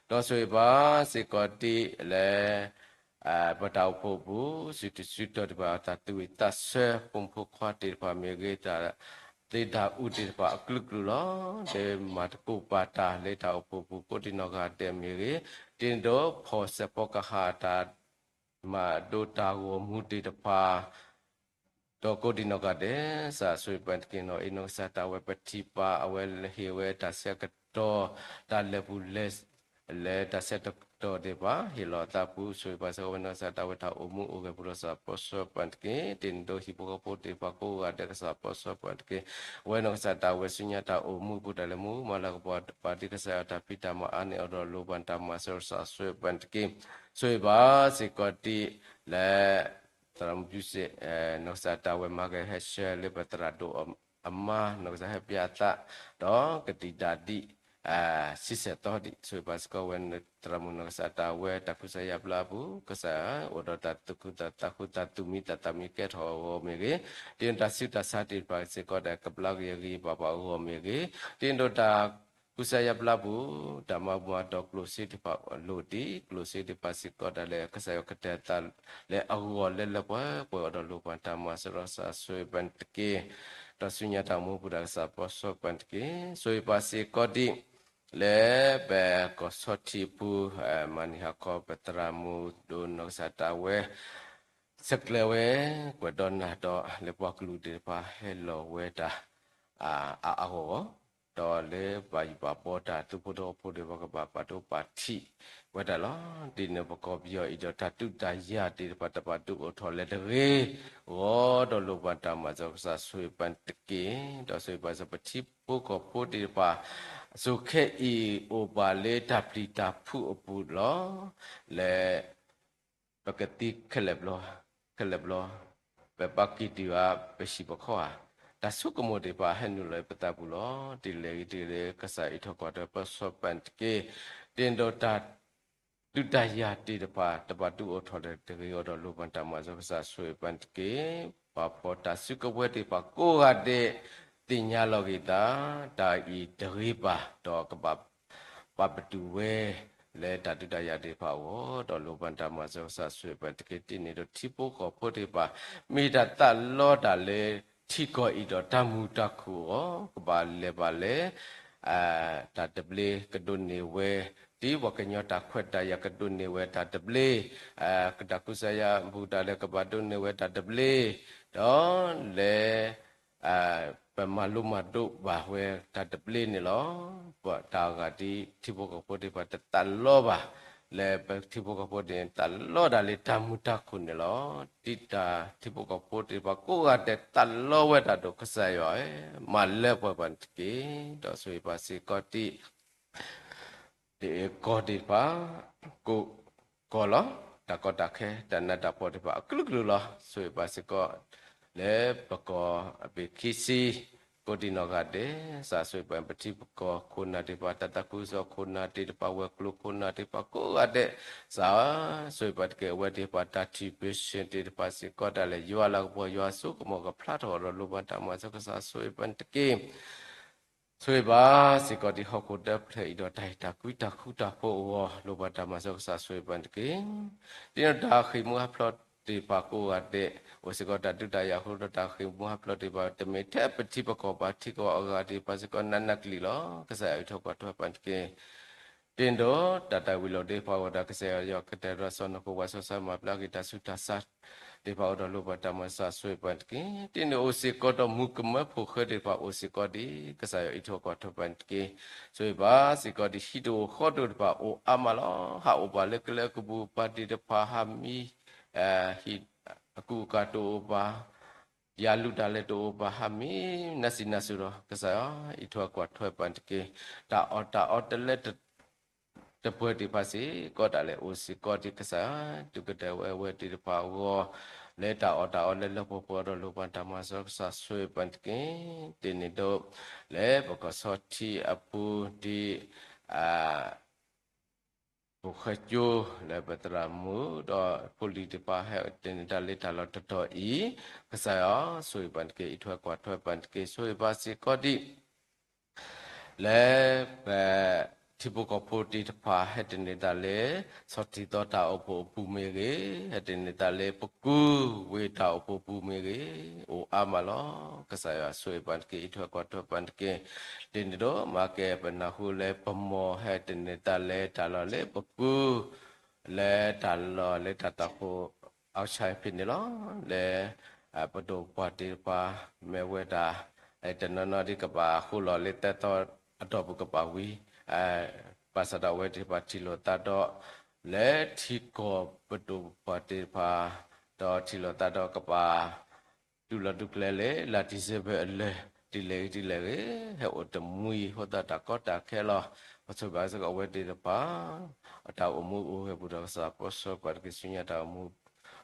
ဒီးစံးဘၣ်စ့ၢ်ကီးဒ်လဲၣ် ပတၢ်အိၣ်ဖှိၣ်ပူၤ စုတစုတီၤသ့ၣ်တဖၣ် တၢ်သူၣ်ဝံၣ်သးဆၢ ဖိမုၣ်ဖိခွါသ့ၣ်တဖၣ်မ့ၢ်ဂ့ၤ တၢ်သ့တၢ်အူသ့ၣ်တဖၣ်အကလုာ်ကလုာ်လီၤ. လၢမၤသကိးဘၣ်တၢ်လၢတၢ်အိၣ်ဖှိၣ်ပူၤ ကိးဒံးနီၢ်ဂၤဒဲးမ့ၢ်ဂ့ၤ, ဒ်သိးဖီၣ်စဲးဖီကဟၣ်တၢ် မၤဒိတၢ်ဂီၤမူသ့ၣ်တဖၣ် ဒီးကိးဒံးနီၢ်ဂၤဒဲး စံးဘၣ်ပၢ်တက့ၢ်. နီၢ်အံၤနီၢ်ကစၢ်ဒၣ်ဝဲ ပထံၣ်ဘၣ်အဝဲဟ့ၣ်ဝဲတၢ်ဆၢကတီၢ် တၢ်လၢာ်ပူၤလၢာ် လၢတၢ်ဆၢကတီၢ်သ့ၣ်တဖၣ် ဟ့ၣ်လီၤအသးပူၤ စံးဘၣ်စ့ၢ်ကီးဝဲနီၢ်ကစၢ်ဒၣ်ဝဲ တၢ်အိၣ်မူအိၣ်ဂဲၤပူၤဒီး ကစၢ်ပၢဆှၢပၢ်တက့ၢ်. ဒ်သိးဟံၣ်ဖိဃီဖိသ့ၣ်တဖၣ်ကိးဂၤဒဲး ကစၢ်ပၢဆှၢပၢ်တက့ၢ်. အဝဲနီၢ်ကစၢ်ဒၣ်ဝဲ ဆူညါတၢ်အိၣ်မူပူၤဒၣ်လဲာ် မူမၤလၤကပီၤပာ်ဒ်ကစၢ်ယွၤတၢ်ဖံးတၢ်မၤအါန့ၢ်အီၤဒီး လိၣ်ဘၣ်တၢ်မၤစၢၤကစၢ် စံးဘၣ်ပၢ်တက့ၢ်. စံးဘၣ်စ့ၢ်ကီးဒ်လဲၣ် သရၣ်မုၣ် ဘူစ့ၣ် နီၢ်ကစၢ်ဒၣ်ဝဲ မၤကဟဲဆှၢလၢပသရၣ်ဒိၣ်အမါ နီၢ်ကစၢ်ဟဲပၠးအသး ဒီးကသံၣ်ဒၣ်ဒ် ဆံဆဲၣ်သီဒံး စံးဘၣ်စ့ၢ်ကီးဝဲ သရၣ်မုၣ်နီၢ်ကစၢ်ဒၣ်ဝဲ တၢ်ကူစါယါဘျါအပူၤ ကစၢ်အိၣ်ဒီးတၢ်သူၣ်ခုသးခု တၢ်သူၣ်မံသးမံကဲထီၣ်အဂီၢ်မ့ၢ်ဂ့ၤ, ဒ်သိးတၢ်ဆူးတၢ်ဆါသ့ၣ်တဖၣ်စ့ၢ်ကီး တၢ်ကဘျါက့ၤဂ့ၤဂ့ၤဘၣ်ဘၣ်အဂီၢ်မ့ၢ်ဂ့ၤ, ဒ်သိးတၢ်ကူစါယါဘျါပူၤ တၢ်မၤဘူၣ်မၤတီၢ်ကျိၣ်စ့သ့ၣ်တဖၣ်လိၣ်ဒံး ကျိၣ်စ့သ့ၣ်တဖၣ်စ့ၢ်ကီး တၢ်လၢကစၢ်ယွၤကတဲာ်သးလၢအဂီၢ်လၢလၢပှဲၤပှဲၤအီၤဒီး လိၣ်ဘၣ်တၢ်မၤစၢၤဒီး ကစၢ်ဆိၣ်ဂ့ၤပၢ်တက့ၢ်. ဒီးဆူညါတၢ်အိၣ်မူပူၤဒီး ကစၢ်ပၢဆှၢပၢ်တက့ၢ်. ဆိၣ်ဂ့ၤပၢ်စ့ၢ်ကီးဒ် လၢပကီၢ်ဆီထံးအပူၤ မၤနံၤဟးခီ ပသရၣ်မုၣ်ဒိၣ်နီၢ်ကစၢ်ဒၣ်ဝဲ ဆဲးကျၢဝဲ ကွဲးဒီးနၤဒီး လၢပှၤကလုာ်သ့ၣ်တဖၣ်ဟဲလီၤဝဲဒၣ် အါအါဂီၢ်ဂီၢ်, ဒီးလၢပှၤဟံၣ်ပှၤဃီတၢ်သူၣ်ဖိသးဖိသ့ၣ်တဖၣ်ကဘၣ်ပာ်ဒိၣ်ပာ်ထံးဝဲဒၣ်လီၤ. ဒ်န့ၣ်ပကီၢ်ပယီၤအံၤဒီး တၢ်ဒုးတၢ်ယၤသ့ၣ်တဖၣ် တပာ်ဒုးအိၣ်ထီၣ်လၢၤတဂ့ၤအဂီၢ်ဒီး လိၣ်ဘၣ်တၢ်မၤစၢၤကစၢ်ဆိၣ်ဂ့ၤပၢ်တက့ၢ်. ဒီးဆိၣ်ဂ့ၤပၢ်စ့ၢ်ကီး ပထံဖိကီၢ်ဖိသ့ၣ်တဖၣ် အစိၤခဲအံၤအိၣ်ဘၣ်လၢတၢ်ပျံၤတၢ်ဖုးအပူၤလီၤ. လၢ ပကသံခဲလၢာ်ဘျီ, ခဲလၢာ်ဘျီ, ပဘၣ်က့ၤတုၤဧါ ပဟံၣ်ပခီဧါ, တၢ်ဆိကမိၣ်သ့ၣ်တဖၣ်ဟဲနုာ်လီၤပသးပူၤလီၤ. ဒ်လဲၣ်ဂ့ၤဒ်လဲၣ် ကစၢ်အံးထွဲကွၢ်ထွဲပၢဆှၢပၢ်တက့ၢ်. ဒ်သိးတၢ်ဒုးတၢ်ယၤသ့ၣ်တဖၣ် တပာ်ဒုးအိၣ်ထီၣ်လၢၤတဂ့ၤအဂီၢ်ဒီး လိၣ်ဘၣ်တၢ်မၤစၢၤကစၢ်ဆိၣ်ဂ့ၤပၢ်တက့ၢ်. ပှၤဖီၣ်တၢ်စုကဝဲၤသ့ၣ်တဖၣ်ကိးဂၤဒဲး သ့ၣ်ညါလီၤက့ၤသး တၢ်အံၤတဂ့ၤဘၣ် ဒီးကဘၣ် ပာ်ပတုာ်ဝဲ လၢတၢ်ဒုးတၢ်ယၤသ့ၣ်တဖၣ်အဂီၢ် ဒီးလိၣ်ဘၣ်တၢ်မၤစၢၤကစၢ်ဆိၣ်ဂ့ၤပှၤတက့ၢ်. တ့ၢ်န့ၣ်ဒီးထံဖိကီၢ်ဖိသ့ၣ်တဖၣ် မ့ၢ်တၢ်သးလီတၢ်လၢထံကီၢ်အံၤဒီးတၢ်မုာ်တၢ်ခုၣ်အဂီၢ် ကဘၣ်လဲၤဘၣ်လၢ တၢ်သဘျ့ကဒိးန့ၢ်ဝဲ ဒ်ပှၤကညီတၢ်ခွဲးတၢ်ယာ်ကဒိးန့ၢ်ဝဲတၢ်သဘျ့ ကတၢ်ကူစါယါဘူးတၢ်လၢကဘၣ်ဒိးန့ၢ်ဝဲတၢ်သဘျ့ ဒီးလဲၤ ပမၤလိမၤဒိးဘၣ်ဝဲတၢ်သဘျ့န့ၣ်လီၤ. ပတၢ်အဂၤဒ်ထံဖိကီၢ်ဖိသ့ၣ်တဖၣ်တသးလီဘၣ် လၢပထံဖိကီၢ်ဖိသ့ၣ်တဖၣ်သးလီတၢ်လၢတၢ်မုာ်တၢ်ခုၣ်န့ၣ်လီၤ. ဒ်တၢ်ထံဖိကီၢ်ဖိသ့ၣ်တဖၣ်ကိးဂၤဒဲးသးလီဝဲတၢ်ဒီးကစၢ်ယွၤဧၢ, မၤလၢပှဲၤပှၤတက့ၢ်. ဒီးဆိၣ်ဂ့ၤပှၤစ့ၢ်ကီးဒ် တ့ၢ်ကီၢ်သ့ၣ်တဖၣ် ကိးကီၢ်လီၤ. တၢ်ကီတၢ်ခဲ တၢ်နးတၢ်ဖှီၣ်သ့ၣ်တဖၣ်အကလုာ်ကလုာ်လီၤ. ဆိၣ်ဂ့ၤပှၤစ့ၢ်ကီး လၢပကီၢ်အဘ့ၣ်ခံဆံ ကိးဒံနီၢ်ဂၤဒဲး ကစၢ်ဆိၣ်ဂ့ၤပှၤ ပထံပကီၢ်ခိၣ်နၢ်သ့ၣ်တဖၣ် တၢ်သးခုကစီၣ်ခိၣ်နၢ်သ့ၣ်တဖၣ် ဝဲၤကျိၤခိၣ်နၢ်သ့ၣ်တဖၣ်ကိးဂၤဒဲး ကစၢ်ဆိၣ်ဂ့ၤပှၤတက့ၢ်. အဝဲသ့ၣ်တဖၣ်တၢ်ထံၣ်ပၢၢ်ဆၢသ့ၣ်တဖၣ်စ့ၢ်ကီး တၢ်လဲၤယွၤလၤကပီၤယွၤစိကမီၤကဖျါထီၣ်ဒီးလိၣ်ဘၣ်တၢ်မၤစၢၤ ကစၢ်ဆိၣ်ဂ့ၤပှၤတက့ၢ်. ဆိၣ်ဂ့ၤဘၣ်စ့ၢ်ကီးဒ်ဟီၣ်ခိၣ်ဒီဖျၢၣ်အံၤဒီးတၢ်ဟ့ၣ်တၢ်ကွံတၢ်ဃူတၢ်ဖိးအဂီၢ် လိၣ်ဘၣ်တၢ်မၤစၢၤ ကစၢ်ဆိၣ်ဂ့ၤပှၤတက့ၢ်. ဒ်န့ၣ်ဒီးတၢ်ဃ့ၢ်မှံဟးဖျိးသ့ၣ်တဖၣ်ကိးဂၤဒဲး အိၣ်စ့ၢ်ကီးတၢ်ဒုးတၢ်ယၤအဃိဒီး တၢ်ဃ့ၢ်မှံဟးဖျိးသ့ၣ်တဖၣ် တမ့ၢ်ထဲပထံပကီၢ်ဘၣ် ထံကီၢ်အဂၤသ့ၣ်တဖၣ်စ့ၢ်ကီး နးနးကလံၤလီၤ. ကစၢ်ယွၤအံးထွဲကွၢ်ထွဲပှၤတက့ၢ်. ဒ်န့ၣ်ဒီးတၢ်သၣ်ဝံၤလီၤသ့ၣ်တဖၣ်အဂီၢ်ဒီး ကစၢ်ယွၤ ယွၤကတဲာ်ကတီၤစီၢ်နီၤ ကဝၤစီၤစၢ်မၤဘျါက့ၤတၢ်ဆူးတၢ်ဆါသ့ၣ်တဖၣ်အဂီၢ်ဒီးလိၣ်ဘၣ်တၢ်မၤစၢၤ ကစၢ်ဆိၣ်ဂ့ၤပှၤတက့ၢ်. ဒ်န့ၣ်အိၣ်စ့ၢ်ကီးဒီးမူကမၢဖိဃဲသ့ၣ်တဖၣ်အိၣ်စ့ၢ်ကီးဒ် ကစၢ်ယွၤအံးထွဲကွၢ်ထွဲပှၤတက့ၢ်. ဆိၣ်ဂ့ၤဘၣ်စ့ၢ်ကီးဒ်ဟံၣ်တအိၣ်ဃီတအိၣ်သ့ၣ်တဖၣ်အိၣ်အါမးလီၤ. ဟးအိၣ်ပှၤလၢကလဲၤကပူၤ ပှၤသ့ၣ်တဖၣ်ဟးမံ ဟံၣ်အကူအကၤတအိၣ်ဘၣ်, ယၤလူၤတၢ်လဲၤတအိၣ်ဘၣ် ဟးမံနးစံးနးစိၤဒီး ကစၢ်ယွၤအံးထွဲကွၢ်ထွဲပှၤတက့ၢ်. တၢ်အီၣ်တၢ်အီတလၢ တပှဲၤသ့ၣ်တဖၣ်စ့ၢ်ကီး တၢ်လဲၤအိၣ်စ့ၢ်ကီးဒ်ကစၢ် ဒုးကတဲာ်ဝဲအဝဲသ့ၣ်တဖၣ်အဂီၢ် လၢတၢ်အီၣ်တၢ်အီလၢလၢပှဲၤပှဲၤအဂီၢ်ဒီးလိၣ်ဘၣ်တၢ်မၤစၢၤ ကစၢ်ဆိၣ်ဂ့ၤပှၤတက့ၢ်. ဒ်န့ၣ်ဒီး လၢပကီၢ်ဆီထံးအပူၤဒ် ဖိၣ်ဃဲကၠိ လၢပသရၣ်မုၣ်ဒီးဖိလံၤသ့ၣ်တဖၣ်ဟဲတ့ၢ်န့ၢ်တၢ်လၢတၢ်လီၢ်တတီၤအံၤ ကစၢ်ယွၤဆိၣ်ဂ့ၤပှၤတက့ၢ်. အံးထွဲကွၢ်ထွဲပှၤတက့ၢ်. ဆိၣ်ဂ့ၤဘၣ်စ့ၢ်ကီးဒ် လၢပ ထံဖိကီၢ်ဖိသ့ၣ်တဖၣ်ဟဲတ့ၢ်န့ၢ်တၢ်လၢ ဆီၣ်တံၢ်သီတၢ်အိၣ်ဖှိၣ်အပူၤမ့ၢ်ဂ့ၤ, ဟဲတ့ၢ်န့ၢ်တၢ်လၢပကူဝ့ၢ်တၢ်အိၣ်ဖှိၣ်ပူၤမ့ၢ်ဂ့ၤ, အိၣ်အါမးလီၤ. ကစၢ်ယွၤဆိၣ်ဂ့ၤပှၤတက့ၢ်. အံးထွဲကွၢ်ထွဲပှၤတက့ၢ်. ဒ်န့ၣ်ဒီး မၤကဲပနၢ်ဟူလၢပမိၢ်ဟဲတ့ၢ်န့ၢ်တၢ်လၢတၢ်လီၢ်လၢပကူ လၢတၢ်လီၢ်လၢတၢ်တၢ်ဖှိၣ် အီၣ်ဆၣ်ဖဲန့ၣ်လီၤ. လၢ ပဒိၣ်ပပှၢ်သ့ၣ်တဖၣ် မ့ၢ်ဝဲဒၣ် တနီၤနီၤဒ်ကဘၣ်ဃိလီၤလၢသၢသီအတီၢ်ပူၤကဘၣ်ဝံၤ ဘၣ်ဆၣ်ဒီးအဝဲသ့ၣ်တဖၣ်ထံၣ်လိာ်သးဒီး လၢထံကီၢ်ပဒိၣ်ပပှၢ်သ့ၣ်တဖၣ် ဒီးထံၣ်လိာ်သးဒီးကဘၣ် တူၢ်လိာ်တူၢ်ကျဲၤလၢ လါ December အလၢာ် ဒ်လဲၣ်ဂ့ၤဒ်လဲၣ်ဂ့ၤ ဟဲအိၣ်တမှံၤအဃိသတးတၢ်ကီတၢ်ခဲလီၤ. ပဆိၣ်ဘၣ်စ့ၢ်ကီးအဝဲသ့ၣ်တဖၣ် အတၢ်အိၣ်မူအိၣ်ဂဲၤပူၤဒီးကစၢ်ပၢဆှၢပှၤတက့ၢ်. ဆူညါတၢ်အိၣ်မူ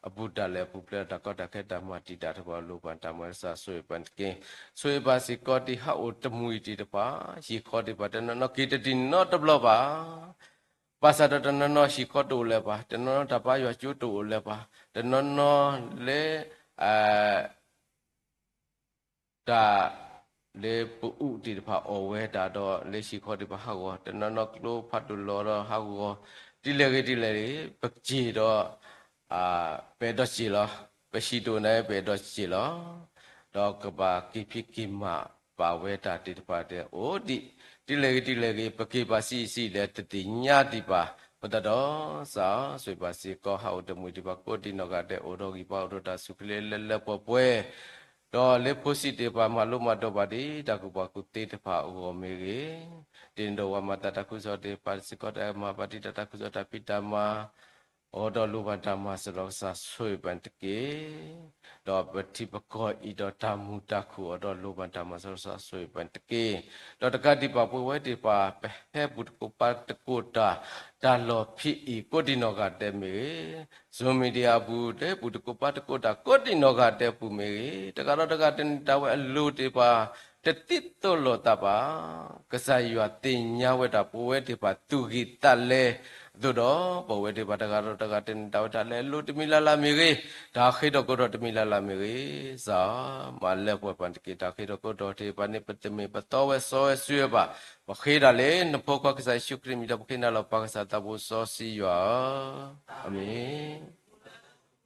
အပူၤတၢ်လဲၤအပူၤဖျဲး တၢ်ကီတၢ်ခဲတၢ်မၤတံာ်တာ်တဖၣ်လိၣ်ဘၣ်တၢ်မၤစၢၤ ဆိၣ်ဂ့ၤပှၤတက့ၢ်. ဆိၣ်ဂ့ၤဘၣ်စ့ၢ်ကီးဒ်ဟးအိၣ်တမှံၤသ့ၣ်တဖၣ် ဟံၣ်ဃီသ့ၣ်တဖၣ် တနီၤနီၤက့ၤတဒံးနီတဘျီဘၣ် ဘၣ်ဆၣ်ဒီးတနီၤနီၤဟံၣ်ဃီတအိၣ်လၢၤဘၣ်, တနီၤနီၤတၢ်ဘါယွၤကၠိတအိၣ်လၢၤဘၣ်, တနီၤနီၤလၢ တၢ် လၢပအူးသ့ၣ်တဖၣ်အီၣ်ဝဲဒၣ်ဒီး လၢဟံၣ်ဃီသ့ၣ်တဖၣ်ဟးဂီၤ, တနီၤနီၤကျိဖးဒိၣ်လီၤဒီးဟးဂီၤ, ဒ်လဲၣ်ဂ့ၤဒ်လဲၣ်ဂ့ၤ ပစ့ၢ်ဒီး ပအဲၣ်ဒိးစ့ၢ်လီၤ, ပဟံၣ်တအိၣ်န့ၣ် ပအဲၣ်ဒိးစ့ၢ်လီၤ. ဒီးကဘၣ်က့ၤဖံးက့ၤမၤဘၣ်ဝဲတၢ်သ့ၣ်တဖၣ်ဒီး အိၣ်ဒံး, ဒ်လဲၣ်ဂ့ၤဒ်လဲၣ်ဂ့ၤ ပက့ၤဘၣ်ဆံးဆံးဒီးတသ့ၣ်ညါဒံးဘၣ်. အဃိသတးဒီး ကစၢ်ဆိၣ်ဂ့ၤဘၣ်စ့ၢ်ကီး ဟးအိၣ်တမှံၤသ့ၣ်တဖၣ်ကိးဒံနီၢ်ဂၤဒဲး အိၣ်ဒီးဂံၢ်ဘါအိၣ်ဒီးတၢ်ဆူၣ်ချ့လၢလၢပှဲၤပှဲၤ ဒီးလၢဖိဆံးသ့ၣ်တဖၣ်မၤလိမၤဒိးဘၣ်ဒ် တၢ်ကူၣ်ဘၣ်ကူၣ်သ့တဖၣ်အဂီၢ်မ့ၢ်ဂ့ၤ, ဒ်န့ၣ်ဒီးပှၤမၤတၢ်သးခုကစီၣ်သ့ၣ်တဖၣ်စ့ၢ်ကီး တၢ်မၤဘၣ်ဒ်တၢ်သးခုကစီၣ်တၢ်ဖံးတၢ်မၤ အီၤဒီးလိၣ်ဘၣ်တၢ်မၤစၢၤဒီးကစၢ်ဆိၣ်ဂ့ၤပှၤတက့ၢ်. ဒီးပထံပကီၢ်အံၤဒီးတၢ်မုာ်တၢ်ခုၣ်အီၤဒီးလိၣ်ဘၣ်တၢ်မၤစၢၤဒီးကစၢ်ဆိၣ်ဂ့ၤပှၤတက့ၢ်. ဒီးတကးဒံးဘၣ်ပဝဲသ့ၣ်တဖၣ် ပဟဲပူၤတကိးပၤတကိးတၢ် တၢ်လီၢ်ဖဲအံၤကိးဒံနီၢ်ဂၤဒဲးမ့ၢ်ဂ့ၤ, Zoom media အပူၤ လၢပူၤတကိးပၤတကိးတၢ်ကိးဒံနီၢ်ဂၤဒဲးအပူၤမ့ၢ်ဂ့ၤ, တဂၤဒီးတဂၤတနံၤတၢ်ဝဲအလိၤသ့ၣ်တဖၣ် တသံသိးလိာ်သးဘၣ်. ကစၢ်ယွၤသ့ၣ်ညါဝဲဒၣ်ပဝဲသ့ၣ်တဖၣ်သူၣ်ဂံၢ်သးလဲ သိးဒီး ပဝဲသ့ၣ်တဖၣ်တဂၤဒီးတဂၤ တၢ်န့ၢ်သါဝဲတၢ်လၢအလိၣ်တမံၤလၢ်လၢ်မ့ၢ်ဂ့ၤ, တၢ်ဃ့ထီၣ်ကိးထီၣ်တမံၤလၢ်လၢ်မ့ၢ်ဂ့ၤ, ကစၢ်မၤလၢပှဲၤပှၤတက့ၢ်. တၢ်ဃ့ထီၣ်ကိးထီၣ်သ့ၣ်တဖၣ်န့ၣ် ပတမ့ၢ်ပတီဝဲစီဝဲဆှံဝဲဘၣ်. ပဃ့ဒၣ်လၢနဖိခွါကစၢ်ယ့ၣ်ၡူးခရံာ်အမံၤဒီး ပဃ့နၤလီၤ ပၢ်ကစၢ်သးဘိစီဆှံယွၤဧၢ, အၤမ့ၣ်.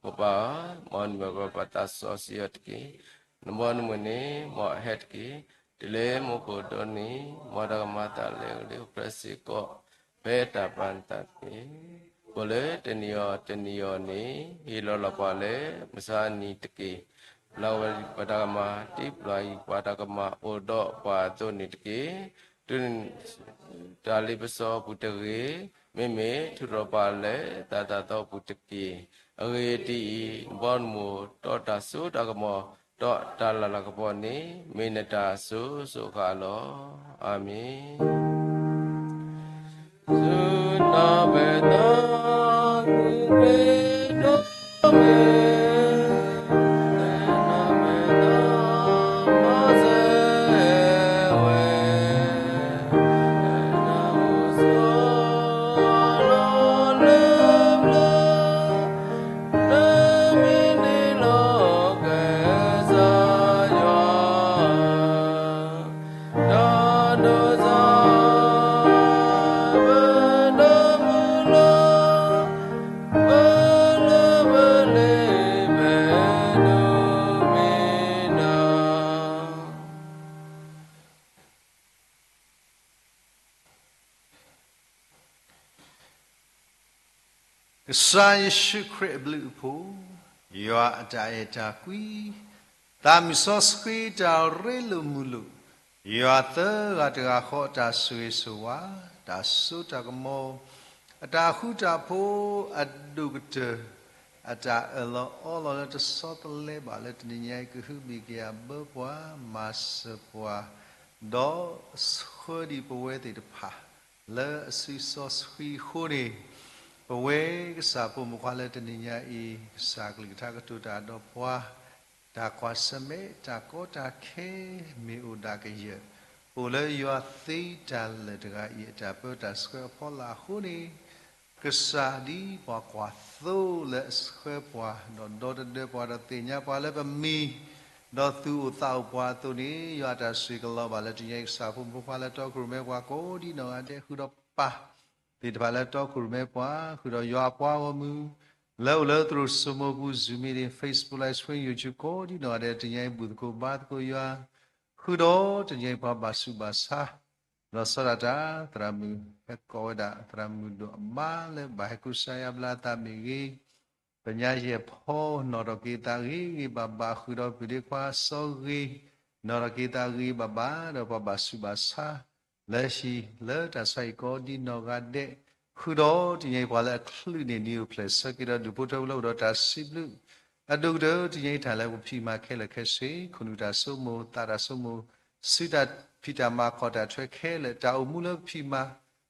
ပပၢ်ဧၢ, မ်နမံၤပှဲၤပှဲၤသးစီဆှံယွၤတက့ၢ်. နဘီနမုၢ်န့ၣ် မ်အဟဲတက့ၢ်. တုၤလၢမူခိၣ်ဒိၣ်န့ၣ် မ်တၢ်ကမၤအသးလၢအဂ့ၢ် အိၣ်ဖျဲၣ်စ့ၢ်ကီး ဖဲတၢ်ပာ်နသးတက့ၢ်. အိၣ်လၢတနံၤအီၤတနံၤအီၤန့ၣ် ဟ့ၣ်လီၤလီၤပှၤလၢမုၢ်ဆါနံၤတက့ၢ်. လၢအဝဲပတၢ်ကမၤ ဒ်ပျၢ်ယပှၤတၢ်ကမၤအိၣ်ဒီးပှၤအသိးန့ၣ်တက့ၢ်. တုၤ တၢ်လ့ပစီအပူၤတဂ့ၤ, မ့မ့ၢ်ထုးထီၣ်ပှၤလၢတၢ်သးသီအပူၤတက့ၢ်. အဂ့ၢ်ဒ်အံၤ, နဘီနမိၢ် ဒီးတၢ်စိတၢ်ကမီၤ ဒီးတၢ်လၤလၤကပီၤန့ၣ် မ့ၢ်နတၢ်အစိၤစိၤအဃၣ်လီၤ. အၤမ့ၣ်. ကစၢ်ယ့ၣ်ၡူးခရံာ်အဘျုးအဖှိၣ်, ယွၤအတၢ်အဲၣ်တၢ်ကွံ, သးမုၢ်စီဆှံတၢ်ရ့လိာ်မုာ်လိာ်, ယွၤသၢဂၤတဂၤဃီအတၢ်ဆိၣ်ဂ့ၤဆိၣ်ဝါ, တၢ်စိတၢ်ကမီၤ, အတၢ်ဃူတၢ်ဖိး, အဒိၣ်ကတၢၢ်, အတၢ်အၢၣ်လီၤအီလီၤလၢတဆီတလဲဘၣ်လၢတနံၤညါအံၤ ကဟုကယာ်ဘၢပှၤ, မၤစၢၤပှၤ, ဒီးဆှၢဒံးပဝဲသ့ၣ်တဖၣ် လၢအစုစီဆှံအဃိန့ၣ်, ပဝဲကစၢ်ဖိမုၣ်ဖိခွါလၢတနံၤညါအံၤ ကစၢ်ကလုၢ်ကထါကတိၤတၢ်ဒီးပှၤ, တၢ်ကွၢ်ဆၢၣ်မဲာ် တၢ်ကီတၢ်ခဲ မ့ၢ်အိၣ်ဒၣ်ကယၢၢ်, အိၣ်လၢယွၤသ့တၢ်လၢာ်တဂၤအံၤ အတၢ်ပၢတၢ်ဆှၢအဖီလာ်အဃိန့ၣ်, ကစၢ်ဒ်ပှၤကွၢ်သိလၢအဆှၢပှၤ, ဒီးဒီတဒၢပှၤဒီးသ့ၣ်ညါပှၤလၢပမံၤ, ဒီးသူၣ်အိၣ်သးအိၣ်ပှၤအသိးန့ၣ်, ယွၤအတၢ်ဆိၣ်ဂ့ၤကလီၤဘၣ်လၢတနံၤညါအံၤ ကစၢ်ဖိမုၣ်ဖိခွါလၢတီခိၣ်ရိၣ်မဲပှၤကိးဒ်နီၢ်ဂၤဒဲး ဃုာ်ဒီးပၢ်သ့ၣ်တဖၣ်လၢတီခိၣ်ရိၣ်မဲပှၤ, ဃုာ်ဒီးယွၤအပှၤဂီၢ်မုၢ် လၢအိၣ်လၢသရိာ်စိမိၤပူၤ Zoom meeting, Facebook Live Stream, YouTube ကိးဒ်နီၢ်ဂၤဒဲး တနံၤညါအံၤ ဘူၣ်သကိးဘါသကိးယွၤ, ဃုာ်ဒီးတနံၤညါအံၤပှၤဘၣ်ဆူးဘၣ်ဆါ, ဒီးစီၤဒၣ်တၢ်သရၣ်မုၣ် ဟဲကိးဝဲဒၣ်သရၣ်မုၣ်ဒိၣ်အမါလၢဘၣ်ဟဲကူစါယါဘျါအသးမ့ၢ်ဂ့ၤ, ပညါယဲၢ်ဖီနီၣ်ထီၣ်က့ၤသးဂ့ၤဂ့ၤဘၣ်ဘၣ် ဃုာ်ဒီးပုၢ်ဒ့ခွါစီဂ့ၤ, နီၣ်ထီၣ်က့ၤသးဂ့ၤဘၣ်ဘၣ် ဒီးပှၤဘၣ်ဆူးဘၣ်ဆါ လၢဟံၣ်လၢတၢ်ဆါဟံၣ်ကိးဒ်နီၢ်ဂၤဒဲး, ဃုာ်ဒီးတနံၤညါအံၤပှၤလၢအချုးန့ၢ်နံၤအိၣ်ဖျဲၣ်ဆၢက့ၤဒီးဒူၣ်ဖိထၢဖိလၢအိၣ်ဒီးတၢ်စံးဘျုး, အဒိၣ်ကတၢၢ်တနံၤညါအံၤတၢ်လၢပဖံးမၤခဲလၢာ်ခဲဆ့ ခိၣ်နူာ်တၢ်ဆိကမိၣ် သးတၢ်ဆိကမိၣ် စုတၢ်ဖံးတၢ်မၤခီၣ်တၢ်ထွဲခဲလၢာ် တၢ်အိၣ်မူလၢပဖံးမၤ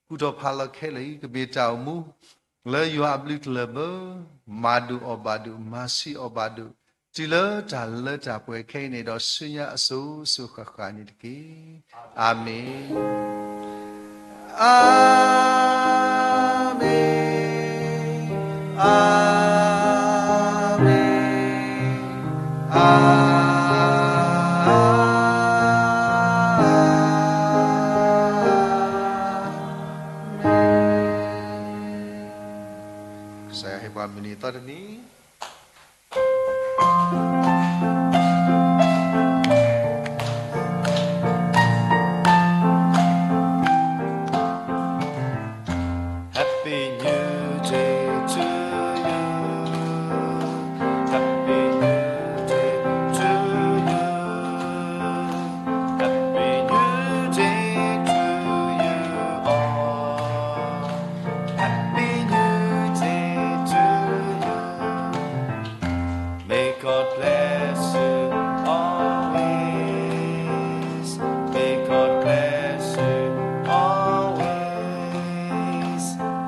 ကူၣ်ထီၣ်ဖးလီၤခဲလၢာ်အံၤ ကမ့ၢ်တၢ်အိၣ်မူ လၢယွၤအဘျုးကလၢၢ်ဘၢ, မၤဒိၣ်အီၣ်ဘၣ်ဒိၣ် မၤဆံးအီၣ်ဘၣ်ဒိၣ်, တုၤလၢတၢ်လၢတၢ်ပှဲၤခဲအံၤန့ၣ်ဒီး ဆူညါအစိၤစိၤဃၣ်ဃၣ်န့ၣ်တက့ၢ်. အၤမ့ၣ်, အၤမ့ၣ်, အၤမ့ၣ်, အၤမ့ၣ်. ကစၢ်ယွၤဟ့ၣ်ပှၤမုၢ်နံၤအသီတနံၤ Happy New Day to you. Happy New Day to you. Happy New Day to you all. Happy New Day to you. May God bless you always. May God bless you always.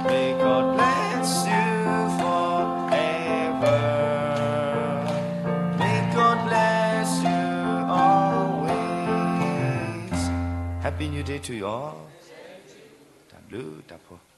May God bless you forever. May God bless you always. Happy New Day to you all. တၢ်ဘျုးတၢ်ဖှိၣ်